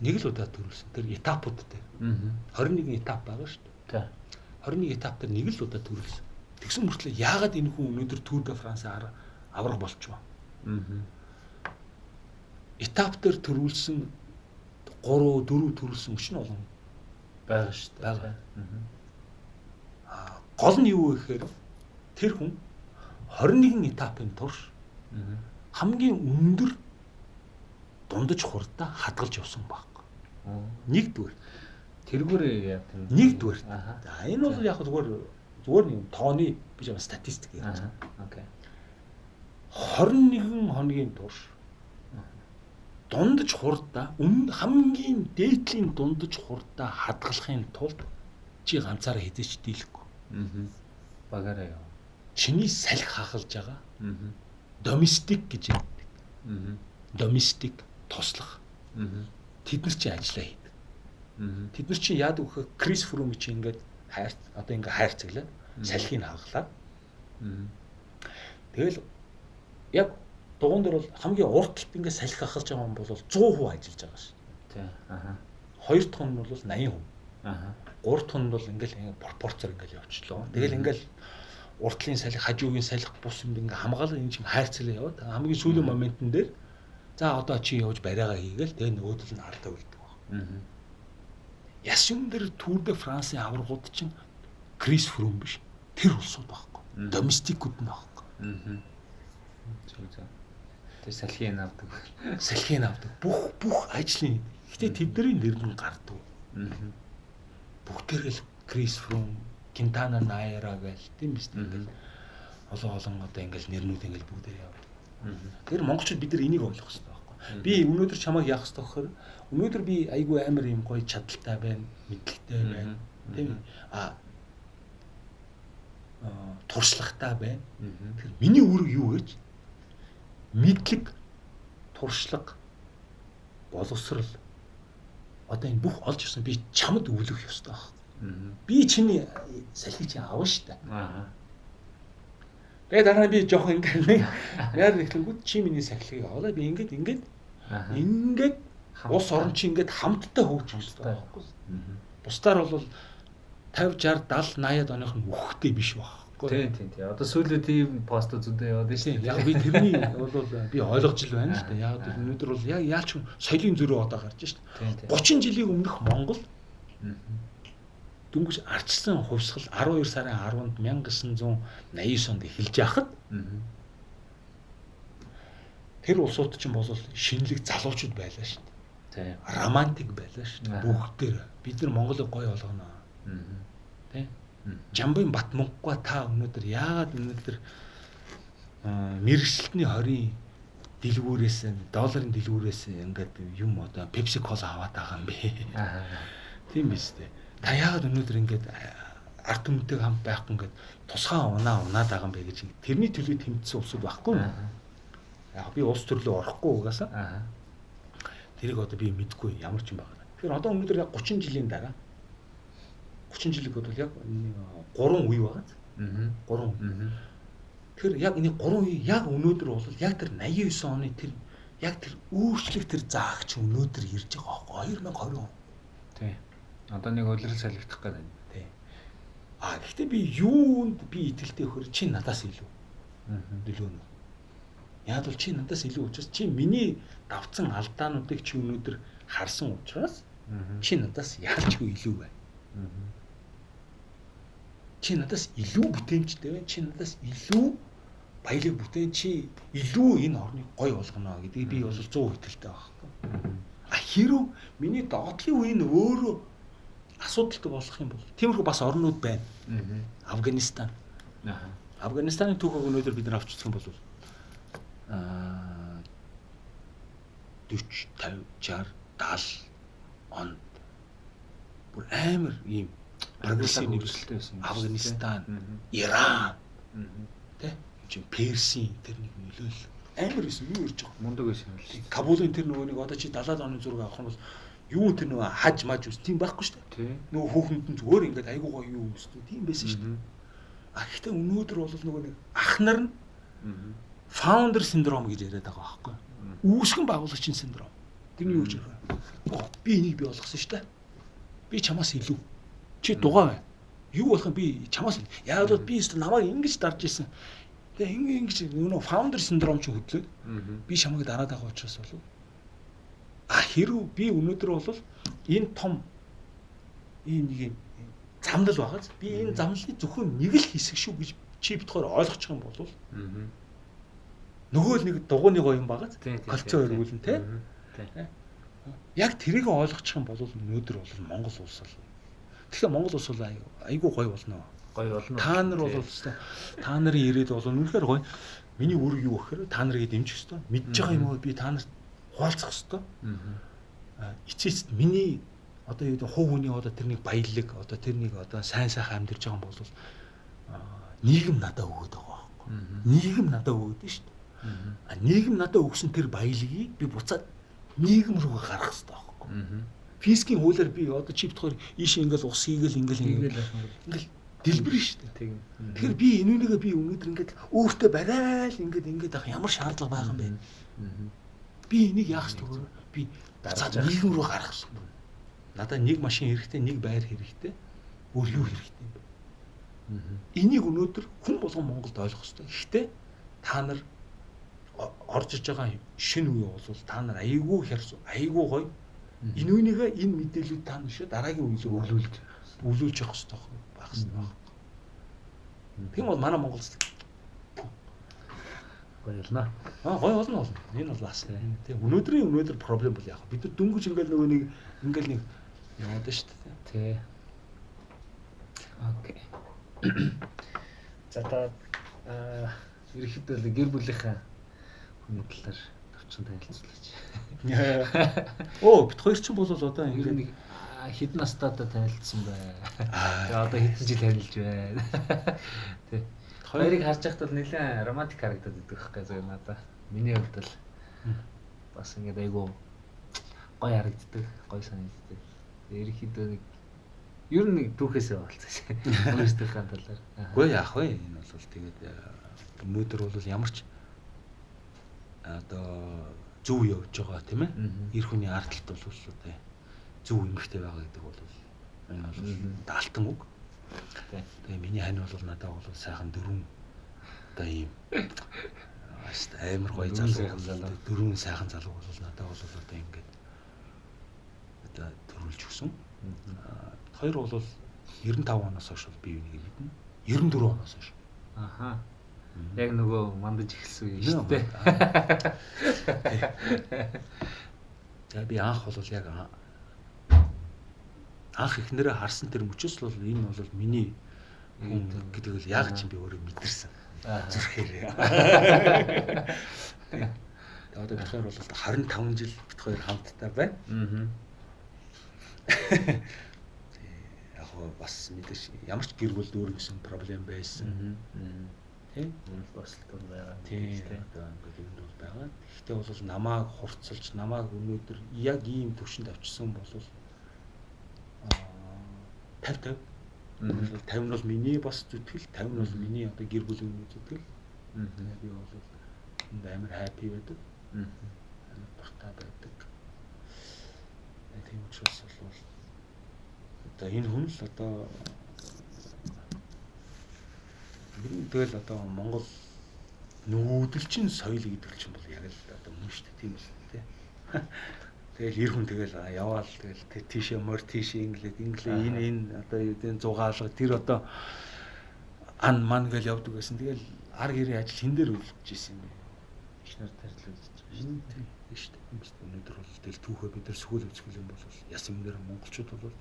Нэг л удаа төрүүлсэн. Тэр этапууд дээр. 21 этап байгаа шүү дээ. 21 этап дээр нэг л удаа төрүүлсэн. Тэгсэн мөртлөө яагаад энэ хүн өнөөдөр Тур де Франсын аварга болчихвоо? Этап дээр төрүүлсэн 3 4 төрөлсөн өчнө олон байгаа шүү дээ. Байгаа. Аа гол нь юу вэ гэхээр тэр хүн 21 этапын турш хамгийн өндөр дундаж хурдаа хадгалж явсан байхгүй. Нэгдүгээр. Тэргүүр яа тэр. Нэгдүгээр. За энэ бол яг зүгээр нэг тооны биш юм статистик гэж. Окей. 21 хоногийн турш дундаж хурдаа хамгийн дээдлийн дундаж хурдаа хадгалахын тулд чи ганцаараа хэзээ ч дийлэхгүй. Багаараа яв. Чиний салхи хахалж байгаа. Доместик гэж ярьдаг. Доместик туслах. Тэд нар чи ажиллаа хийдэг. Тэд нар чи яадаг вэ? Крис Фрум чи ингээд хайр одоо ингээд хайрцаглаад салхийг хаглаад. Тэгэл яг дугуун дээр бол хамгийн урт талд ингээд салхи хахалж байгаа хүн бол 100% ажиллаж байгаа шээ. Тий. Аха. Хоёр дахь нь бол 80%. Аха. Гурав дахь нь бол ингээд пропорцоор ингээд явчихлаа. Тэгэл ингээд уртлын салхи, хажуугийн салхи бус юм ингээд хамгаалал энэ чинь хайрцаглаа яваад хамгийн сүүлийн моментн дээр за одоо чи явж бариагаа хийгээл тэгээ нөгөөдөл нь ардаа үлддэг баг. Яс юм дээр Тур де Франсын аваргууд чинь Крис Фрум биш. Тэр улсууд байхгүй. Доместикүүд нь байхгүй. Зөв зөв. Тэр салхийг авдаг. Салхийг авдаг. Бүх ажлын. Гэтэ тэдний нэр нь гардаг. Бүгдээрээ л Крис Фрум, Кинтана Найра гээл тийм биз дээ. Ингээл олон одоо ингээл нэрнүүд ингээл бүгдээр явдаг. Тэр монголчууд бид нар энийг ойлгох хэрэгтэй байхгүй. Би өнөөдөр чамайг яах хэрэгтэй гэхээр өнөөдөр би айгүй амар юм гоё чадaltaй байна, мэдлэгтэй байна, тийм ээ. А туршлагатай байна. Тэгэхээр миний үүрэг юу гэж мэдлэг, туршлага, боловсрал одоо энэ бүх олж авсан би чамд өвлөх ёстой байхгүй. Би чиний салхи чи авна шүү дээ. Аа. Тэгээ дараа нь би жоох ингээд нэг яар нэхлэнгүүд чи миний сахилыг авлаа. Би ингээд ингээд улс орон чи ингээд хамтдаа хөгжих ёстой байхгүй. Бусдаар бол 50 60 70 80-ад оных нь үхэхтэй биш байхгүй. Тийм. Одоо сүүлийн тийм пост зөндөө яваад байна шүү дээ. Яг би тэрний бол би ойлгож л байна л да. Яг өнөөдөр бол яг яалч соёлын зөрүү одоо гарч шүү дээ. 30 жилийн өмнөх Монгол дөнгөж арчсан хувьсгал 12 сарын 10-нд 1989 онд эхэлж яхад тэр улсууд чинь бол шинэлэг залуучууд байлаа шүү дээ. Романтик байлаа шүү дээ. Бүгдээр бид нар Монголыг гоё болгоно. Тэ? Жамбын Батмунхгай та өнөөдөр яагаад өнөөдөр мэргэжилтний 20-ын дэлгүүрээс долларын дэлгүүрээс ингээд юм одоо Pepsi Cola аваад байгаа юм бэ? Тийм биз дээ. Та яагаад өнөөдөр ингээд ард түмэнтэй хамт байхгүй ингээд тусгай унаад байгаа юм бэ гэж тэрний төлөө тэмцсэн улсууд байхгүй юм. Яг би улс төрлөө орохгүй угаасаа. Тэрийг одоо би мэдгүй ямар ч юм байгаа. Тэгэхээр одоо өнөөдөр яг 30 жилийн дараа 30 жилиг бодвол яг 3 үе байгаа. 3 үе. Тэгэхээр яг энэ 3 үе яг өнөөдөр бол яг тэр 89 оны тэр яг тэр өөрчлөх тэр заагч өнөөдөр ирж байгаа байхгүй 2020 он. Тий. Одоо нэг улирал солигдох гэдэг юм. Тий. А гэхдээ би юунд би итгэлтэй вөхөр чи надаас илүү. Илүү нэ. Яг бол чи надаас илүү учраас чи миний давцсан алдаануудыг чи өнөөдөр харсан учраас чи надаас яалчгүй илүү байна. Чи надаас илүү бүтээмжтэй байна. Чи надаас илүү баялаг бүтээн, чи илүү энэ орныг гоё болгоно гэдгийг би бол 100% итгэлтэй байхгүй. А хэрв миний доотлын үе нь өөрөө асуудалтай болох юм бол тиймэрхүү бас орнууд байна. Афганистан. Афганистаны түүхийг өнөөдөр бид нар авч үзэх юм бол 40, 50, 60, 70 онд бүр амар ийм прогрессив нөлөөлөлтэй байсан. Афганистан, Иран, тэ чинь Персийн тэр нэг нөлөөлөл амар байсан. Юу ирж байгаа? Мундаг байсан юм л. Кабулын тэр нөгөө нэг одоо чи 70-аад оны зураг авах юм бол юу тэр нөгөө хаж маж ус тийм байхгүй шүү дээ. Нөгөө хүүхэнд нь зүгээр ингээд айгуу гоё юу өмсдөг тийм байсан шүү дээ. А гэхдээ өнөөдөр бол нөгөө нэг ах нар нь founder syndrome гэж яриад байгаа байхгүй. Үүсгэн байгуулагчийн синдром. Тэрний юу гэж ярих вэ? Би энийг би болгосон шүү дээ. Би чамаас илүү. Чи дугаа бай. Юу болох юм би чамаас яг бол би өстө намайг ингэж дарж исэн. Тэгээ ингэ ингэж нөгөө founder syndrome чи хөдлөөд би чамайг дараад байгаа учраас болов. А Хэрв би өнөөдөр бол энэ том ийм нэг юм замнал байгааз би энэ замналын зөвхөн нэг л хэсэг шүү гэж чи битгаар ойлгочих юм бол нөгөө л нэг дугууны гоё юм байгааз кольцо өргүүлэн те. Яг тэрийг ойлгочих юм бол өнөөдөр бол Монгол улс бол. Тэгэхээр Монгол улс бол айгүй гоё болно. Гоё болно. Та нар бол та нарын ирээд бол үнэхээр гоё. Миний үүрэг юу гэхээр та нарыг дэмжих ёстой. Мэдж байгаа юм уу би та нарт хуваалцах ёстой. Эцэст миний одоо юу гэдэг хувь хүний одоо тэр нэг баялаг, одоо тэр нэг одоо сайн сайхан амьдарч байгаа юм бол нийгэм надад өгөөд байгаа байхгүй. Нийгэм надад өгөөд нь шүү дээ. А нийгэм надад өгсөн тэр баялагийг би буцаад нийгэм рүүгээ гаргах ёстой байхгүй. Физикийн хуулиар би одоо чи битгаар ийш ингээл ус хийгээл ингээл ингээл дэлбэр шүү дээ. Тэгэхээр би энүүнийгээ би өнөөдөр ингээд өөртөө барайл ингээд ингээд ах ямар шаардлага байх юм бэ? Би энийг яах ёстой вэ? Би буцаад нийгэм рүү гаргах ёстой. Надад нэг машин хэрэгтэй, нэг байр хэрэгтэй. Өөр юу хэрэгтэй юм бэ? Энийг өнөөдөр хүн болгон Монголд ойлгох ёстой. Гэхдээ та нар орж иж байгаа шинэ үе бол та нар айгүй хярс, айгүй гоё. Энүүнийгээ энэ мэдээлүүд та нар шүү дараагийн үеийг өвлүүлж явах ёстой байх ёстой байна. Тийм бол манай Монгол гоё болно. Аа гоё болно болно. Энэ бол бас тийм өнөөдрийн өнөөдөр проблем бол яг бид нар дөнгөж ингээл нөгөө нэг ингээл нэг яваад шүү дээ. Тий. Окей. За та ерөнхийдөө л гэр бүлийнхаа хүний талаар товчхон танилцуулаач. Оо бит хоёр ч бол одоо ингээд нэг хэдэн настай одоо танилцсан бай. Тэгээ одоо хэдэн жил танилж байна. Тий. Хоёрыг харж байхад бол нэлээд романтик харагдаад идэх байхгүй зөв надаа. Миний хувьд бол бас ингээд айгүй гоё харагддаг, гоё санагддаг. Тэгээ ерөнхийдөө нэг ер нь нэг түүхээсээ болцсон. Өөрсдийнхээ талаар. Үгүй яах вэ? Энэ бол тэгээд өнөөдөр бол ямар ч одоо зөв явж байгаа тийм ээ. Эр хүний ард талд бол одоо зөв эмэгтэй байгаа гэдэг бол энэ бол алтан үг. Тэгээ миний хань бол надад бол сайхан дөрвөн одоо ийм амар гоё залуу дөрвөн сайхан залуу бол надад бол одоо ингээд одоо төрүүлж өгсөн. Хоёр бол 95 оноос хойш бол би үнийг мэднэ. 94 оноос хойш. Аха. Яг нөгөө мандаж эхэлсэн үе шүү дээ. За би анх бол яг анх эхнэрээ харсан тэр мөчөөс л бол энэ бол миний хүн гэдэг л яг ч би өөрөө мэдэрсэн. Зүрхээрээ. Тэгээ одоо бид хоёр бол 25 жил бид хоёр хамтдаа байна. Яг бас мэдээж ямар ч гэр бүлд өөр гэсэн проблем байсан. Тийм. Бас л байгаа. Тийм. Одоо ингээд юм бол байгаа. Гэхдээ бол намааг хурцлж, намааг өнөөдөр яг ийм төвшөнд авчирсан бол 50 50. 50 нь бол миний бас зүтгэл, 50 нь бол миний одоо гэр бүлийн зүтгэл. Би бол энд амар happy байдаг. Амар дуртай байдаг. Тийм учраас бол одоо энэ хүн л одоо тэгэл одоо Монгол нүүдэлчин соёл гэдэг чинь бол яг л одоо мөн шүү дээ, тийм үү те. Тэгэл эр хүн тэгэл яваал тэгэл тийшээ морь тийшээ инглээд инглээ энэ энэ одоо юу гэдэг зугаалга тэр одоо ан ман гэл явдаг байсан. Тэгэл ар гэрийн ажил хин дээр үлдэж исэн юм бэ. Их нар тарилж байгаа шүү дээ. Тийм шүү дээ. Өнөөдөр бол тэгэл түүхээ бид нар сүүл үзэх юм бол яс юм дээр монголчууд бол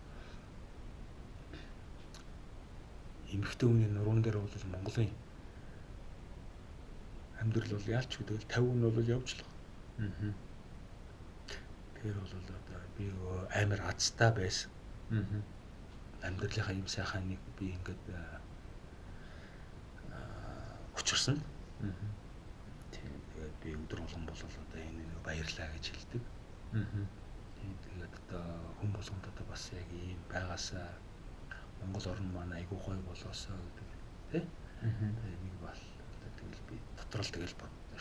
эмэгтэй хүний нуруунд дээр бол Монголын амьдрал бол яалч үү тэгэл 50 хүн бол явж л байгаа. Тэгэхээр бол одоо би амар азтай байсан. Амьдралынхаа юм сайхан нэг би ингээд учирсан. Тийм тэгээд би өдөр болгон бол одоо энэ нэг баярлаа гэж хэлдэг. Тийм тэгээд одоо хүн болгонд одоо бас яг ийм байгаасаа Монгол орн маань айгүй гоё болоосоо гэдэг тий. Тэгээд нэг бол одоо тэгэл би дотор л тэгэл боддог.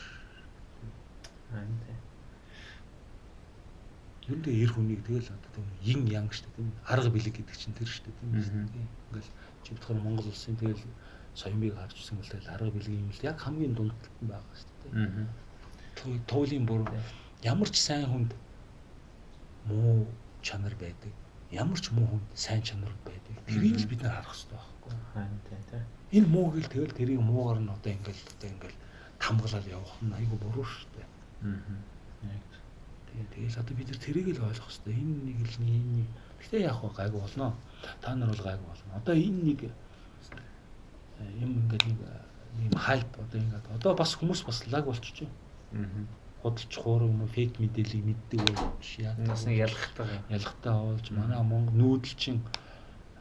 Аа тий. Ер нь эр хүнийг тэгэл одоо тийм yin yang шүү дээ тийм арга бэлэг гэдэг чинь тэр шүү дээ тийм ингээл чи бодохоор Монгол улсын тэгэл соёмыг харж ирсэн бол тэгэл арга бэлгийн юм л яг хамгийн дунд талд байгаа шүү дээ. Туулийн буруу ямар ч сайн хүнд муу чанар байдаг. Ямар ч муу хүнд сайн чанарууд байдаг. Тэрийг л бид нар харах хэрэгтэй байхгүй. Харин тийм. Энэ муу гэл тэгэл тэрийг муугаар нь одоо ингээл тамгалал явах нь айгүй буруу шүү дээ. Яг. Тэгэл одоо бид нар тэрийг л ойлгох хэрэгтэй. Энэ нэг л нэг. Гэтэ яг хаа гайгүй болно. Та нар бол гайгүй болно. Одоо энэ нэг юм ингээд нэг юм хайп одоо ингээд одоо бас хүмүүс бас лаг болчихжээ. Худалч хуур юм уу фейк мэдээллийг мэддэг болж яа. Бас нэг ялгахтай болж манай Монгол нүүдэлчин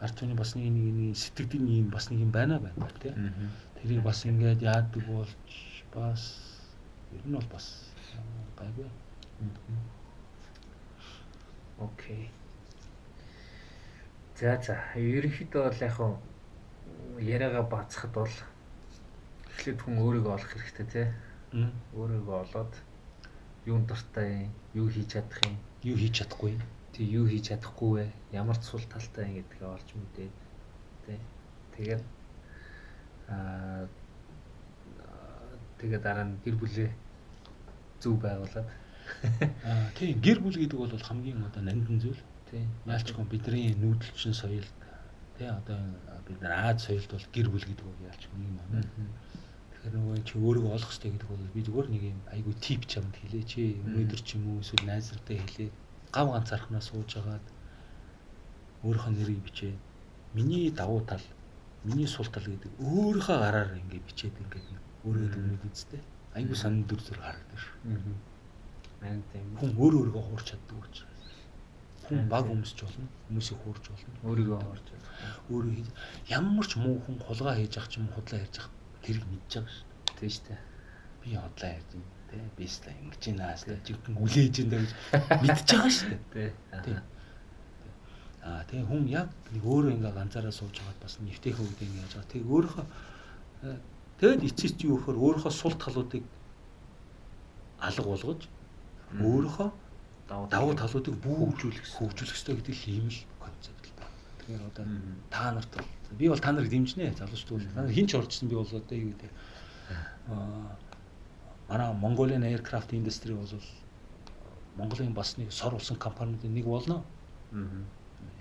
ард түмний бас нэг нэг сэтгэдэг нэг юм бас нэг юм байна тий. Тэрийг бас ингээд яадаг болж бас ер нь бол бас гайгүй. Окей. За. Ерөнхийдөө бол яг хаа яриагаа бацхад бол эхлээд хүн өөрийгөө олох хэрэгтэй тий. Өөрийгөө олоод юун дуртай юм, юу хийж чадах юм, юу хийж чадахгүй. Тий, юу хийж чадахгүй вэ? Ямар цул талтай юм гэдгээ олж мэдээд тий. Тэгээд тэгээд дараа нь гэр бүлээ зөв байгуулад. Тийм, гэр бүл гэдэг бол хамгийн одоо нандин зүйл. Тийм. Яалчгүй бидний нүүдэлчин соёлд тий одоо бид нар Аз соёлд бол гэр бүл гэдэг бол яалчгүй юм байна. Тэгэхээр нөгөө чи өөрийгөө олох хэрэгтэй гэдэг бол би зүгээр нэг юм айгүй тип чамд хэлээ чи өнөөдөр ч юм уу эсвэл найз нартай хэлээ гав ганцаархнаа сууж агаад өөрийнхөө нэрийг бичээ. Миний давуу тал, миний сул тал гэдэг өөрийнхөө гараар ингэ бичээд ингээд өөрөө дүнээд үсттэй. Айгүй сонин дүр зур харагдаж шүү. Хүн өөр өөрийгөө хуурч чаддаг учраас. Хүн баг хүмүүсч болно, хүмүүсийг хуурч болно. Өөрийгөө хуурч чадах. Өөрөө ямар ч муу хүн хулгай хийж ах ч юм худлаа ярьж ах тэрийг мэдж байгаа шүү. Тийм шүү дээ. Би худлаа ярьж байна те. Би өстой ингэж байна аа жигэн үлээж байна гэж мэдж байгаа шүү дээ. Тийм. Аа тэгээ хүн яг нэг өөрөө ингээ ганцаараа сууж байгаад бас нэвтэхэ үгд ингэ яаж байгаа. Тэг өөрийнхөө тэгэд эцэст юу гэхээр өөрийнхөө сул талуудыг алга болгож өөрийнхөө давуу талуудыг хөгжүүлэх хэрэгтэй гэдэг л ийм л концепт л байна. Тэгэхээр одоо та нарт би бол та нарыг дэмжинэ залуучууд. Та нар хин ч оржсэн би бол одоо юу гэдэг манай Mongolian Aircraft Industry бол Монголын бас нэг сор улсын компаниудын нэг болно.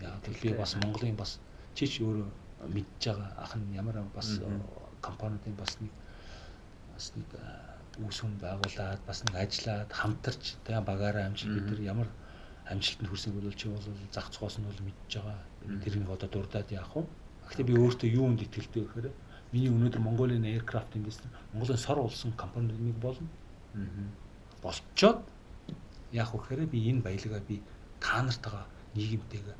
Яг би бас Монголын бас чи ч өөрөө мэдж байгаа ах нь ямар бас компаниудын бас нэг үүсгэн байгуулад бас нэг ажиллаад хамтарч тэгээ багаараа амжилт бид нар ямар амжилтанд хүрснийг бол чи бол зах цоос нь бол мэдж байгаа. Тэрийг одоо дурдаад яах вэ? Гэхдээ би өөртөө юунд итгэлтэй гэхээр миний өнөөдөр Mongolian Aircraft Industry Монголын сор улсын компаниуд нэг болно. Болчоод яах вэ гэхээр би энэ баялагаа би та нартайгаа нийгэмтэйгээ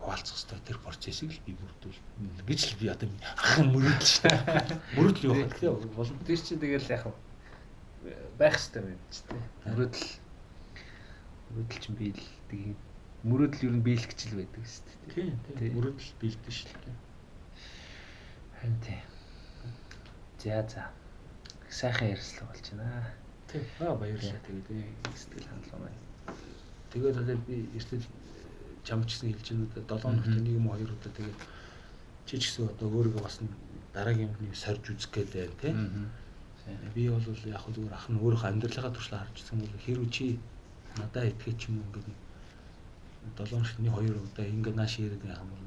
хуваалцах хэрэгтэй тэр процессыг л би бүрдүүл гэж л би одоо ахын мөрөдөл шүү дээ. Мөрөдөл юу вэ? Болно. Тэр чинь тэгэл яах вэ? Байх хэрэгтэй юм чи тээ. Мөрөдөл чинь биелдэг. Мөрөдөл ер нь биелэх гэж л байдаг шүү дээ. Тийм. Мөрөдөл биелдэг шүү дээ. Харин тийм. За. Сайхан ярьслага болж байна. Тийм. Баярлалаа. Тэгээд сэтгэл хангалуун байна. Тэгээд одоо би эртэл чам ч гэсэн хэлж байна уу 7 хоногт нэг юм уу хоёр удаа тэгээд чи ч гэсэн одоо өөрийгөө бас дараагийн юмыг сорж үзэх гээд байна тий. Би бол яг хөө зүгээр ах нь өөрийнхөө амьдралынхаа туршлага харж ирсэн бол хэрвээ чи надад итгэж ч юм уу ингээд 7 хоногт нэг хоёр удаа ингээд нааш яриад байх юм бол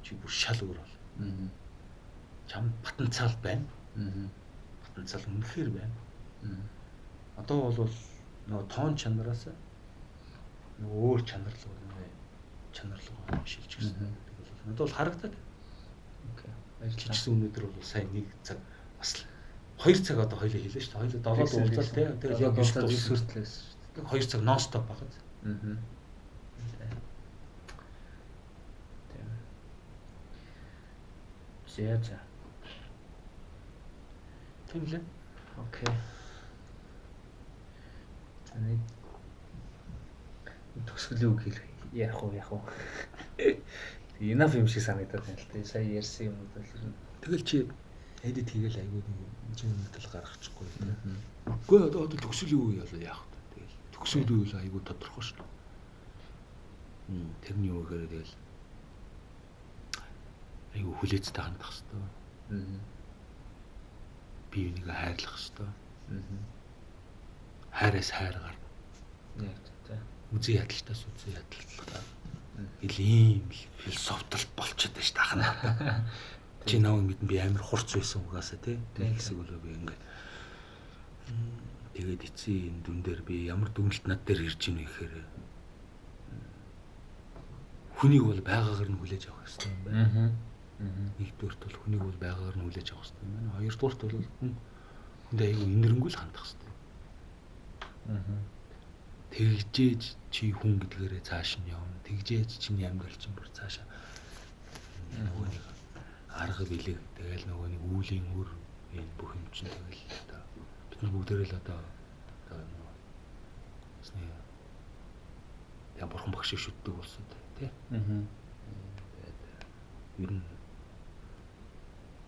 чи бүр шал өөр бол. Чам потенциал байна. Потенциал үнэхээр байна. Одоо бол нөгөө тоон чанараас нөгөө өөр чанар руу чанар руу шилжих гэсэн. Тэгэл надад бол харагдаад. Окей. Баярлалаа. Чи өнөөдөр бол сайн нэг цаг бас 2 цаг одоо хоёлоо хэлээ шүү дээ. Хоёлоо 7-д уулзал тий. Тэгэл яг 9 хүртэл байсан шүү дээ. 2 цаг нон стоп багт. Тийм. За. Тийм лээ. Окей. За нэг төгсгөлийн үг хэлэх ярих уу яах уу. Enough юм шиг санагдаад байна л дээ. Сая ярьсан юмнууд бол ер нь тэгэл чи edit хийгээл айгүй нэг зүүн мэдэл гаргачихгүй. Үгүй одоо төгсгөлийн үг ялаа яах вэ? Тэгэл төгсгөлийн үг айгүй тодорхой шүү. Тэрний юу гэхээр тэгэл айгүй хүлээцтэй хандах хэвээр. Бие биенийг хайрлах хэвээр. Хайраас хайр гарна. Яг тийм. Үзэн ядалтаас үзэн ядалтлаа. Гэл ийм философтол болчиход байна шүү дээ ахна. Чи намайг мэдэн би амар хурц байсан угаасаа тий. Нэг хэсэг болоо би ингээд тэгээд эцсийн энэ дүн дээр би ямар дүгнэлт над дээр ирж ийн гэхээр хүнийг бол байгаагаар нь хүлээж авах хэрэгтэй юм байна. Нэгдүгээрт бол хүнийг бол байгаагаар нь хүлээж авах хэрэгтэй юм байна. Хоёрдугаарт бол хүн хүндээ айгүй инэрэнгүй л хандах хэрэгтэй. Тэгжээж чи хүн гэдгээрээ цааш нь явна. Тэгжээж чиний амьдрал чинь бүр цаашаа нөгөө нэг арга билэг тэгэл нөгөө нэг үүлийн үр энэ бүх юм чинь тэгэл одоо бид нар бүгдээрээ л одоо нөгөө яа бурхан багшийг шүтдэг болсон тий. Тэгээд ер нь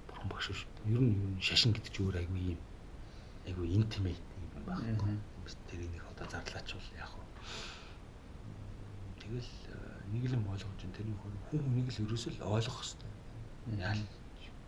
бурхан багш ер нь шашин гэдэг чинь өөр айгүй юм айгүй интимейт юм байхгүй. Тэрийг нэг одоо зарлаач бол яах вэ? Тэгэл нэг л юм ойлгож байна. Тэр хүн хүнийг л ерөөсөө л ойлгох хэрэгтэй. Яал